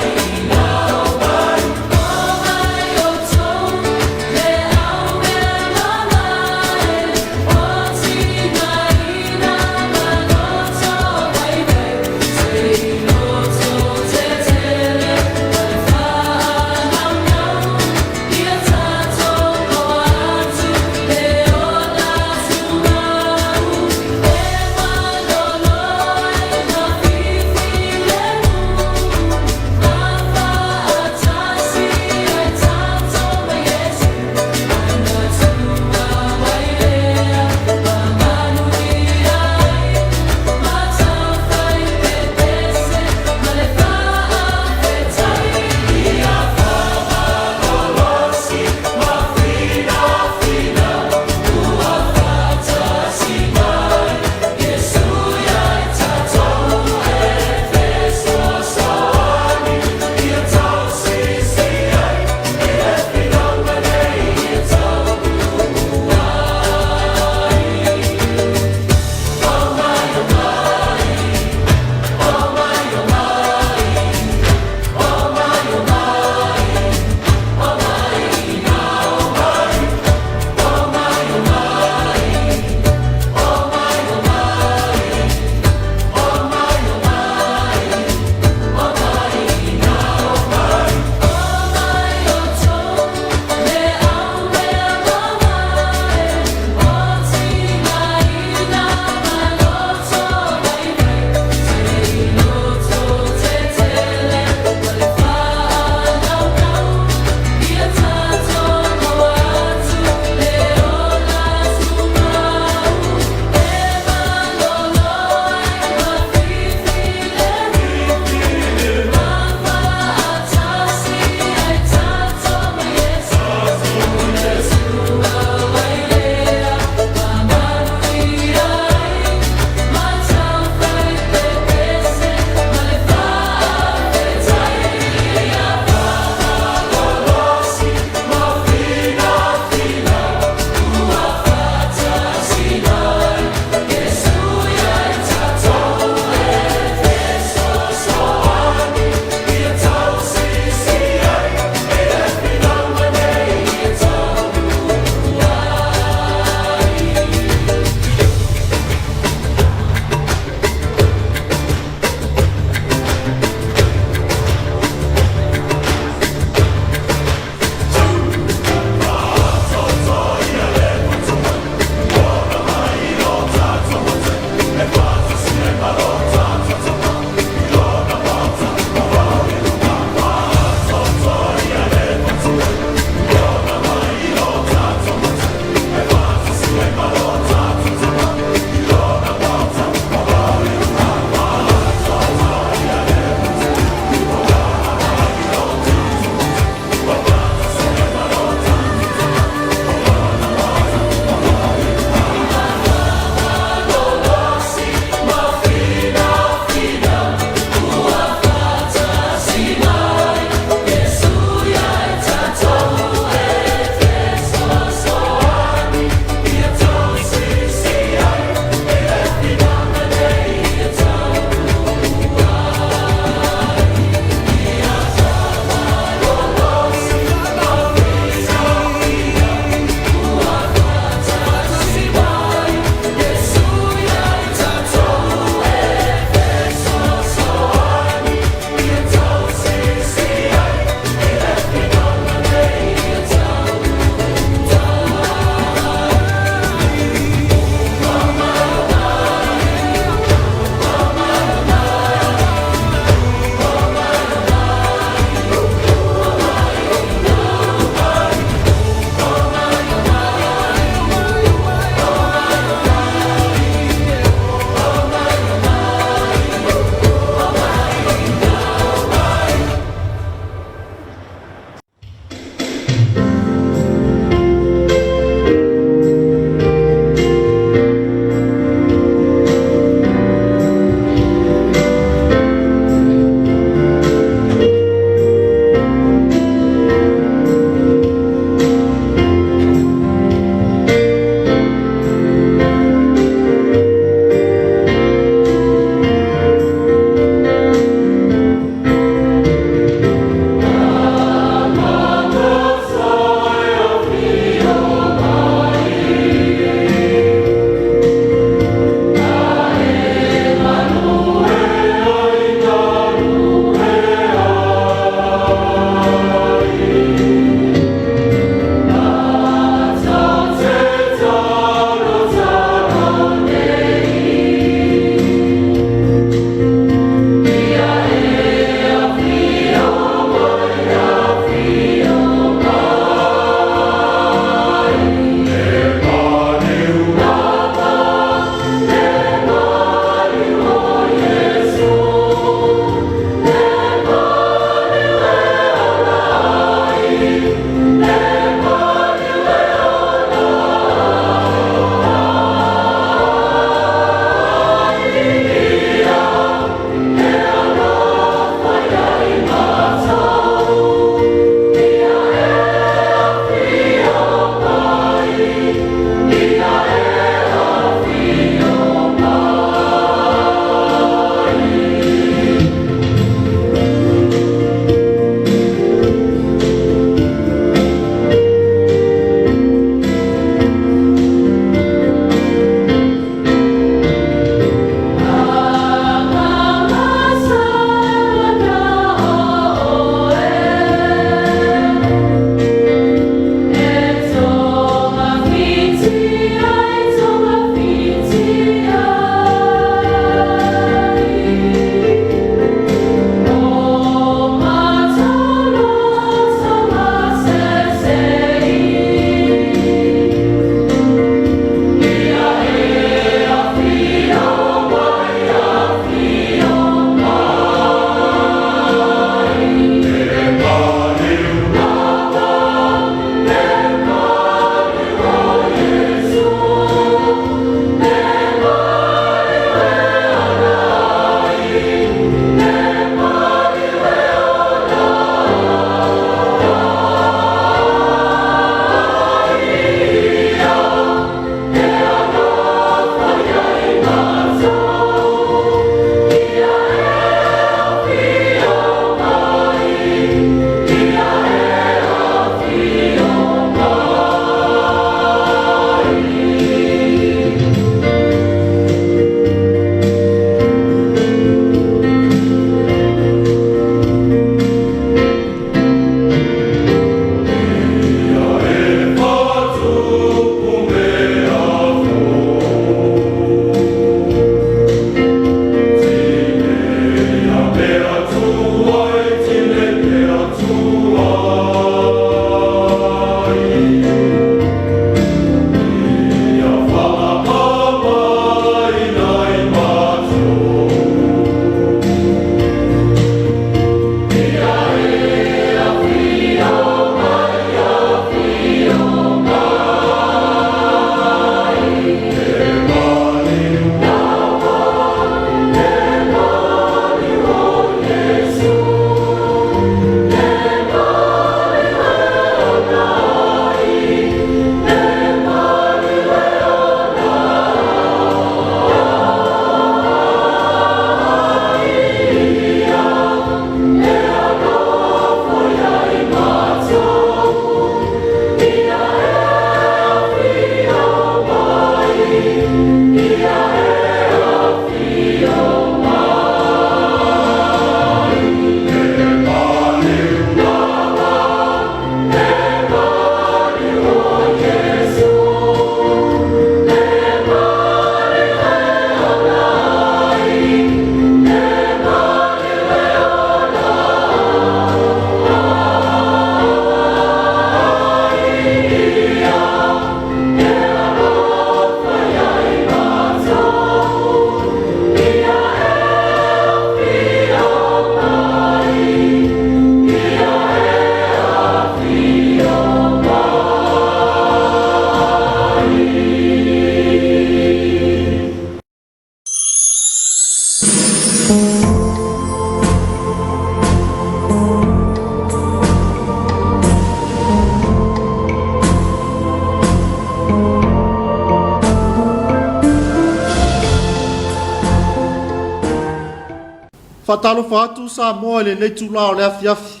Faatalofa atu Samoa i lenei itula o le afiafi.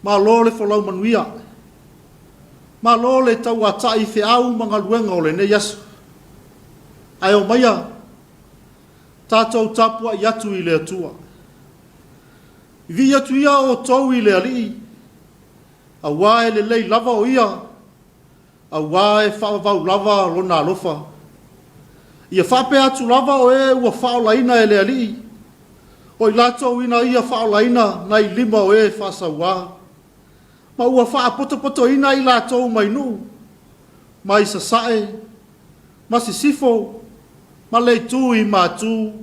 Malo le folau manuia. Malo le tauatai i feau ma galuega o lenei aso. Ae omaia, tatou tapuai atu i le Atua. Vivii atu ia outou i le Alii, aua e lelei lava o Ia, aua e faavavau lava Lona alofa. Ia faapea atu lava o e ua faaolaina e le Alii, o i latou ina ia faaolaina nai lima o e faasauā, ma ua faapotopotoina i latou mai nuu, mai sasae, ma sisifo, ma le itu i Matu,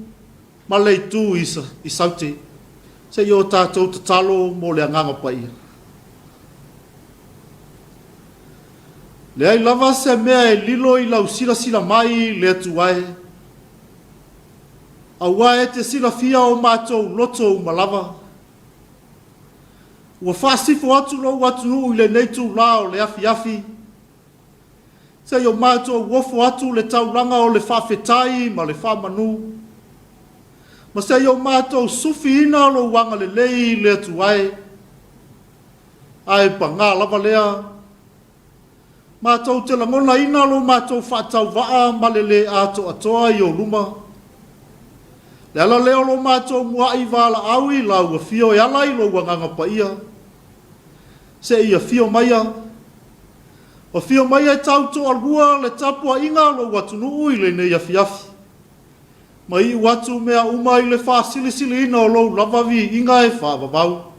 ma le itu i Saute, seia o tatou tatalo mo le Agaga Paia. Leai lava se mea e lilo i lau silasila mai le Atua e, aua e te silafia o matou loto uma lava. Ua faasifo atu lou atunuu i lenei itula o le afiafi, seia o matou ofo atu le taulaga o le faafetai ma le faamanu, ma seia o matou sufiina lou agalelei i le Atua e, ae pagā lava lea, matou te lagonaina lo matou faatauvaa ma le lē atoatoa i ou luma. Le ala lea o lo matou muai valaau i lau afio e ala i lou Agaga Paia, seia afio maia, afio maia e tau toalua le tapuaiga a lou atunuu i lenei afiafi, ma iu atu mea uma i le faasilisiliina o lou lava viiga e faavavau.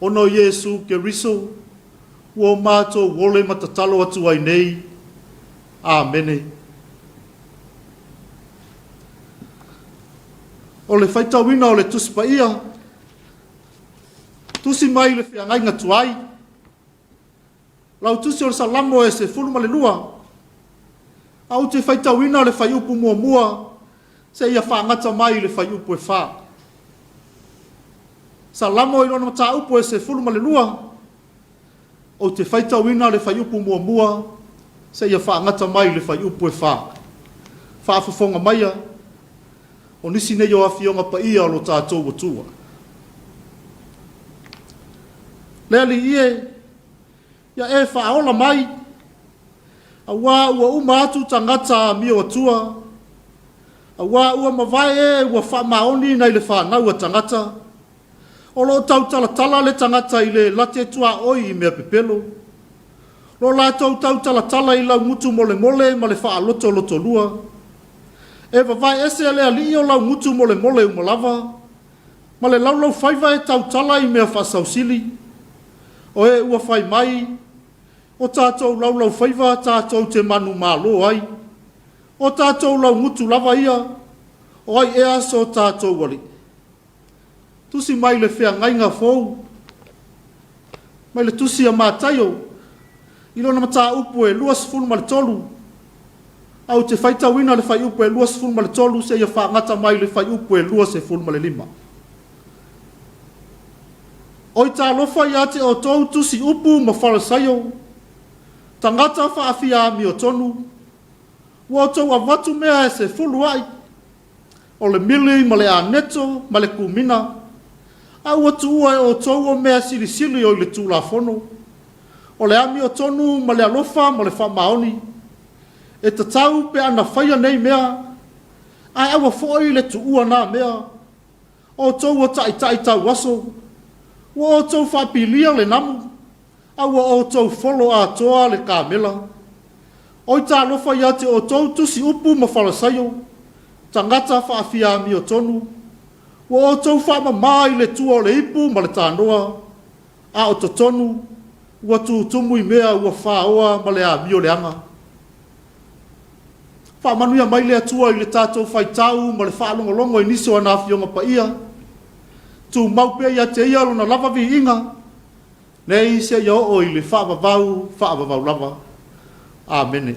Ona o Iesu Keriso, ua o matou ole ma tatalo atu ai nei. Amene. O le faitauina o le Tusi Paia, tusi mai le feagaiga tuai, lau tusi o le Salamo e 12, a ou te faitauina le fuaiupu muamua seia faagata mai i le fuaiupu e 4. Salamo i lona mataupu e 12, ou te faitauina le fuaiupu muamua seia faagata mai i le fuaiupu e 4. Faafofoga maia, o nisi nei o afioga paia o lo tatou Atua. Le Alii e, ia e faaola mai, aua ua uma atu tagata amio atua, aua ua mavae e ua faamaoni nai le fanau a tagata, o lo o tautalatala le tagata i le late tuaoi i mea pepelo, lo latou tautalatala i laugutu molemole ma le faalotolotolua. E vavae ese le Alii o laugutu molemole uma lava, ma le laulaufaiva e tautala i mea faasausili. O e ua fai mai, o tatou laulaufaiva tatou te manumalo ai, o tatou laugutu lava ia, o ai ea so tatou alii. Tusi mai le feagaiga fou, mai le tusi a Mataio, i lona mataupu e 23, a ou te faitauina le fuaiupu e 23 seia faagata mai le fuaiupu e 25. Oi talofa ia te outou tusi upu ma Farisaio, tagata faafia amiotonu, ua outou avatu mea e sefulu ai, o le mili ma le aneto ma le kumina, a ua tuua e outou o mea silisili o i le Tulafono, o le amiotonu ma le alofa ma le faamaoni, e tatau pe ana faia nei mea, ae aua foi le tuua nā mea. Outou o taitai tauaso, ua outou faapilia le namu, a ua outou folo atoa le kamela. Oi talofa ia te outou tusi upu ma Farisaio, tagata faafia amiotonu, ua outou faamamā i le tua o le ipu ma le tanoa, a o totonu ua tutumu i mea ua faoa ma le amio leaga. Faamanuia mai le Atua i le tatou faitau ma le faalogologo i nisi o ana Afioga Paia. Tumau pea ia te Ia Lona lava viiga, nei seia oo i le faavavau faavavau lava. Amene.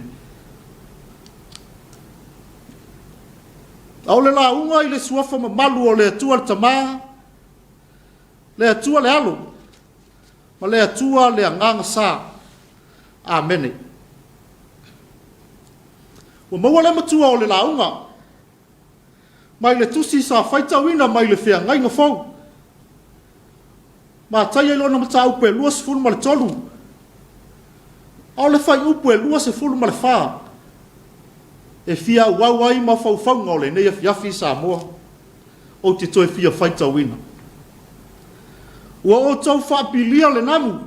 A o le lauga i le suafa mamalu o le Atua le Tama, le Atua le Alo, ma le Atua le Agaga Sa. Amene. Ua maua le matua o le lauga. Mai le tusi sa faitauina mai le Feagaiga Fou. Mataia i lona mataupu e 23, a o le fuaiupu e 24 e fia auau ai mafaufauga o lenei afiafi Samoa, ou te toe fia faitauina. Ua outou faapilia le namu,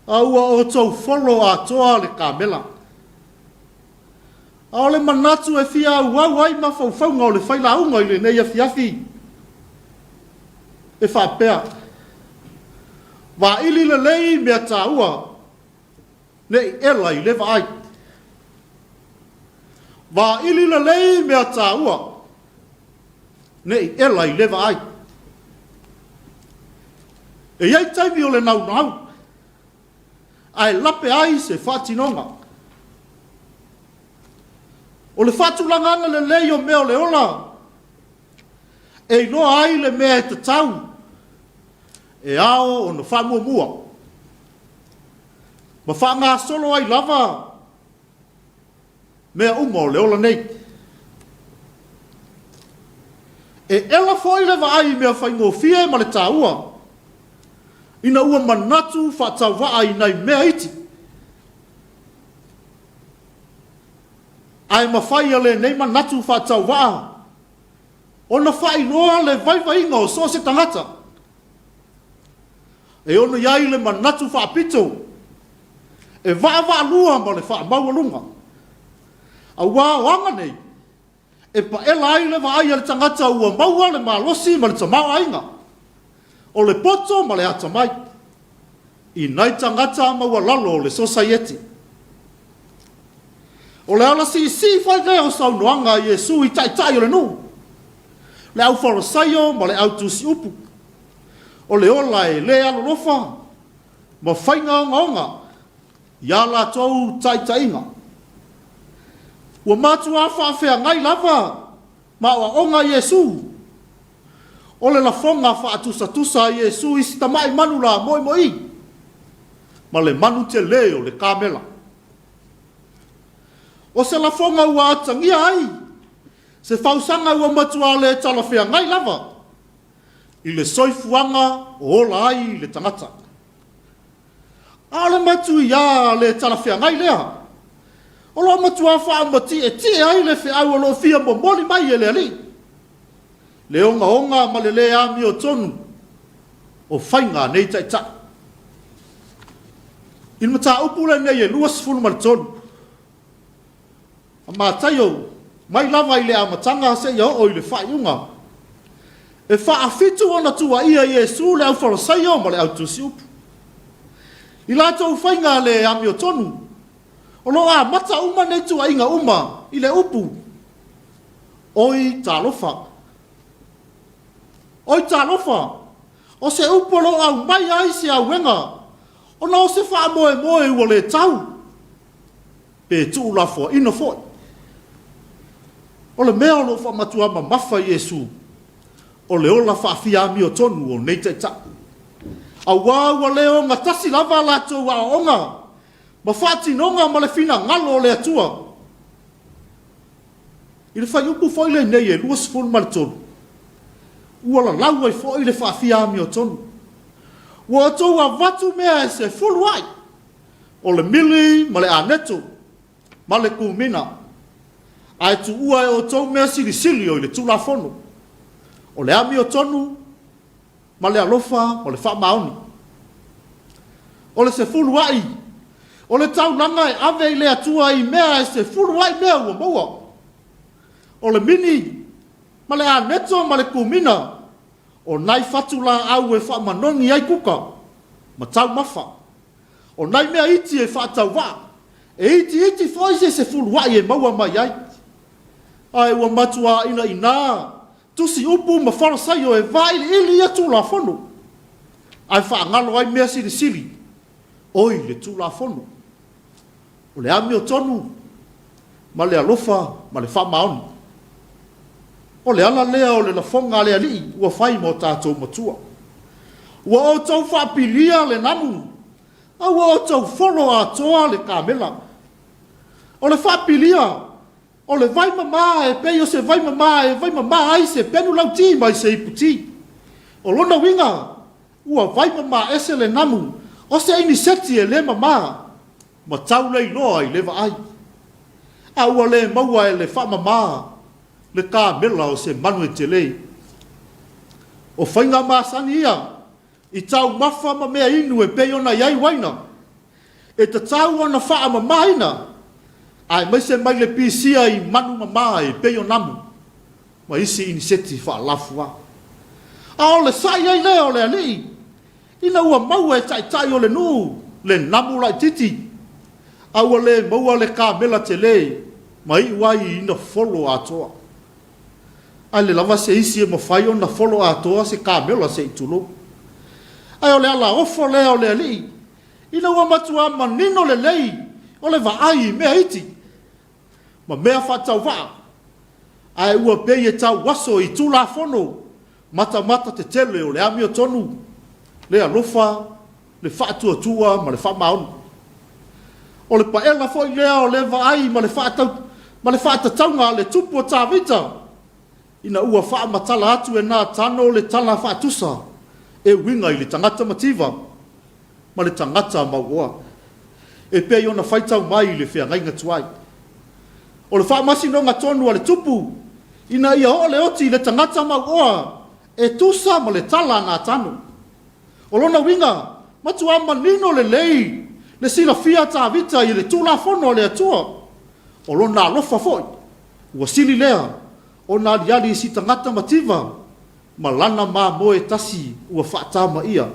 a ua outou folo atoa le kamela. A o le manatu e fia auau ai mafaufauga o le failauga i lenei afiafi, e faapea, Vaili lelei mea taua ne i ela i le vaai. Vaili lelei mea taua ne i ela i le vaai. E i ai taimi o le naunau, ae lape ai se faatinoga. O le faatulagaga lelei o mea o le ola, e iloa ai le mea e tatau e ao ona faamuamua, ma faagasolo ai lava mea uma o le ola nei. E ela foi le vaai i mea faigofie ma le taua, ina ua manatu faatauvaa i nai mea iti. Ae mafai e lenei manatu faatauvaa ona faailoa le vaivaiga o so o se tagata e ono i ai le manatu faapito e vaavaalua ma le faamaualuga, aua o aga nei e paela ai le vaai a le tagata ua maua le malosi ma le tamaoaiga, o le poto ma le atamai, i nai tagata maualalo o le sosaiete. O le ala siisii foi lea o saunoaga a Iesu i taitai o le nuu, le aufalasaio ma le autusiupu, o le ola e le alolofa ma faiga ogaoga i a latou taitaiga. Ua matuā faafeagai lava ma aoaoga a Iesu. O le lafoga faatusatusa a Iesu i si tamai manu la moimoī ma le manu telē o le kamela. O se lafoga ua atagia ai se fausaga ua matuā le talafeagai lava i le soifuaga o ola ai le tagata. A o le matuiā le talafeagai lea, o lo o matua faamatietie ai le feau o lo o fia momoli mai e le Alii, le ogaoga ma le lē amiotonu o faiga a nei taitai. I le mataupu lenei e 23, A Mataio, mai lava i le amataga seia oo i le faaiuga, e faafitu ona tuuaia Iesu le aufalasaio ma le autusiupu. I latou faiga le amiotonu, o lo o amata uma nei tuuaiga uma i le upu, Oi talofa! Oi talofa! O se upu o lo o aumai ai se auega ona o se faamoemoe ua le tau. pe tuulafoaina foi. O le mea o lo o faamatua mamafa Iesu, o le ola faafia amiotonu o nei taitai. Auā ua le ogatasi lava a latou aoaoga ma faatinoga ma le finagalo o le Atua. I le fuaiupu foi lenei e 23, ua lalau ai foi le faafia amiotonu. Ua outou avatu mea e sefulu ai. O le mili ma le aneto ma le kumina, ae tuua e outou mea silisili o i le Tulafono, o le amiotonu ma le alofa ma le faamaoni. O le sefuluai, o le taulaga e ave i le Atua i mea e sefuluai mea ua maua. O le mini ma le aneto ma le kumina, o nai fatu laau e faamanogi ai kuka ma taumafa. O nai mea iti e faatauvaa, e itiiti foi se sefuluai e maua mai ai. Ae ua matuā inaina tusi upu ma falasaio e vailiili ia Tulafono, ae faagalo ai mea silisili oi le Tulafono, o le amiotonu ma le alofa ma le faamaoni. O le ala lea o le lafoga a le Alii ua fai ma o tatou matua. Ua outou faapilia le namu, a ua outou folo atoa le kamela. O le faapilia, O le vai mamā e pei o se vai mamā e vai mamā ai se penu lautī mai se ipu tī. O lona uiga, ua vai mamā ese le namu o se iniseti e le mamā ma tau le iloa i le vaai. A ua le maua e le faamamā le kamela o se manu e tele. O faiga masani ia i taumafa ma mea inu e pei ona i ai uaina, e tatau ona faamamāina aemaise mai le pisia i manu mamā e pei o namu ma isi iniseti faalafuā. A o le sa'i ai lea o le alii ina ua maua e taitai o le nuu le namu laitiiti, a ua le maua le kamela tele ma iu ai ina folo atoa. Ae le lava se isi e mafai ona folo atoa se kamela se i tulou. Ae o le ala ofo lea o le alii, ina ua matuā manino lelei o le vaai i mea iti ma mea faatauvaa, ae ua pei e tauaso i Tulafono matamata tetele o le amiotonu, le alofa, le faatuatua ma le faamaoni. O le paela foi lea o le vaai ma le faatau, ma le faatatauga a le Tupu o Tavita, ina ua faamatala atu e Natano le tala faatusa e uiga i le tagata mativa ma le tagata mauoa, e pei ona faitau mai i le feagaiga tuai. O le faamasinoga tonu a le Tupu, ina ia oo le oti i le tagata mauoa e tusa ma le tala a Natano. O lona uiga, matuā manino lelei le silafia a Tavita i le Tulafono a le Atua. O lona alofa foi, ua sili lea ona aliali i si tagata mativa ma lana mamoe tasi ua faatamaia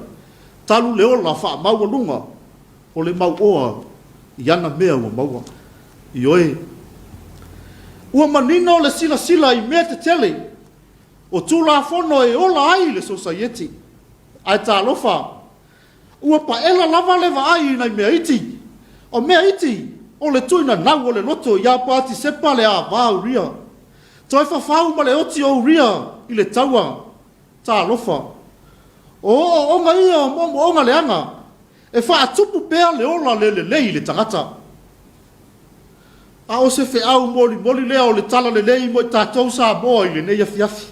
talu le ola faamaualuga o le mauoa i ana mea ua maua. Ioe, ua manino le silasila i mea tetele o Tulafono e ola ai le sosaieti. Ae talofa, ua paela lava le vaai i nai mea iti. O mea iti, o le tuinanau o le loto iā Patisepa le ava Uria. Toe fafau ma le oti o Uria i le taua. Talofa, o ooooga ia o moomooga leaga e faatupu pea le ola le lelei i le tagata. A o se feau molimoli lea o le talalelei mo i tatou Samoa i lenei afiafi.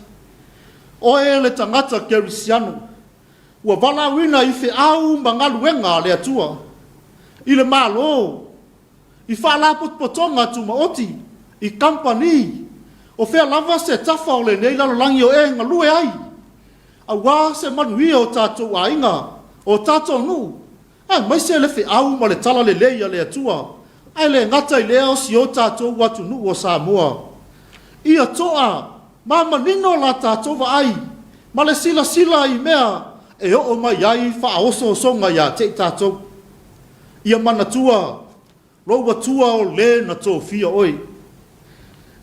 Oe le tagata kerisiano, ua valaauina i feau ma galuega a le Atua, i le Malo, i faalapotopotoga tumaoti, i kamupani, o fea lava se tafa o lenei lalolagi o e galue ai, aua se manuia o tatou aiga, o tatou nuu, aemaise le feau ma le talalelei a le Atua, ae le gata i lea o si o tatou atunuu o Samoa. Ia toa ma manino la tatou vaai ma le silasila i mea e oo mai ai faaosoosoga ia te i tatou. Ia manatua Lou Atua o le na tofia oe.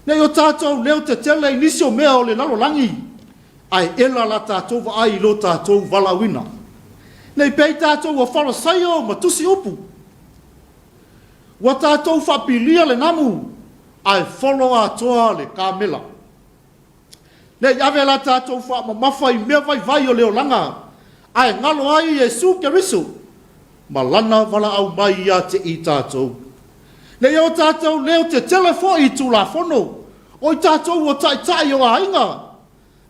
Nei o tatou leo tetele i nisi o mea o le lalolagi, ae ela la tatou vaai i lo tatou valaauina. Nei pei tatou ua Farasaio ma tusi upu. Ua tatou faapilia le namu, ae folo atoa le kamela. Ne i ave la tatou faamamafa i mea vaivai o le olaga, ae galo ai Iesu Keriso ma Lana valaau mai ia te i tatou. Ne i o tatou leo tetele foi i Tulafono, o i tatou o taitai o aiga,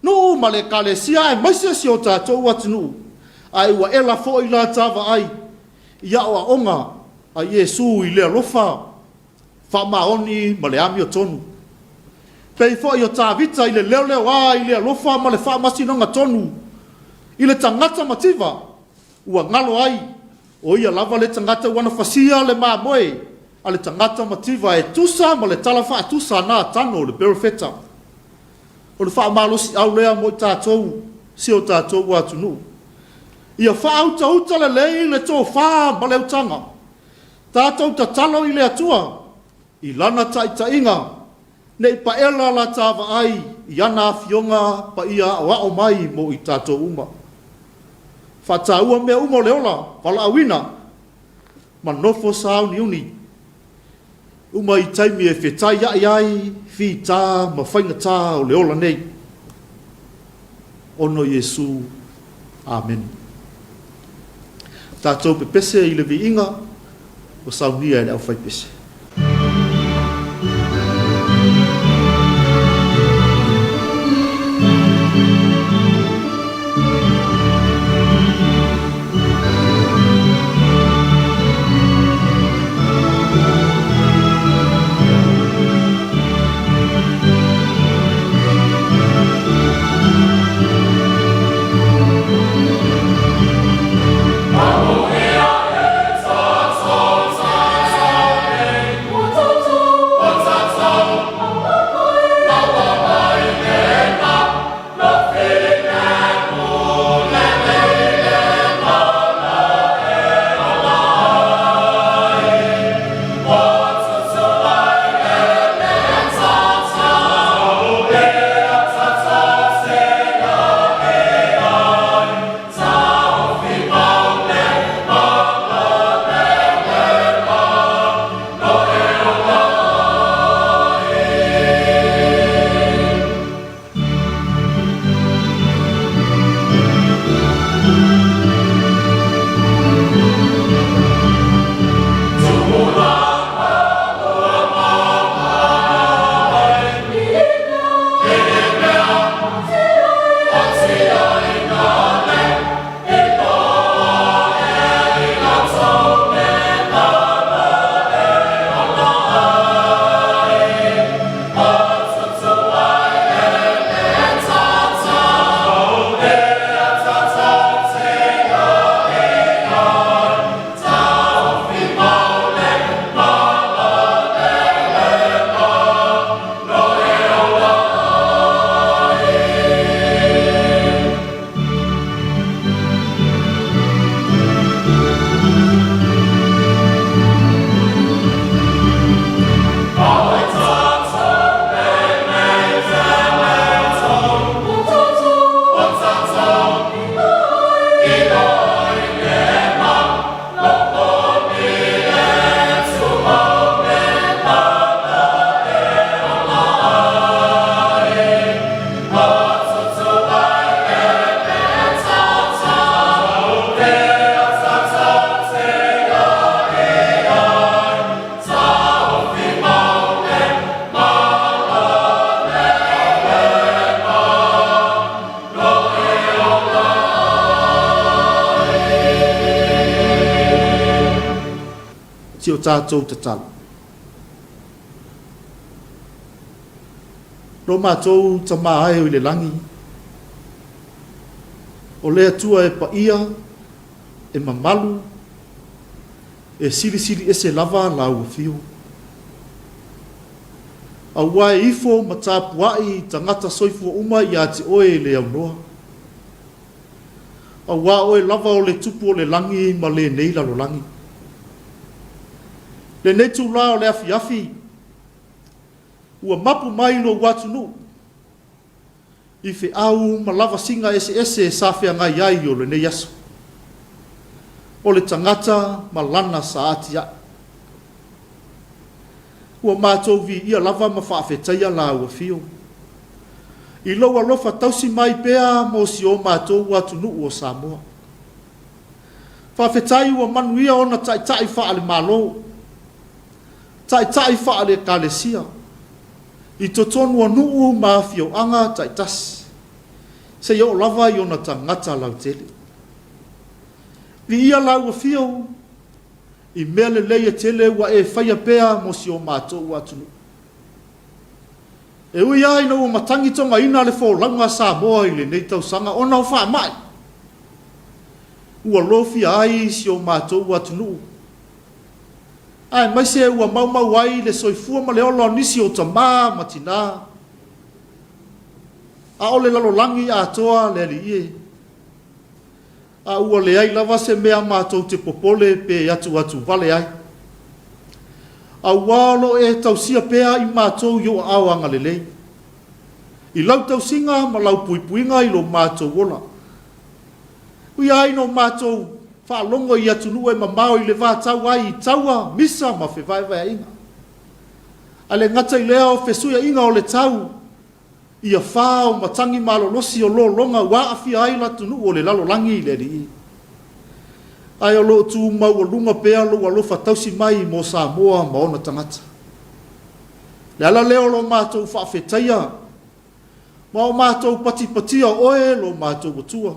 nuu ma le Ekalesia aemaise si o tatou atunuu, ae ua ela foi la ta vaai i aoaoga a Iesu i le alofa faamaoni ma le amiotonu. Pei foi o Tavita i le leoleoā i le alofa ma le faamasinoga tonu i le tagata mativa ua galo ai, o ia lava le tagata ua na fasia le mamoe a le tagata mativa e tusa ma le tala faatusa a Natano le perofeta. O le faamalosiau lea mo i tatou, si o tatou atunuu. Ia faautauta lelei le tofa ma le utaga. Tatou tatalo i le Atua i Lana taitaiga ne i paela la ta vaai i ana afioga paia aoao mai mo i tatou uma. Faataua mea uma o le ola, valaauina, ma nofo sauniuni uma i taimi e fetaiai ai fita ma faigata o le ola nei. Ona o Iesu. Amene. Tatou pepese i le viiga ua saunia e le aufaipese. si o tatou tatalo. Lo matou Tama ae o i le lagi, o le Atua e paia, e mamalu, e silisili ese lava Lau Afio. Aua e ifo ma tapuai i tagata soifua uma ia te Oe le aunoa. Aua Oe lava o le Tupu o le lagi ma lenei lalolagi. Lenei itula o le afiafi, ua mapu mai lou atunuu i feau ma lavasiga eseese sa feagai ai o lenei aso. O le tagata ma lana sa atiae. Ua matou viia lava ma faafetaia Lāu Afio i Lou alofa tausi mai pea mo si o matou atunuu o Samoa. Faafetai ua manuia ona taitai faale-Malo, taitai faale-Ekalesia, i totonu o nuu ma afioaga taitasi, seia oo lava i ona tagata lautele. Viia Lau Afio i mea lelei e tele ua e faia pea mo si o matou atunuu. E ui lava ina ua matagi togaina le folauga a Samoa i lenei tausaga ona o faamai, ua lofia ai si o matou atunuu, aemaise ua maumau ai le soifua ma le ola o nisi o tama ma tina, a o le lalolagi atoa le alii e. A ua leai lava se mea matou te popole pe atuatu vale ai. Aua o lo o e tausia pea i matou i ou aao agalelei, i lau tausiga ma lau puipuiga i lo matou ola. Ui ai no matou faalogo i atunuu e mamao i le vatau ai i taua, misa ma fevaevaeaiga. A le gata i lea o fesuiaiga o le tau, Ia fa o matagi malolosi o lologa ua aafia ai l'atunuu o le lalolagi i le Alii. Ae o lo o tu maualuga pea lou alofa tausi mai mo Samoa ma ona tagata. Le ala lea o lo matou faafetaia ma o matou patipatia oe lo matou Atua,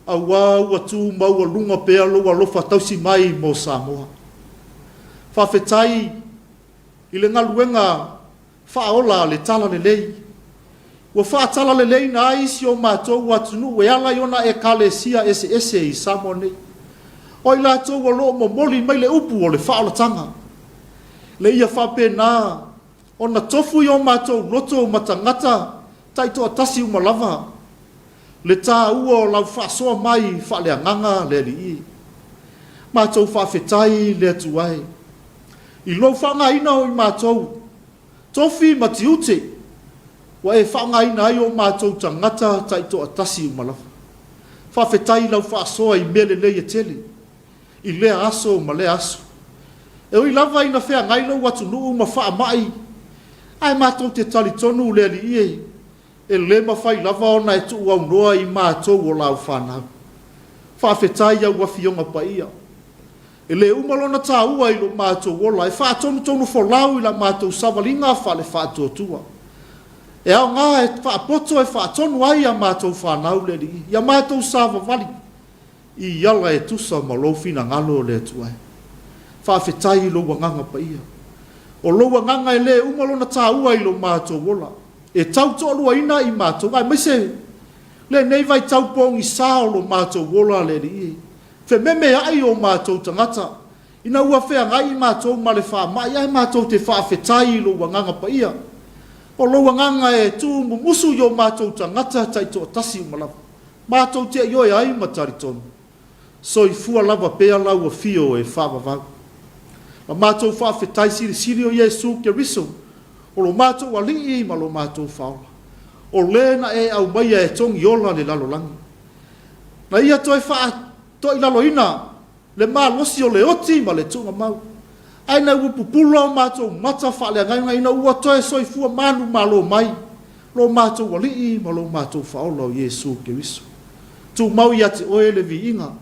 auā ua tu maualuga pea lou alofa tausi mai mo Samoa. Faafetai i le galuega Faaola le talalelei. Ua faatalaleleina ai si o matou atunuu e ala i ona Ekalesia eseese i Samoa nei. O i latou o lo o momoli mai le upu o le faaolataga. Le ia faapena ona tofu i o matou loto ma tagata taitoatasi uma lava le taua o lau faasoa mai faaleagaga le Alii. Matou faafetai le Atua e. I lou faaaogaina o i matou tofi ma tiute, ua e faaaogaina ai o matou tagata taitoatasi uma lava. Faafetai i lau faasoa i mea lelei e tele, i lea aso ma lea aso. E ui lava ina feagai lou atunuu ma faamai, ae matou te talitonu le Alii e, e le mafai lava ona e tuuaunoa i matou o lau fanau. Faafetai i au Afioga Paia. E le uma lona taua i lo matou ola, e faatonutonu folau i la matou savaliga faale-faatuatua. E aoga e faapoto e faatonu ai a matou fanau le Alii, ia matou savavali i ala e tusa ma lou finagalo le Atua e. Faafetai i lou Agaga Paia. O lou Agaga e le uma lona taua i lo matou ola, e tau toaluaina i matou, aemaise lenei vaitau pogisa o lo matou ola le Alii e. Fememeai o matou tagata, ina ua feagai matou ma le faamai, ae matou te faafetai i lou Agaga Paia. O lou Agaga e tu mumusu i o matou tagata taitoatasi uma lava. Matou te ioe ai ma talitonu. Soifua lava pea lau Afio e faavavau. La matou faafetai silisili o Iesu Keriso, o lo matou Alii ma lo matou Faaola, o Le na e aumaia e togiola le lalolagi. Na ia toe faatoilaloina le malosi o le oti ma le tuugamau, ae ina ua pupula o matou mata faaleagaga ina ua toe soifua manumalo mai lo matou Alii ma lo matou Faaola o Iesu Keriso. Tumau ia te Oe le viiga,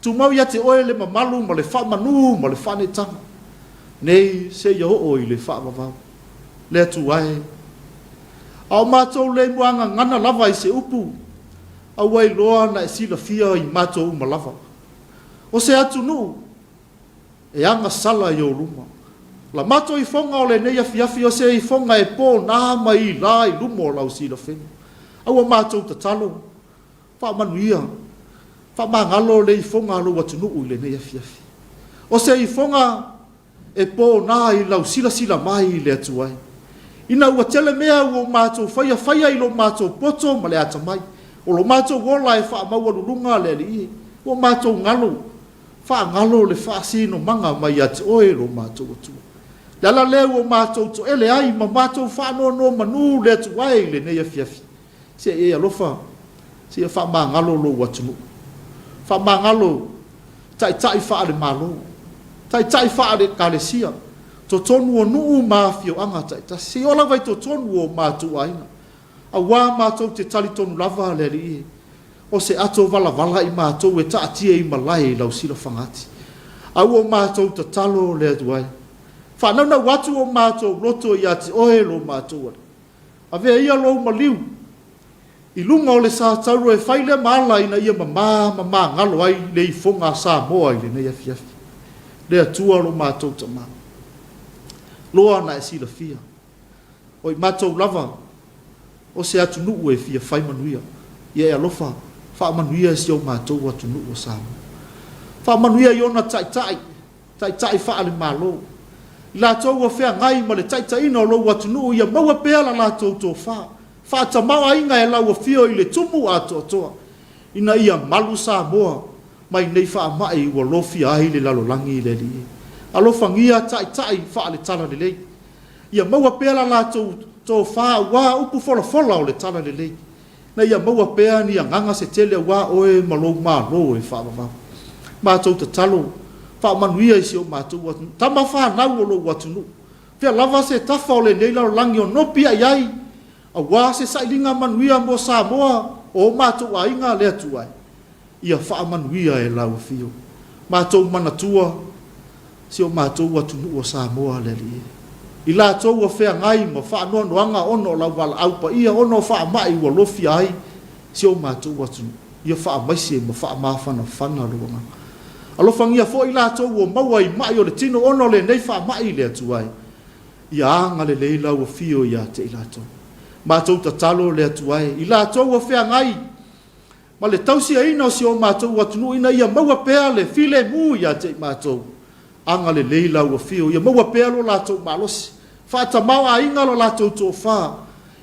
tumau ia te Oe le mamalu ma le faamanu ma le faaneetaga, nei seia oo i le faavavau. Le Atua e, a o matou le muagagana lava i se upu, A ua iloa na e silafia i matou uma lava. O se atunuu. E agasala i ou luma. La matou ifoga o lenei afiafi o se ifoga e pona ma ila i luma o lau silafega. A ua matou tatalo, faamanuia, faamagalo le ifoga a lou atunuu i lenei afiafi. O se ifoga e pona i lau silasila mai i le Atua e. Ina ua tele mea ua o matou faia, faia i lo matou poto ma le atamai, o lo matou ola e faamaualuluga le Alii e, ua matou galo, faagalo le faasinomaga mai ia te Oe lo matou Atua. Le ala lea ua matou toele ai ma matou faanonomanu le Atua e i lenei afiafi, se i e alofa, seia faamagalo lou atunuu. Faamagalo taitai faale-Malo, taitai faale-Ekalesia, totonu o nuu ma afioaga taitasi, seia oo lava i totonu o matou aiga. Aua matou te talitonu lava le Alii e, o se ato valavala i matou e taatia i malae i lau silafaga ati. A ua matou tatalo le Atua e, faanaunau atu o matou loto ia te Oe lo matou Alii. Avea ia lou maliu i luga o le sa tauro e fai lea ma ala ina ia mamā ma magalo ai le ifoga a Samoa i lenei afiafi. Le Atua lo matou Tama. Loa na e silafia, o i matou lava o se atunuu e fia fai manuia. Ia e alofa, faamanuia si o matou atunuu o Samoa. Faamanuia i ona taitai, taitai faale-Malo, i latou ua feagai ma le taitaiina o lou atunuu ia maua pea la latou tofa faatamaoaiga e lau afio i le tumu atoatoa ina ia malu Samoa mai nei faamai ua lofia ai le lalolagi i le Alii. Alofagia taitai faale-Talalelei ia maua pea la latou tofa aua upu folafola o le Talalelei. Ina ia maua pea ni agaga se tele aua oe ma lou Malo e faavavau. Matou tatalo, faamanuia i si o matou atunuu, tama fanau o lou atunuu, fea lava se tafa o lenei lalolagi o nopiai ai, aua se sailiga manuia mo Samoa o o matou aiga le Atua e. Ia faamanuia e lau Afio. Matou manatua si o matou atunuu o Samoa le Alii e. I latou ua feagai ma faanoanoaga ona o lau valaau paia ona o faamai ua lofia ai si o matou atunuu, ia faamaise ma faamafanafana lou agaga. Alofagia foi i latou ua maua i mai o le tino ona o lenei faamai le Atua e. Ia agalelei lau Afio ia te i latou. Matou tatalo le Atua e, i latou ua feagai ma le tausiaina o si o matou atunuu ina ia maua pea le filemu ia te i matou. Agalelei lau Afio ia maua pea lo latou malosi, faatamaoaiga lo latou tofa,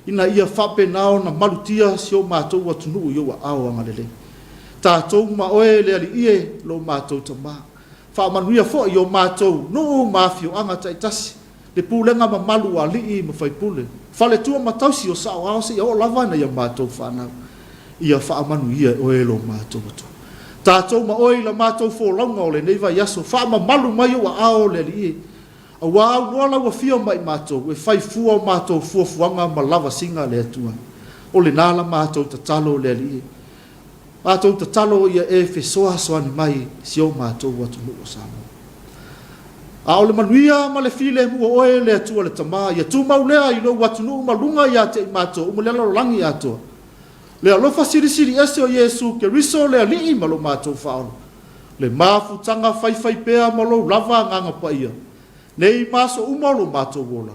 ina ia faapena ona malutia si o matou atunuu i ou aao agalelei. Tatou ma oe le Alii e, lo matou Tama. Faamanuia foi i o matou nuu ma afioaga taitasi. Le pulega mamalu a alii ma faipule, faletua ma tausi o saoao seia oo lava ina ia matou fanau. Ia faamanuia e oe lo matou Atua. Tatou ma oe i la matou folauga o lenei vaiaso, faamamalu mai ou aao le Alii e, aua aunoa lau afio mai matou e fai fua o matou fuafuaga ma lavasiga le Atua. O lena la matou tatalo le Alii e. Matou tatalo ia e fesoasoani mai si o matou atunuu o Samoa. A o le manuia ma le filemu o oe le Atua le Tama, ia tumau lea i lou atunuu ma luga ia te i matou uma le lalolagi atoa. Le alofa silisili ese o Iesu Keriso le Alii ma lo matou Faaola, le mafutaga faifaipea ma lou lava Agaga Paia, nei ma aso uma o lo matou ola,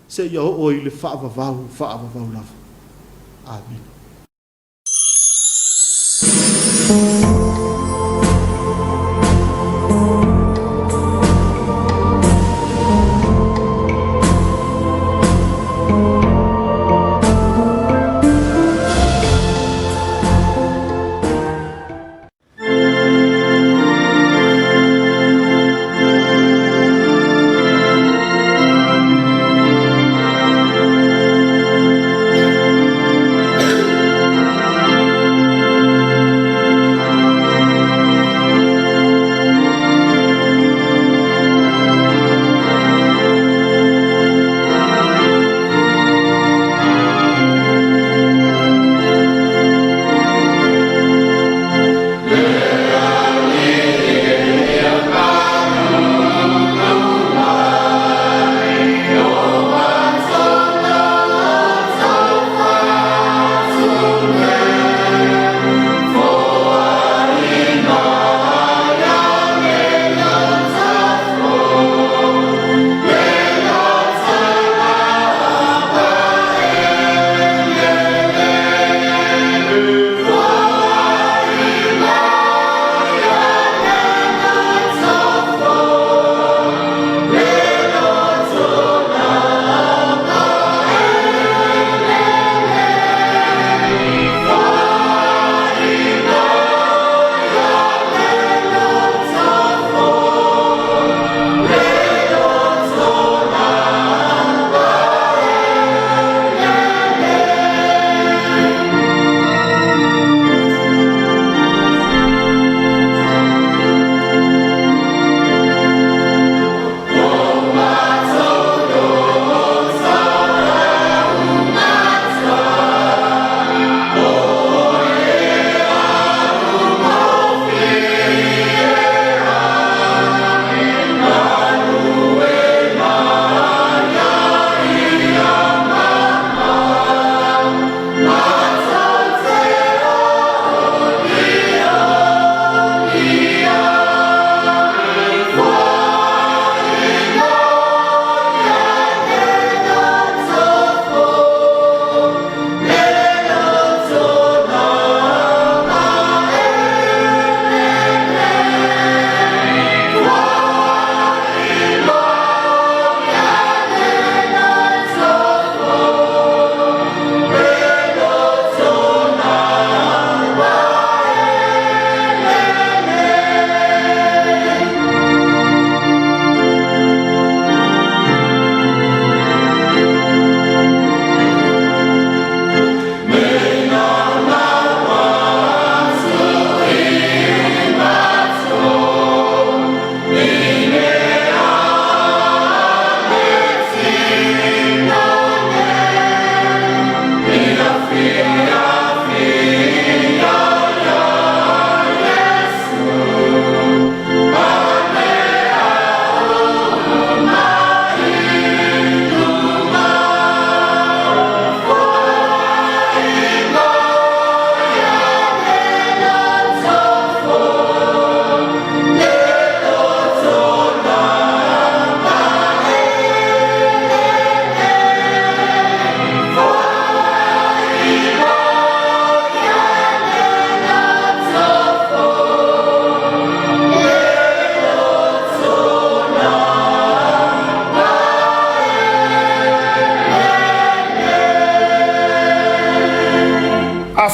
seia oo i le faavavau faavavau lava. Amene.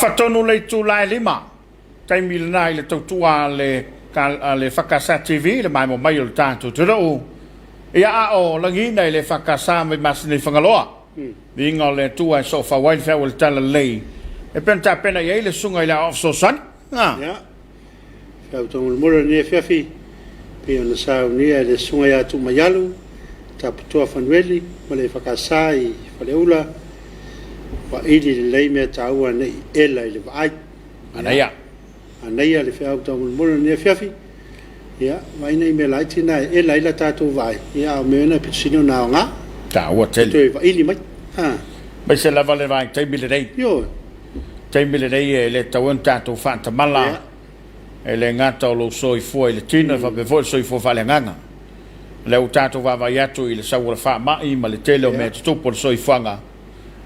Afa tonu le itula e lima, taimi lena i le tautua a le a le EFKS TV i le maemo mai o le tatou atunuu. Ia a o lagiina i le EFKS mai masina i Fagaloa. Viiga o le Atua e soofau ai le feau o le Talalelei e pei ona tapena i ai le Susuga i le Aoao Fesoasoani. Ia, feau taumolemole o lenei afiafi pei ona saunia e le Susuga ia Tuumaialu Taputoa Fanueli ma le EFKS i Faleula, vaili lelei mea taua ne i ela i le vaai. Manaia. Manaia le feau taumolemole o lenei afiafi. Ia, vaai nai mea laiti na e ela ai la tatou vaai, ia a o mea na e pito sili ona aoga. Taua tele. Toe vaili mai. Ah. Aemaise lava le vaitaimi lenei. Ioe. Taimi lenei e le tatau ai ona tatou faatamala. Ia. E le gata o lou soifua i le tino, e faapea foi le soifua faaleagaga. O lea ua tatou vaavaai atu i le sau o le faamai ma le tele o mea e tutupu o le soifuaga.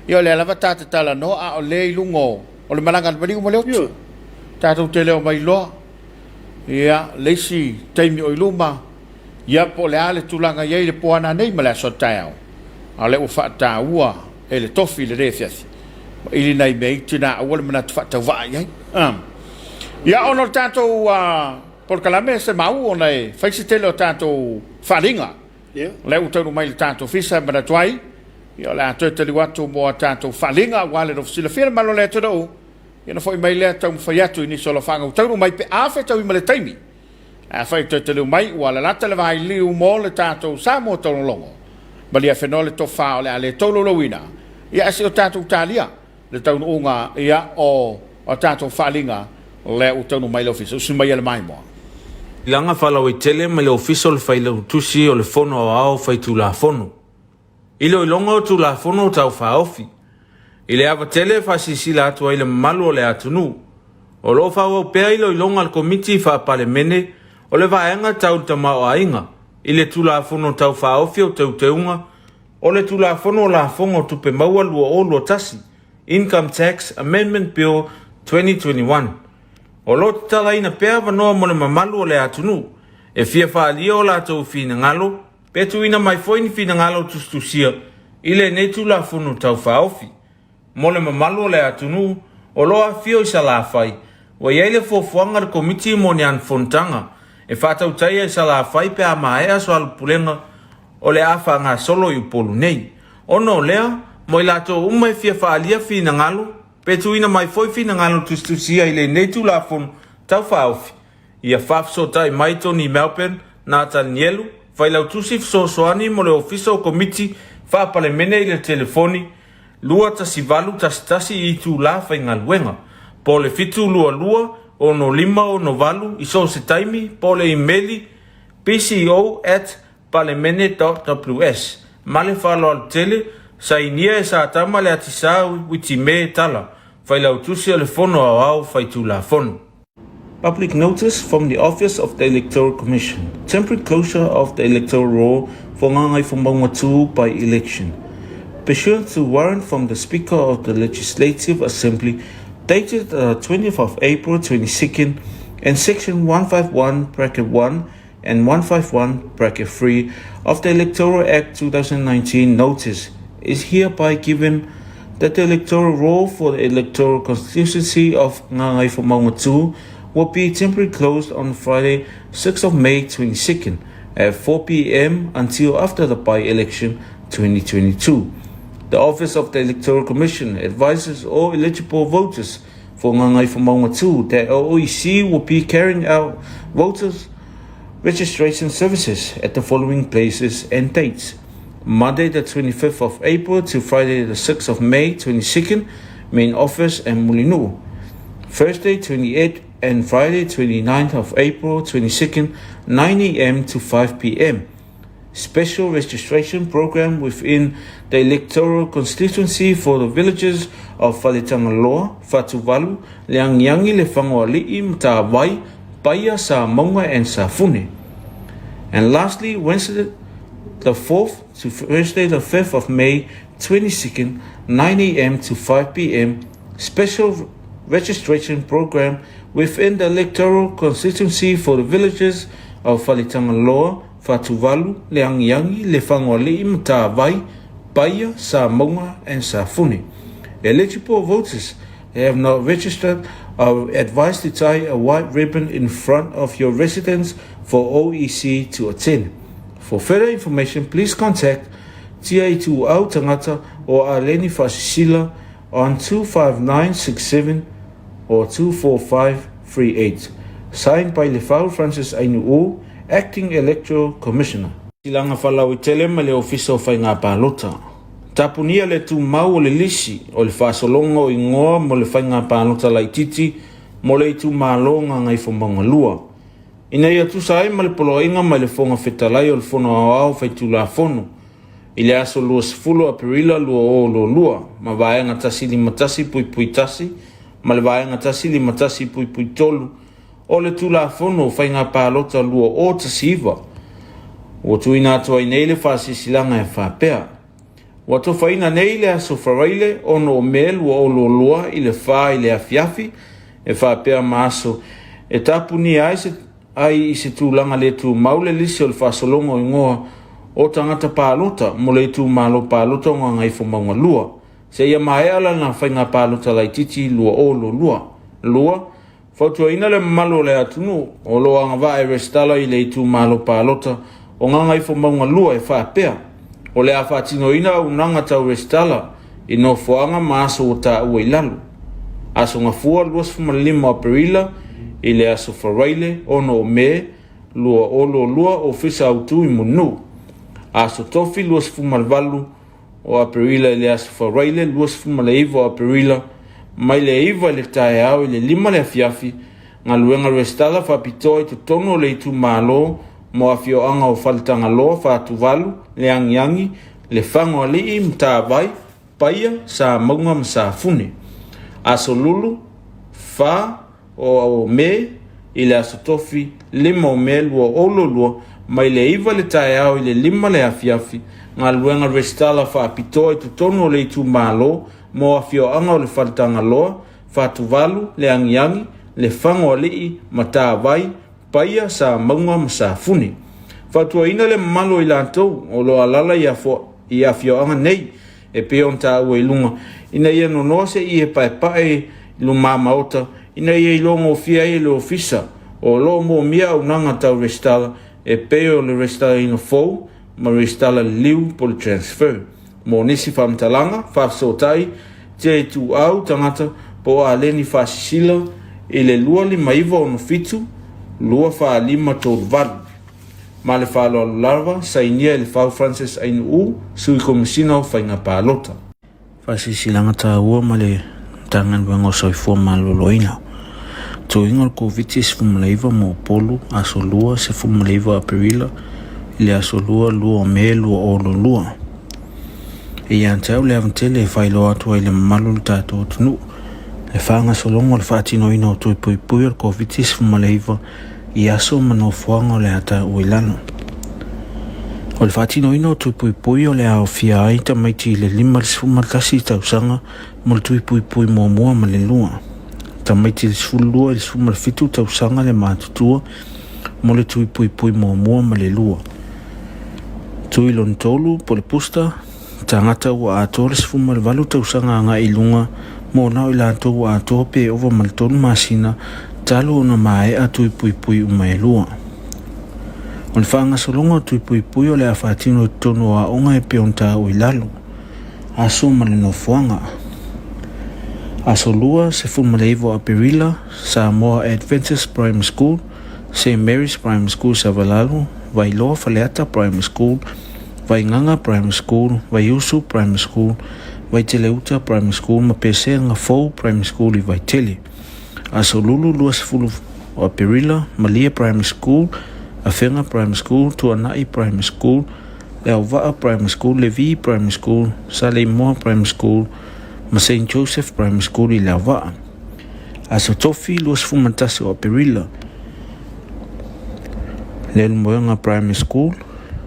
Ia o lea lava ta te talanoa a o lea i luga o le malaga a le maliu ma le oti. Tatou te le o mailoa ia le isi taimi o i luma, ia po o le a le tulaga i ai le po a nanei ma le aso a taeao. A o lea ua faataua e le tofi i lenei afiafi, vaili nai mea iti na, aua le manatu faatauvaa i ai. Ia ona o le tatou polokalame se mau ona e fai se tele o tatou faaaliga. O lea ua taunuu mai i le tatou ofisa e manatu ai, ia o le a toe taliu atu mo a tatou faaaliga aua le nofo silafia le mamalu o le atunuu, ia ona foi mai lea taumafai atu i nisi o alofaaga ua taunuu mai pe a fetaui ma le taimi. Afai e toe taliu mai ua lalata le vailiu mo le tatou Samoa taulologo, malia fenoa le tofa o le a le tolaulauina, ia ae se i o tatou talia le taunuuga ia o a tatou faaaliga lea ua taunuu mai le ofisa. Usi mai e le maimoa. Ilaga faalauaitele mai le Ofisa o le Failautusi o le Fono Aoao Faitulafono. Iloiloga o Tulafono Tau Faaofi. I le ava tele e faasilasila atu ai le mamalu o le atunuu, o lo o faaauau pea iloiloga a le Komiti Faa-Palemene o le Vaega Tau le Tamaoaiga i le Tulafono Tau Faaofi o Teuteuga o le Tulafono o Lafoga o Tupe Maua 2021, Income Tax Amendment Bill 2021. O lo o tatalaina pea avanoa mo le mamalu o le atunuu e fia faaalia o latou finagalo pe tuuina mai foi ni finagalo tusitusia i lenei Tulafono Tau Faaofi. Mo le mamalu o le atunuu o lo o afifio i Salafai, ua i ai le fuafuaga a le Komiti mo ni ana fonotaga e faatautaia i Salafai pe a maea soalupulega o le a faagasolo i Upolu nei. Ona o lea, mo i latou uma e fia faaalia finagalo, pe tuuina mai foi finagalo tusitusia i lenei Tulafono Tau Faaofi, Ia faafesootai mai Tony Melbourne, Nathan Nielu, Failautusi Fesoasoani mo le Ofisa o Komiti Faa-Palemene i le telefoni 21811 i itulā faigaluega, po o le 722 6568 i so o se taimi, po o le imeli pco at palemene.ws. Ma le faaaloalo tele, sainia e Satama le atisā Witime Tala, Failautusi o le Fono Aoao Faitulafono. Public notice from the Office of the Electoral Commission, Temporary closure of the electoral roll for Gagaifomauga 2 by-election. Pursuant to warrant from the Speaker of the Legislative Assembly dated the 20th of April 22nd and Section 151 bracket 1 and 151 bracket 3 of the Electoral Act 2019 notice is hereby given that the electoral roll for the electoral constituency of Gagaifomauga 2 will be temporarily closed on Friday, 6th of May 22nd at 4 p.m. until after the by-election 2022. The Office of the Electoral Commission advises all eligible voters for Gagaifomauga 2 that OEC will be carrying out voters registration services at the following places and dates. Monday the 25th of April to Friday the 6th of May 22nd, main office and Mulinu. Thursday 28th and Friday 29th of April 22nd, 9 a.m. to 5 p.m. Special registration program within the electoral constituency for the villages of Faletagaloa, Fatuvalu, Leagiagi, Lefagoali'i, Matavai, Paia, Samoa and Safune. And lastly, Wednesday the 4th to Thursday the 5th of May 22nd, 9 a.m. to 5 p.m., special registration program within the electoral constituency for the villages of Faletagaloa, Fatuvalu, Leagiagi, Lefagoali'i, Matavai, Paia, Samoa and Safune. Eligible voters have not registered are advised to tie a white ribbon in front of your residence for OEC to attend. For further information, please contact Tia Ituau Tangata or Arlene Fasisila on 25967 or 24538. Signed by Lefau Francis Ainu'u, Acting Electoral Commissioner. Silanga Falauitele ma le Ofisa o Faiga Palota. Tapunia le tumau o le lisi o le faasologa o igoa mo le faiga palota laitiiti mo le itumalo Gagaifomauga 2. Ina ia tusa ai ma le poloaiga mai le Fofoga Fetalai o le Fono Aoao Faitulafono i le aso 20 Aperila 2022 ma Vaega 151.1 ma le Vaega 151.3 o le Tulafono o Faiga Palota 2019, ua tuuina atu ai nei le faasilasilaga e faapea, Ua tofaina nei le aso Faraile 6 o Me 2022 i le 4 i le afiafi e faapea ma aso e tapunia ai se ai i se tulaga le tumau le lisi o le faasologa o igoa o tagata palota mo le itumalo palota o Gagaifomauga 2 seia maea lana faiga palota laitiiti 2022. 2. Fautuaina le mamalu o le atunuu o lo o agavaa e resitala i le itumalo palota o Gagaifomauga 2 e faapea, o le a faatinoina auaunaga tau resitala i nofoaga ma aso ua taua i lalo. Aso Gafua 25 o Aperila i le aso Faraile 6 o Me 2022 Ofisa Autu i Mulinuu. Aso Tofi 28 o Aperila i le aso Faraile 29 o Aperila mai le 9 i le taeao i le 5 le afiafi, galuega resitala faapitoa i totonu o le itumalo mo afioaga o Faletagaloa, Fatuvalu, Leagiagi, Lefagoalii, Matavai, Paia, Samauga ma Safune. Aso Lulu, 4 o Me i le aso Tofi 5 o Me 2022 mai le 9 i le taeao i le 5 le afiafi, galuega resitala faapitoa i totonu o le itumalo mo afioaga o le Faletagaloa, Fatuvalu, Leagiagi, Lefagoalii, Matavai, Paia, Samauga ma Safune. Fautuaina le mamalu o i latou o lo o alaala i afioaga nei e pei ona taua i luga, ina ia nonoa se ie paepae i lumā maota ina ia iloa gofie ai e le Ofisa o lo o moomia auaunaga tau resitala e pei o le resitalaina fou ma resitala liliu po o le transfer. Mo nisi faamatalaga, faafesootai, tia ituau tagata po o aleni faasisila i le 25967 24538. Ma le faaaloalo lava, sainia e Lefau Francis Ainuu, Sui Komesina o Faiga Palota. Faasilasilaga taua ma le Matagaluega o Soifua Maloloina. Tuuina o le Koviti-19 mo Upolu, aso Lua, 19 Aperila i le aso Lua, 2 o Me 2022. E ia te au le ava tele e faailoa atu ai i le mamalu o le tatou atunuu le faagasologa o le faatinoina o tui puipui o le Koviti-19 i aso ma nofoaga o le a taua i lalo. O le faatinoina o tui puipui o le a aofia ai tamaiti i le 51 tausaga mo le tui puipui muamua ma le lua, tamaiti i le 12 i le 17 tausaga le matutua mo le tui puipui muamua ma le lua, tui lona tolu po o le booster, Tagata ua atoa le 18 tausaga agai i luga, mo na o i latou ua atoa pe ova ma le tolu masina talu ona maea tui puipui uma e lua. O le faagasologa o tui puipui o le a faatino i totonu o aoga e pei ona taua i lalo, aso ma le nofoaga. Aso Lua, 19 o Aperila, Samoa Adventist Primary School, St Mary's Primary School Savalalo, Vailoa Faleata Primary School, Vaigaga Primary School, Vaiusu Primary School, Vaiteleuta Primary School ma Pesega Fou Primary School i Vaitele. Aso Lulu 20 o Aperila, Malie Primary School, Afega Primary School, Tuanai Primary School, Leauvaa Primary School, Levi Primary School, Saleimoa Primary School ma Saint Joseph Primary School i Leauvaa. Aso Tofi 21 o Aperila, Leulumoega Primary School,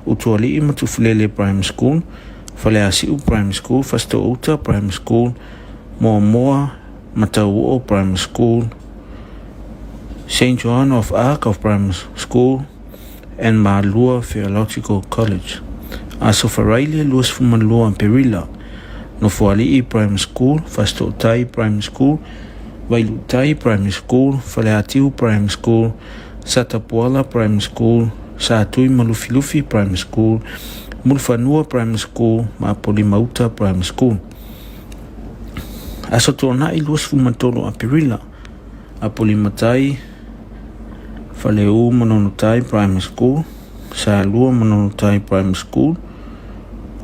Utualii ma Tufulele Primary School, Faleasiu Primary School, Fasitoouta Primary School, Moamoa ma Tauoo Primary School, St Joan of Arc of Primary School and Malua Theological College. Aso Faraile 22 Aperila, Nofoalii Primary School, Fasitootai Primary School, Vailuutai Primary School, Faleatiu Primary School, Satapuala Primary School, Satui ma Lufilufi Primary School, Mulifanua Primary School ma Apolimauta Primary School. Aso Tuanai 23 Aperila, Apolimatai, Faleu Manonotai Primary School, Salua Manonotai Primary School,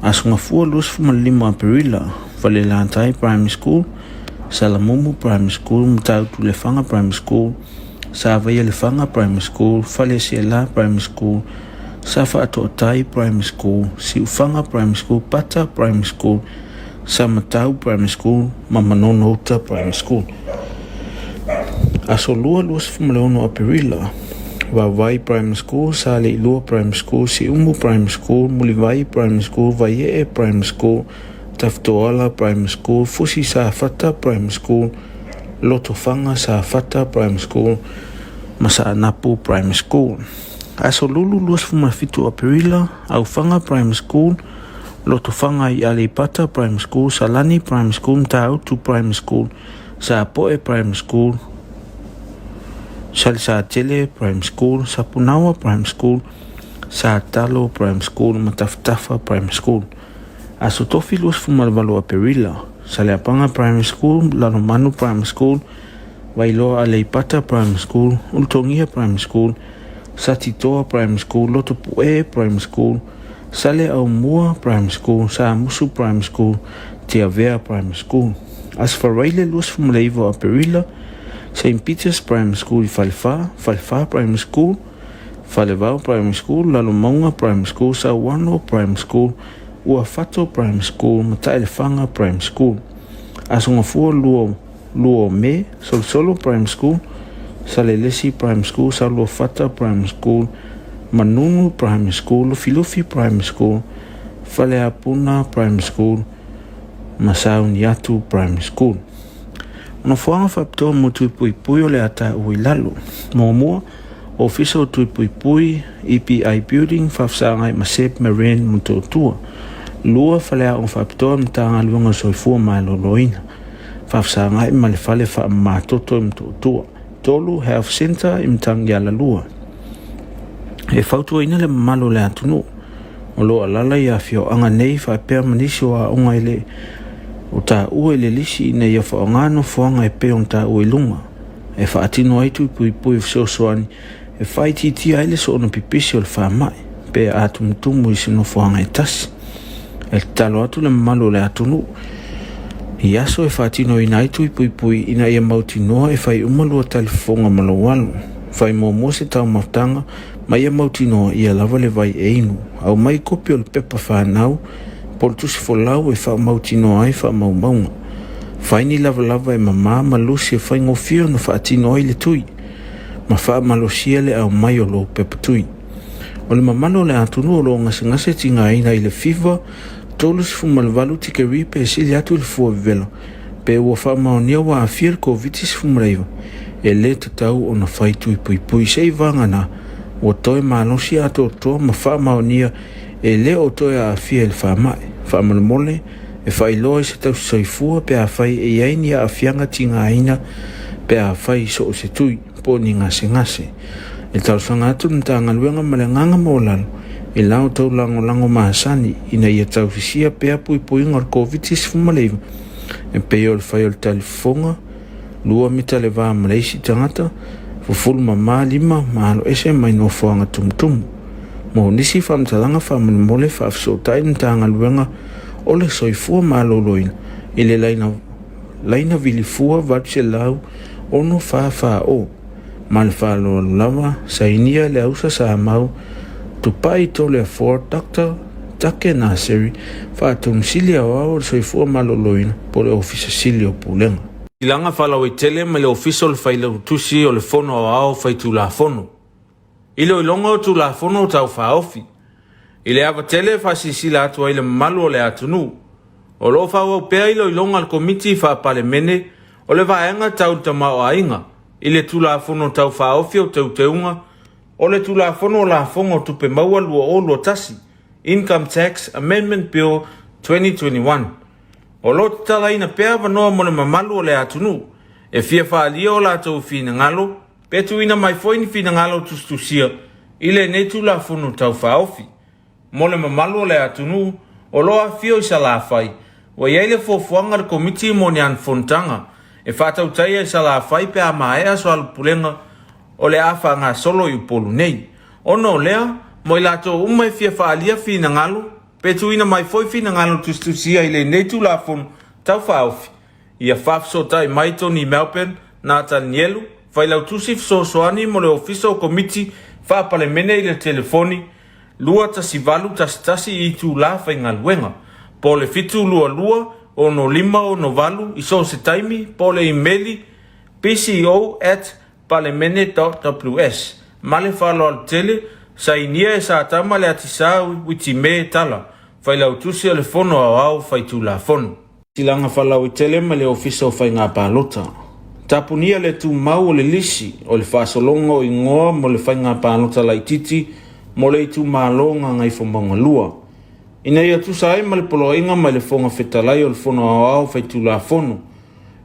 Aso Gafua 25 Aperila, Falelatai Primary School, Salamumu Primary School, Matautu-Lefaga Primary School, Savaia-Lefaga Primary School, Faleasiela Primary School, Safaatoatai Primary School, Siufaga Primary School, Pata Primary School, Samatau Primary School ma Manonouta Primary School. Aso Lua 26 Aperila, Vaovai Primary School, Saleilua Primary School, Siumu Primary School, Mulivai Primary School, Vaiee Primary School, Tafitoala Primary School, Fusi Safata Primary School, Lotofaga Safata Primary School ma Saanapu Primary School. Aso Lulu 27 Aperila, Aufaga Primary School, Lotofaga i Aleipata Primary School, Salani Primary School, Matautu Primary School, Sapoe Primary School, Salesatele Primary School, Sapunaoa Primary School, Satalo Primary School ma Tafatafa Primary School. Aso Tofi 28 Aperila, Saleapaga Primary School, Lalomanu Primary School, Vailoa Aleipata Primary School, Ulutogia Primary School, Satitoa Primary School, Lotopu'e Primary School, Saleaaumua Primary School, Samusu Primary School, Tiavea Primary School. Aso Faraile 29 Aperila, St Peters Primary School i Falefa, Falefa Primary School, Falevao Primary School, Lalomauga Primary School, Sauano Primary School, Uafato Primary School ma Taelefaga Primary School. Aso Gafua 2 o Me, Solosolo Primary School, Salelesi Primary School, Saluafata Primary School, Manunu Primary School, Lufilufi Primary School, Faleapuna Primary School ma Sauniatu Primary School. O nofoaga faapitoa mo Tui Puipui o le a taua i lalo. Muamua, Ofisa o Tui Puipui, EPI Building, Faafesagai ma Seb Marine Motootua. 2, Faleaoga Faapitoa Matagaluega o Soifua Maloloina. Faafesagai ma le Fale Faamamatoto i Motootua. 3, Health Centre i Matagialalua. E fautuaina le mamalu o le atunuu o lo o alala i afioaga nei faapea ma nisi o aoga i le o taua i le lisi ina ia faaaoga nofoaga e pei ona taua i luga e faatino ai tui puipui fesoasoani e faaitiitia ai le soona pipisi o le faamai pe a tumutumu i se nofoaga e tasi. E tatalo atu le mamalu o le atunuu i aso e faatinoina ai tui puipui ina ia mautinoa e fai uma lua talifofoga ma lou alo. Fai muamua se taumafataga ma ia mautinoa ia lava le vai e inu. Aumai kopi o le pepa fanau po o le tusi folau e faamautinoa ai faamaumauga. Fai ni lavalava e mamā ma lusi e faigofie ona faatino ai le tui ma faamalosia le aumai o lou pepa tui. O le mamalu o le atunuu o lo o gasegase tigaina i le fiva 38 tikeri pe sili atu i le fua vevela pe ua faamaonia ua aafia le Koviti-19, e le tatau ona fai tui puipui se i vagana ua toe malosi atoatoa ma faamaonia e le o toe aafia i le faamai. Faamolemole, e faailoa i se tausi soifua pe afai e i ai ni aafiaga tigaina pe afai i so o se tui po o ni gasegase. E talosaga atu le Matagaluega ma le agaga maualalo i la outou lagolago masani ina ia tausisia pea puipuiga o le Koviti-19 e pei o le fai o le talifofoga, 2 mita le va ma le isi tagata, fufulu mama lima ma aloese mai nofoaga tumutumu. Mo nisi faamatalaga faamolemole faafesootai le Matagaluega o le Soifua Maloloina i le laina laina vilifua 800 644 O. Ma le faaaloalo lava, sainia le ausa Samau Tupai Toleafoa Doctor Take Naseri, Faatonu Sili Aoao o le Soifua Maloloina po o le Ofisa Sili o Pulega. Tulaga faalauaitele mai le Ofisa o le Failautusi o le Fono Aoao Faitulafono. Iloiloga o Tulafono Tau Faaofi. I le ava tele e faasilasila atu ai le mamalu o le atunuu, o lo o faaauau pea iloiloga a le Komiti Faa-Palemene o le Vaega Tau le Tamaoaiga i le Tulafono Tau Faaofi o Teuteuga o le Tulafono o Lafoga o Tupe Maua 2021, Income Tax Amendment Bill 2021. O lo o tatalaina pea avanoa mo le mamalu o le atunuu e fia faaalia o latou finagalo pe tuuina mai foi ni finagalo tusitusia i lenei Tulafono Tau Faaofi. Mo le mamalu o le atunuu o lo o afifio i Salafai, ua i ai le fuafuaga a le Komiti mo ni ana fonotaga e faatautaia i Salafai pe a maea soalupulega o le a faagasolo i Upolu nei. Ona o lea, mo i latou uma e fia faaalia finagalo pe tuuina mai foi finagalo tusitusia i lenei Tulafono Tau Faaofi, Ia faafesootai mai Tony Melbourne, Nathan Nielu, Failautusi Fesoasoani mo le Ofisa o Komiti Faa-Palemene i le telefoni 21811 i itulā faigaluega, po o le 722 6568 i so o se taimi, po o le imeli pco at palemene.ws. Ma le faaaloalo tele, sainia e Satama le atisā Uitime Tala, Failautusi o le Fono Aoao Faitulafono. Silaga faalauaitele ma le Ofisa o Faiga Palota. Tapunia le tumau o le lisi o le faasologa o igoa mo le faiga palota laitiiti mo le itumalo Gagaifomauga 2, ina ia tusa ai ma le poloaiga mai le Fofoga Fetalai o le Fono Aoao Faitulafono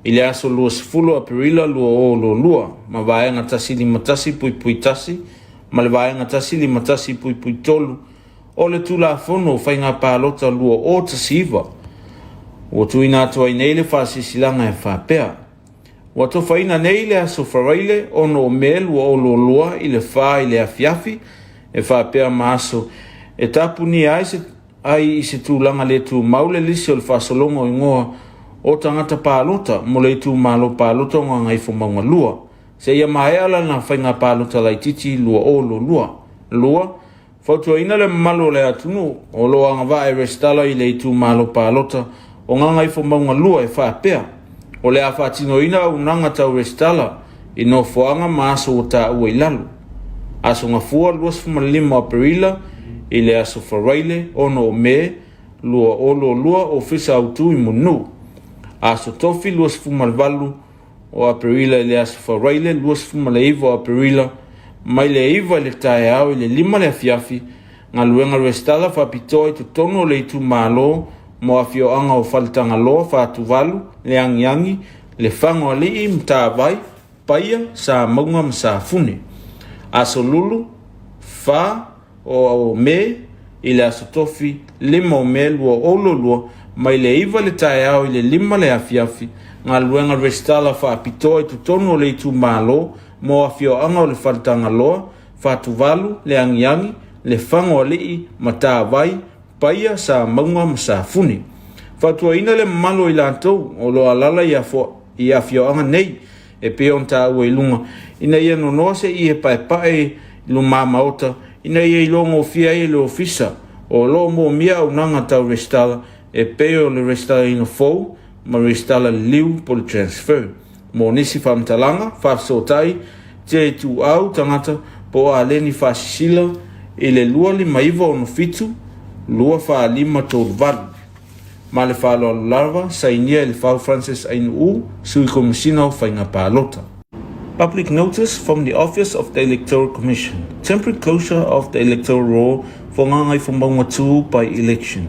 i le aso 20 Aperila 2022 ma Vaega 151.1 ma le Vaega 151.3 o le Tulafono o Faiga Palota 2019, ua tuuina atu ai nei le faasilasilaga e faapea, Ua tofaina nei le aso Faraile 6 o Me 2022 i le 4 i le afiafi e faapea ma aso e tapunia ai se ai i se tulaga le tumau le lisi o le faasologa o igoa o tagata palota mo le itumalo palota o Gagaifomauga 2 seia maea lana faiga palota laitiiti 2022. 2. Fautuaina le mamalu o le atunuu o lo o agavaa e resitala i le itumalo palota o Gagaifomauga 2 e faapea, o le a faatinoina auaunaga tau resitala i nofoaga ma aso ua taua i lalo. Aso Gafua 25 o Aperila i le aso Faraile 6 o Me 2022 Ofisa Autu i Mulinuu. Aso Tofi 28 o Aperila i le aso Faraile 29 o Aperila, mai le 9 i le taeao i le 5 le afiafi, galuega resitala faapitoa i totonu o le itumalo mo afioaga o Faletagaloa, Fatuvalu, Leagiagi, Lefagoalii, Matavai, Paia, Samauga ma Safune. Aso Lulu, 4 o Me i le aso Tofi 5 o Me 2022 mai le 9 i le taeao i le 5 le afiafi, galuega resitala faapitoa i totonu o le itumalo mo afioaga o le Faletagaloa, Fatuvalu, Leagiagi, Lefagoalii, Matavai, Paia, Samauga ma Safune. Fautuaina le mamalu o i latou o lo o alaala i afioaga nei e pei ona taua i luga, ina ia nonoa se ie paepae i lumamaota ina ia iloagofie ai e le Ofisa o lo o moomia auaunaga tau resitala e pei o le resitalaina fou ma resitala liliu po o le transfer. Mo nisi faamatalaga, faafesootai, tia ituau tagata po o aleni faasisila i le 25967 24538. Ma le faaaloalo lava, sainia e Lefau Francis Ainuu, Sui Komesina o Faiga Palota. Public notice from the Office of the Electoral Commission, Temporary closure of the electoral roll for Gagaifomauga 2 by-election.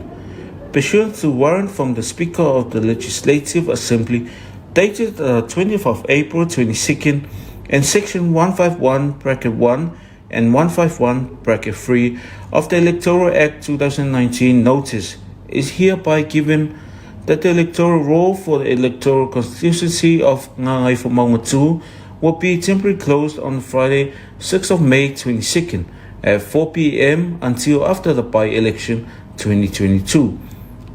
Pursuant to warrant from the Speaker of the Legislative Assembly dated the 20th of April 22nd and section 151 bracket 1 and 151 bracket 3 of the Electoral Act 2019 notice is hereby given that the electoral roll for the electoral constituency of Gagaifomauga 2 will be temporarily closed on Friday, 6th of May 22nd at 4 p.m. until after the by-election 2022.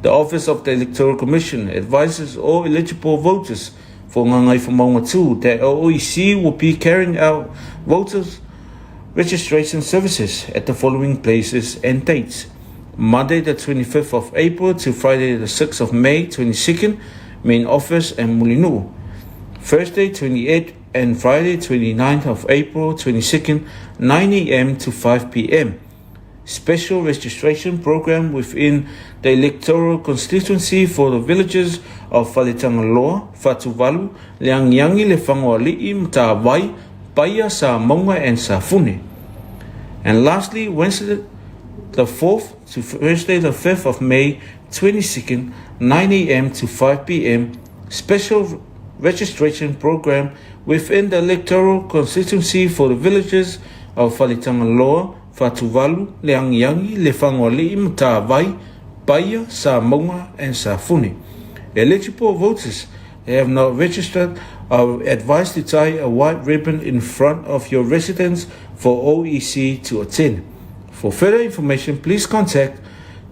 The Office of the Electoral Commission advises all eligible voters for Gagaifomauga 2 that OEC will be carrying out voters registration services at the following places and dates. Monday the 25th of April to Friday the 6th of May 22nd, main office and Mulinuu. Thursday 28th and Friday 29th of April 22nd, 9 a.m. to 5 p.m. Special registration program within the electoral constituency for the villages of Faletagaloa, Fatuvalu, Leagiagi, Lefagoalii, Matavai, Paia, Samauga and Safune. And lastly, Wednesday, the 4th to Thursday the 5th of May 22nd, 9am to 5pm, special registration program within the electoral constituency for the villages of Faletagaloa, Fatuvalu, Leangiangi, Lefagoali'i, Matavai, Paia, Samoa and Safune. Eligible voters have not registered are advised to tie a white ribbon in front of your residence for OEC to attend. For further information, please contact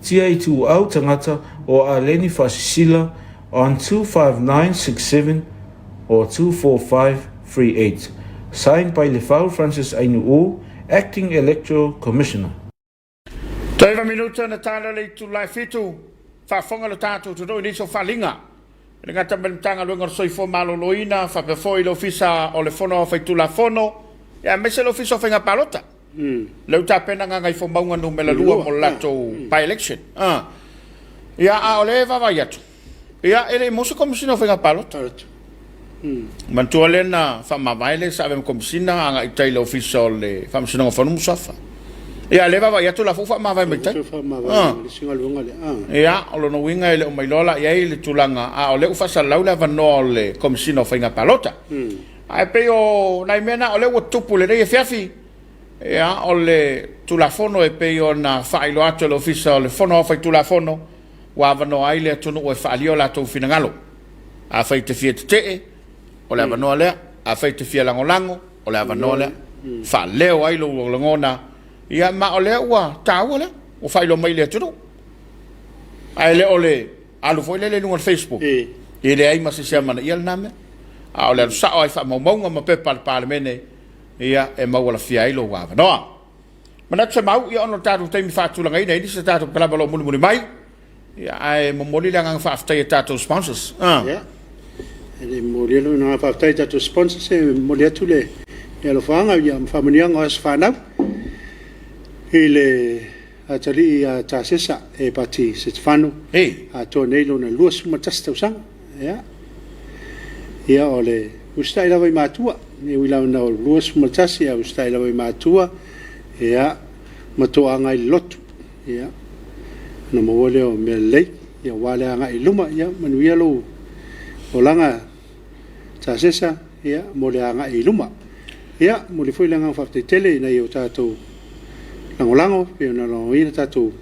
Tia Itu Au Tangata or Arlene Fasisila on 25967 or 24538. Signed by Lefau Francis Ainu'u, Acting Electoral Commissioner. Toe iva minute ona tala le itula e fitu, faafofoga lo tatou atunuu i nisi o faaaliga. E le gata mai le Matagaluega o le Soifua Maloloina, faapea foi le Ofisa o le Fono Aoao Faitulafono, ia aemaise le Ofisa o Faiga Palota. Lea ua tapena Gagaifomauga numera 2 mo le latou by-election. Ia, a o lea e vaavaai atu, Ia, e le i maua se Komesina o Faiga Palota. Manatua lea na faamavae le sa ave ma Komesina agai i tai i le Ofisa o le Faamasinoga o Fanua ma Suafa. Ia, lea e vaavaai atu o la foi ua faamavae mai tai. Ia, o lona uiga e le o mailoa la i ai le tulaga, a o lea ua faasalalau le avanoa o le Komesina o Faiga Palota. Ae pei o nai mea na o lea ua tupu i lenei afiafi, ia, o le Tulafono e pei ona faailoa atu e le Ofisa o le Fono Aoao Faitulafono, ua avanoa ai le atunuu e faaalia o latou finagalo. Afai e te fia tetee, o le avanoa lea. Afai e te fia lagolago, o le avanoa lea. Faaleo ai lou lagona, ia ma o lea ua taua lea, ua faailoa mai i le atunuu. Ae le o le alu foi lele i luga o le Facebook, e leai ma se isi e amanaia lena mea. A o le alu sao lava i faamaumauga ma pepa a le Palemene, ia e maualafia ai lou avanoa. Manatu se mau, ia ona o le tatou taimi faatulagaina, e le se tatou kalama o lo o mulimuli mai, ia ae momoli le agaga faafetai i tatou sponsors. Ah. Ia. E le momoli le agaga faafetai i tatou sponsors, e momoli atu le alofaaga ia ma faamanuiaga o aso fanau i le atalii ia Tasesa e Pati Setefano, Hey. atoa nei lona 21 tausaga. Ia. Ia o le usitai lava i matua, e ui lava ina o 21 ae usitai lava i matua, ia ma toaga i le lotu. Ia ona maua lea o mea lelei, ia aua le agai i luma, ia manuia lou olaga Tasesa, ia mo le agai i luma. Ia momoli foi le agaga faafetai tele i nai o tatou lagolago, pei ona lagolagoina tatou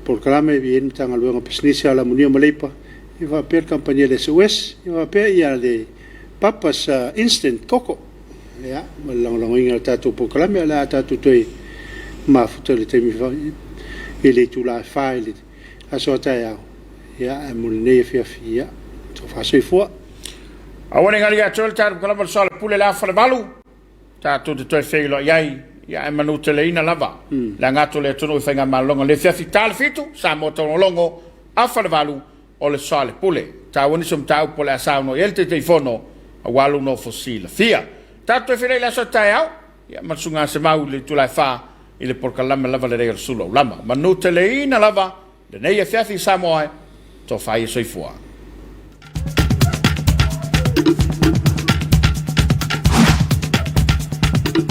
polokalame e i ai le Matagaluega o Pisinisi, Alamanuia ma Leipa, ia faapea le kamupani a le SOS, ia faapea ia le Papa's Instant Koko, ia, ma le lagolagoina o le tatou polokalame. O le a tatou toe mafuta i le taimi i le itula e 4 i le aso a taeao, ia, ae mo lenei afiafi, ia, tofa soifua. Aua ne i galu ia te oe le tatou kalama o le soalepule le afa le valu, tatou te toe feiloai ai, ia ae manuteleina lava le aga atu o le atunuu i faigamalo le afiafi ta le fitu, Samoa Taugologo, afa le valu o le soalepule. Taua nisi o mataupu o le a saunoa i ai le Taitaifono aua lou nofo silafia. Tatou toe feiloai i le aso a taeao, ia ma le susuga Semau i le itula e fa i le polokalame lava lelei o le Sulu Aulama. Manuteleina lava lenei afiafi Samoa e, tofa ia soifua.